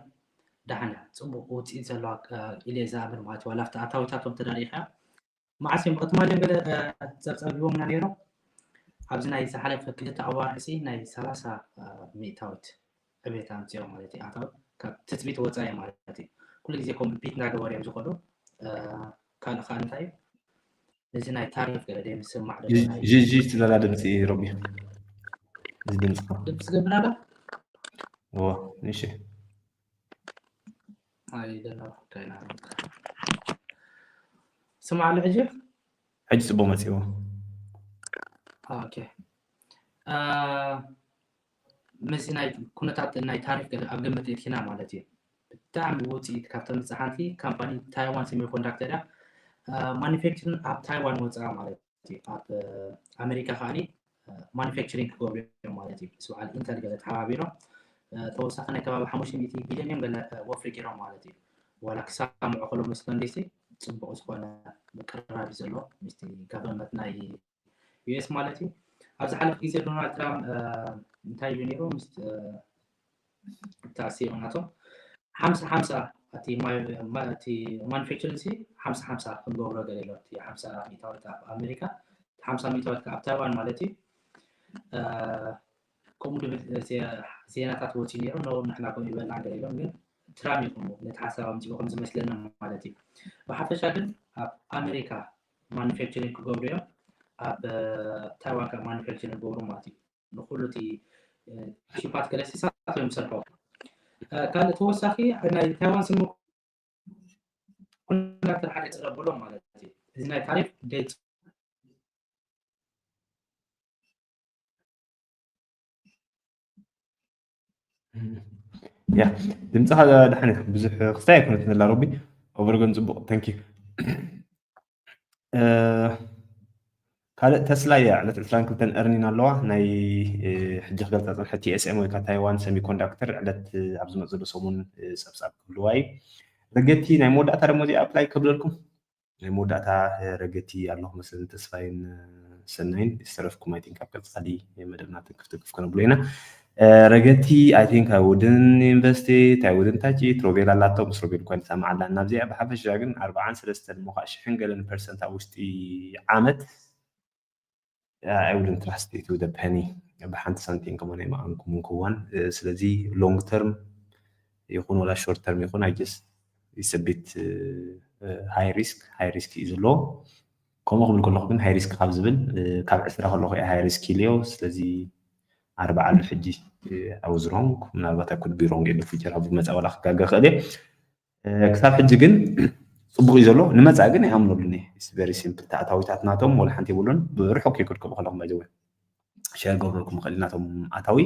ዳሕና ጽቡቕ ውፅኢት ዘለዋ ኢለ ዝኣምን ማለት እዩ ዋላ ኣብቲ ኣታዊታቶም ተዳሪኻ መዓስ እዮም ብቐትማልዮም ገለ ጸብጻብ ሂቦምና ነይሮም ኣብዚ ናይ ዝሓለፈ ክልተ ኣዋርሕሲ ናይ ሰላሳ ሚእታዊት ዕቤት ኣምፅኦም ማለት እዩ ኣታዊ ካብ ትፅቢት ወፃኢ ማለት እዩ ኩሉ ግዜ ኮምፒት እናገበሩ እዮም ዝኸዱ ካልእ ካልእ እንታይ እዩ እዚ ናይ ታሪፍ ገለ ደይ ምስማዕ ዶ ናይ ዥዥ ትለላ ድምፂ ሮቢ እዚ ድምፂ ድምፂ ገብር ኣላ ዎ እሺ ኣይደና ከይና ስማዕ ኣሎ ሕጂ ሕጂ ፅቡቅ መፂዎ ኦኬ ምስዚ ናይ ኩነታት ናይ ታሪፍ ገለ ኣብ ግምት የእቲና ማለት እዩ ብጣዕሚ ውፅኢት ካብተን ብፅሓንቲ ካምፓኒ ታይዋን ሴሚኮንዳክተር እያ ማኒፋክቸሪንግ ኣብ ታይዋን ወፅኣ ማለት እዩ ኣብ ኣሜሪካ ከዓኒ ማኒፋክቸሪንግ ክገብሩ እዮም ማለት እዩ ምስ በዓል ኢንተል ገለ ተሓባቢሮም ተወሳኺ ናይ ከባቢ ሓሙሽተ ሚእቲ ቢልዮን እዮም ገለ ወፍሪ ገይሮም ማለት እዩ ዋላ ክሳምዑ ከሎ ምስ መንግስቲ ፅቡቅ ዝኾነ ምቅርራብ እዩ ዘሎ ምስቲ ጋቨርንመንት ናይ ዩኤስ ማለት እዩ ኣብ ዝሓለፈ ግዜ ዶናልድ ትራምፕ እንታይ ኢሉ ነይሩ ምስ እታ ሲኦ ናቶም ሓምሳ ሓምሳ እቲ ማኒፋክቸሪንግ ሲ ሓምሳ ሓምሳ ክንገብሮ ገለ ኢሎም እቲ ሓምሳ ሚእታዊት ኣብ ኣሜሪካ ሓምሳ ሚእታዊት ኣብ ታይዋን ማለት እዩ ከምኡ ድብል ዜናታት ወፂኡ ነይሩ ኖ ንሕና ከም ይበልና ገለ ኢሎም ግን ትራም ይኹኑ ነቲ ሓሳብ ኣምፅኡ ከም ዝመስለና ማለት እዩ ብሓፈሻ ግን ኣብ ኣሜሪካ ማኒፋክቸሪንግ ክገብሩ እዮም ኣብ ታይዋን ካብ ማኒፋክቸሪንግ ክገብሩ ማለት እዩ ንኩሉ እቲ ሺፓት ገለ ሲሳት እዮም ዝሰርሑ ካልእ ተወሳኺ ናይ ታይዋን ስሚ ኮንዳክተር ሓደ ይፅረብሎም ማለት እዩ እዚ ናይ ታሪፍ ደይ ያ ድምፅኻ ዳሕን ብዙሕ ክስታይ ኣይኮነትን ዘላ ሮቢ ኦቨርጎን ፅቡቅ ተንኪ ካልእ ተስላ እያ ዕለት ዕስራን ክልተን እርኒን ኣለዋ ናይ ሕጂ ክገልፃ ፅንሐ ቲኤስኤም ወይ ከዓ ታይዋን ሰሚኮንዳክተር ዕለት ኣብ ዝመፅሉ ሰሙን ፀብፃብ ክህልዋ እዩ ረገቲ ናይ መወዳእታ ደሞ እዚኣ ኣፕላይ ክብለልኩም ናይ መወዳእታ ረገቲ ኣለኹ መስለኒ ተስፋይን ሰናይን ዝተረፍኩም ኣይ ቲንክ ኣብ ቀፃሊ መደብና ትንክፍ ትንክፍ ከነብሎ ኢና ረገቲ ኣይ ቲንክ ኣይ ውድን ኢንቨስት ኣይ ውድን ታች ትሮቤል ኣላቶ ምስ ሮቤል እኳ ንሰማዕ ኣላ እናብዚኣ ብሓፈሻ ግን ኣርባዓን ሰለስተን ሞኻ ሽሕን ገለን ፐርሰንት ኣብ ውሽጢ ዓመት I wouldn't trust it with a penny ብሓንቲ ሳንቲም ከሞ ናይ መኣንኩም ክዋን ስለዚ long term ይኹን ወላ short term ይኹን I just it's a bit high risk high risk እዩ ዘለዎ ከምኡ ክብል ከለኹ ግን high risk ካብ ዝብል ካብ ዕስራ ከለኹ high risk ኢልዮ ስለዚ ኣርባዓ ኣሎ ሕጂ I was wrong ምናልባት I could be wrong in the future ኣብ ዝመፃ ወላ ክጋገ ክእል እየ ክሳብ ሕጂ ግን ፅቡቅ እዩ ዘሎ ንመፃእ ግን ኣይኣምነሉን እየ very simple ተኣታዊታት ናቶም ወላ ሓንቲ የብሉን ብርሑቅ ከይከድኩም ከለኹም ባይዘወ ሸር ገብረልኩም ይኽእል ናቶም ኣታዊ።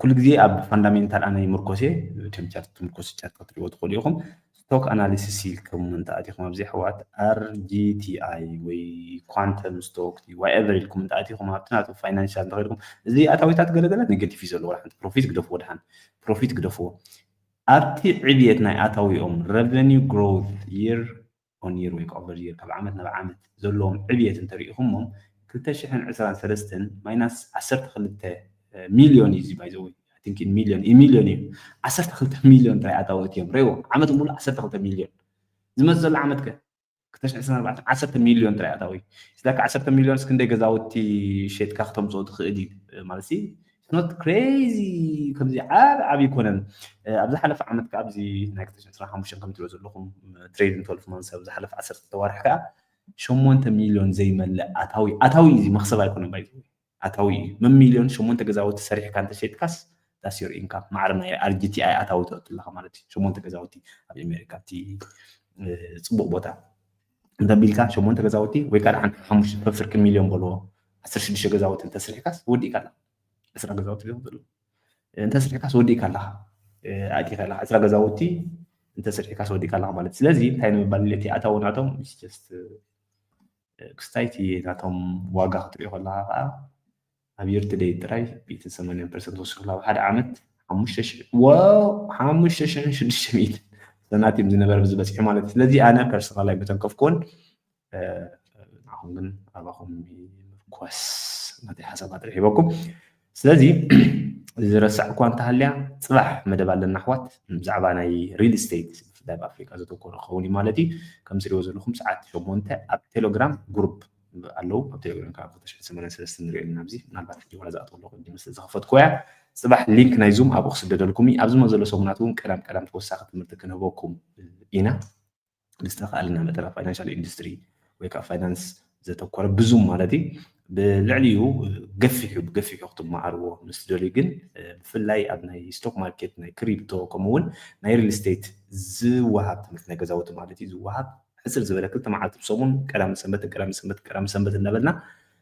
ኩሉ ግዜ ኣብ ፋንዳሜንታል ኣነ ይምርኮስ እየ። እቶም ቻርት ትምርኮስ ቻርት ክትሪእዎ ትኽእሉ ኢኹም። ስቶክ ኣናሊሲስ ኢልኩም እንተኣቲኹም ኣብዚ ኣሕዋት ኣር ጂ ቲ ኣይ ወይ ኳንተም ስቶክ ዋኤቨር ኢልኩም እንተኣቲኹም ኣብቲ ናቱ ፋይናንሻል እንተኸድኩም እዚ ኣታዊታት ገለገለ ኔጌቲቭ እዩ ዘለዎ። ሓንቲ ፕሮፊት ግደፍዎ ድሓን ፕሮፊት ግደፍዎ። ኣብቲ ዕብየት ናይ ኣታዊኦም revenue growth year on year ወይ over year ካብ ዓመት ናብ ዓመት ዘለዎም ዕብየት እንተሪኢኹሞም ክልተ ሽሕን ዕስራን ሰለስተን ማይናስ ዓሰርተ ክልተ ሚልዮን እዩ እዚ ባይዘወይ ሚልዮን ሚልዮን እዩ ዓሰርተ ክልተ ሚልዮን ጥራይ ኣታዊ እዮም ረዎ ዓመት ሙሉ ዓሰርተ ክልተ ሚልዮን ዝመፅ ዘሎ ዓመት ከ ክልተ ሽሕን ዕስራን ኣርባዕተን ዓሰርተ ሚልዮን ጥራይ ኣታዊ ስለካ ዓሰርተ ሚልዮን እስክንደይ ገዛውቲ ሸጥካ ክተምፅኦ ትኽእል እዩ ማለት not crazy ከምዚ ዓብ ዓብ ይኮነን ኣብ ዝሓለፈ ዓመት ከዓ ኣብዚ ናይ ክልተ ሽሕን ዕስራን ሓሙሽተን ከም ትሪኦ ዘለኹም ትሬድ ትወልፍ ማንስ ኣብ ዝሓለፈ ዓሰርተ ተዋርሕ ከዓ ሸሞንተ ሚልዮን ዘይመልእ ኣታዊ ኣታዊ እዚ መክሰብ ኣይኮነን ባይ ኣታዊ እዩ መሚልዮን ሸሞንተ ገዛውቲ ሰሪሕካ እንተሸጥካስ that's your income ማዕረ ናይ ኣር ጂ ቲ ኣይ ኣታዊ ተእቱ ኣለካ ማለት እዩ ሸሞንተ ገዛውቲ ኣብ ኣሜሪካ እቲ ፅቡቅ ቦታ እንተቢልካ ሸሞንተ ገዛውቲ ወይ ከዓ ሓንቲ ሓሙሽተ ፍርቂ ሚልዮን በልዎ ዓሰርተ ሽዱሽተ ገዛውቲ እንተስሪሕካስ ወዲእካ ኣለካ ዕስራ ገዛውቲ ዶ ዘሎ እንተስሪሕካስ ወዲእካ ኣለካ ኣእቲካ ኣለካ ዕስራ ገዛውቲ እንተስሪሕካስ ወዲእካ ኣለካ ማለት ስለዚ እንታይ ንምባል እቲ ኣታዊ ናቶም ክስታይ እቲ ናቶም ዋጋ ክትሪኦ ከለካ ከዓ ኣብ year to date ጥራይ ሚእትን ሰማንያን ፐርሰንት ወሲኹ ኣብ ሓደ ዓመት ሓሙሽተ ሽሕ ሰናቲም ዝነበረ ብዝበፅሑ ማለት እዩ ስለዚ ኣነ ፐርሰናል ኣይመተንከፍኩን ንዓኹም ግን ኣባኹም ምርኮስ ናተይ ሓሳባት ርሒበኩም ስለዚ ዝረሳዕ እኳ እንተሃልያ ፅባሕ መደብ ኣለና ኣሕዋት ብዛዕባ ናይ ሪል ስቴት ብፍላይ ኣብ ኣፍሪካ ዘተኮረ ክኸውን እዩ ማለት እዩ ከም ትሪእዎ ዘለኹም ሰዓት ሸሞንተ ኣብ ቴሌግራም ግሩፕ ኣለዉ ኣብ ቴሌግራም ካብ ክልተ ሽሕን ሰማንያን ሰለስተን ንሪኦ ኣለና ኣብዚ ምናልባት ሕጂ ዋላ ዝኣተወ ኣለኹ ቅድሚ ስለ ዝኸፈትኩ እያ ፅባሕ ሊንክ ናይ ዙም ኣብኡ ክስደደልኩም እዩ ኣብዚ መዘሎ ሰሙናት እውን ቀዳም ቀዳም ተወሳኺ ትምህርቲ ክንህበኩም ኢና ብዝተኻእለና መጠን ኣብ ፋይናንሻል ኢንዱስትሪ ወይ ከዓ ፋይናንስ ዘተኮረ ብዙም ማለት እዩ ብልዕሊኡ ገፊሑ ብገፊሑ ክትመሃርዎ ምስ ትደልዩ ግን ብፍላይ ኣብ ናይ ስቶክ ማርኬት ናይ ክሪፕቶ ከምኡውን ናይ ሪል ስቴት ዝወሃብ ትምህርቲ ናይ ገዛውቲ ማለት እዩ ዝወሃብ ሕፅር ዝበለ ክልተ መዓልቲ ብሰሙን ቀዳሚ ሰንበት ቀዳሚ ሰንበት ቀዳሚ ሰንበት እንዳበልና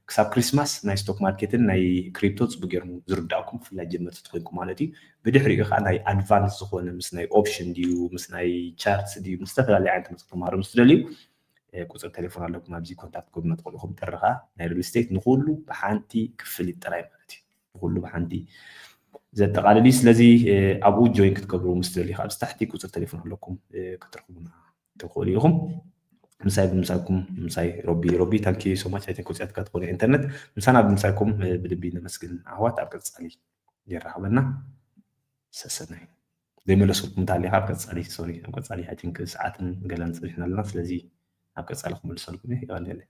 ክሳብ ክሪስማስ ናይ ስቶክ ማርኬትን ናይ ክሪፕቶ ፅቡቅ ገይሩ ዝርዳእኩም ብፍላይ ጀመርቲ ትኮንኩም ማለት እዩ ብድሕሪኡ ከዓ ናይ ኣድቫንስ ዝኮነ ምስ ናይ ኦፕሽን ድዩ ምስ ናይ ቻርትስ ድዩ ምስ ዝተፈላለዩ ዓይነት ትምህርቲ ክትመሃሩ ምስ ትደልዩ ቁፅሪ ቴሌፎን ኣለኩም ኣብዚ ኮንታክት ክብና ትኽእሉ ኢኹም ጥሪ ከዓ ናይ ሪል ስቴት ንኩሉ ብሓንቲ ክፍሊት ጥራይ ማለት እዩ ንኩሉ ብሓንቲ ዘጠቃልል እዩ ስለዚ ኣብኡ ጆይን ክትገብሩ ምስ ትደልዩ ከዓ ኣብዚ ታሕቲ ቁፅሪ ቴሌፎን ኣለኩም ክትረክቡና ትኽእሉ ኢኹም ምሳይ ብምሳኩም ምሳይ ሮቢ ሮቢ thank you so much ኣይተን ክውፅያትካ ትኾነ ኢንተርነት ምሳና ብምሳኩም ብልቢ ነመስግን ኣሕዋት ኣብ ቀፃሊ ይራኸበና ሰሰናይ ዘይመለስኩም እንተሃሊካ ኣብ ቀፃሊ ሶሪ ኣብ ቀፃሊ I think ሰዓትን ገለን ፀኒሕና ኣለና ስለዚ ኣብ ቀፃሊ ክመልሰልኩም እየ የቐንየለይ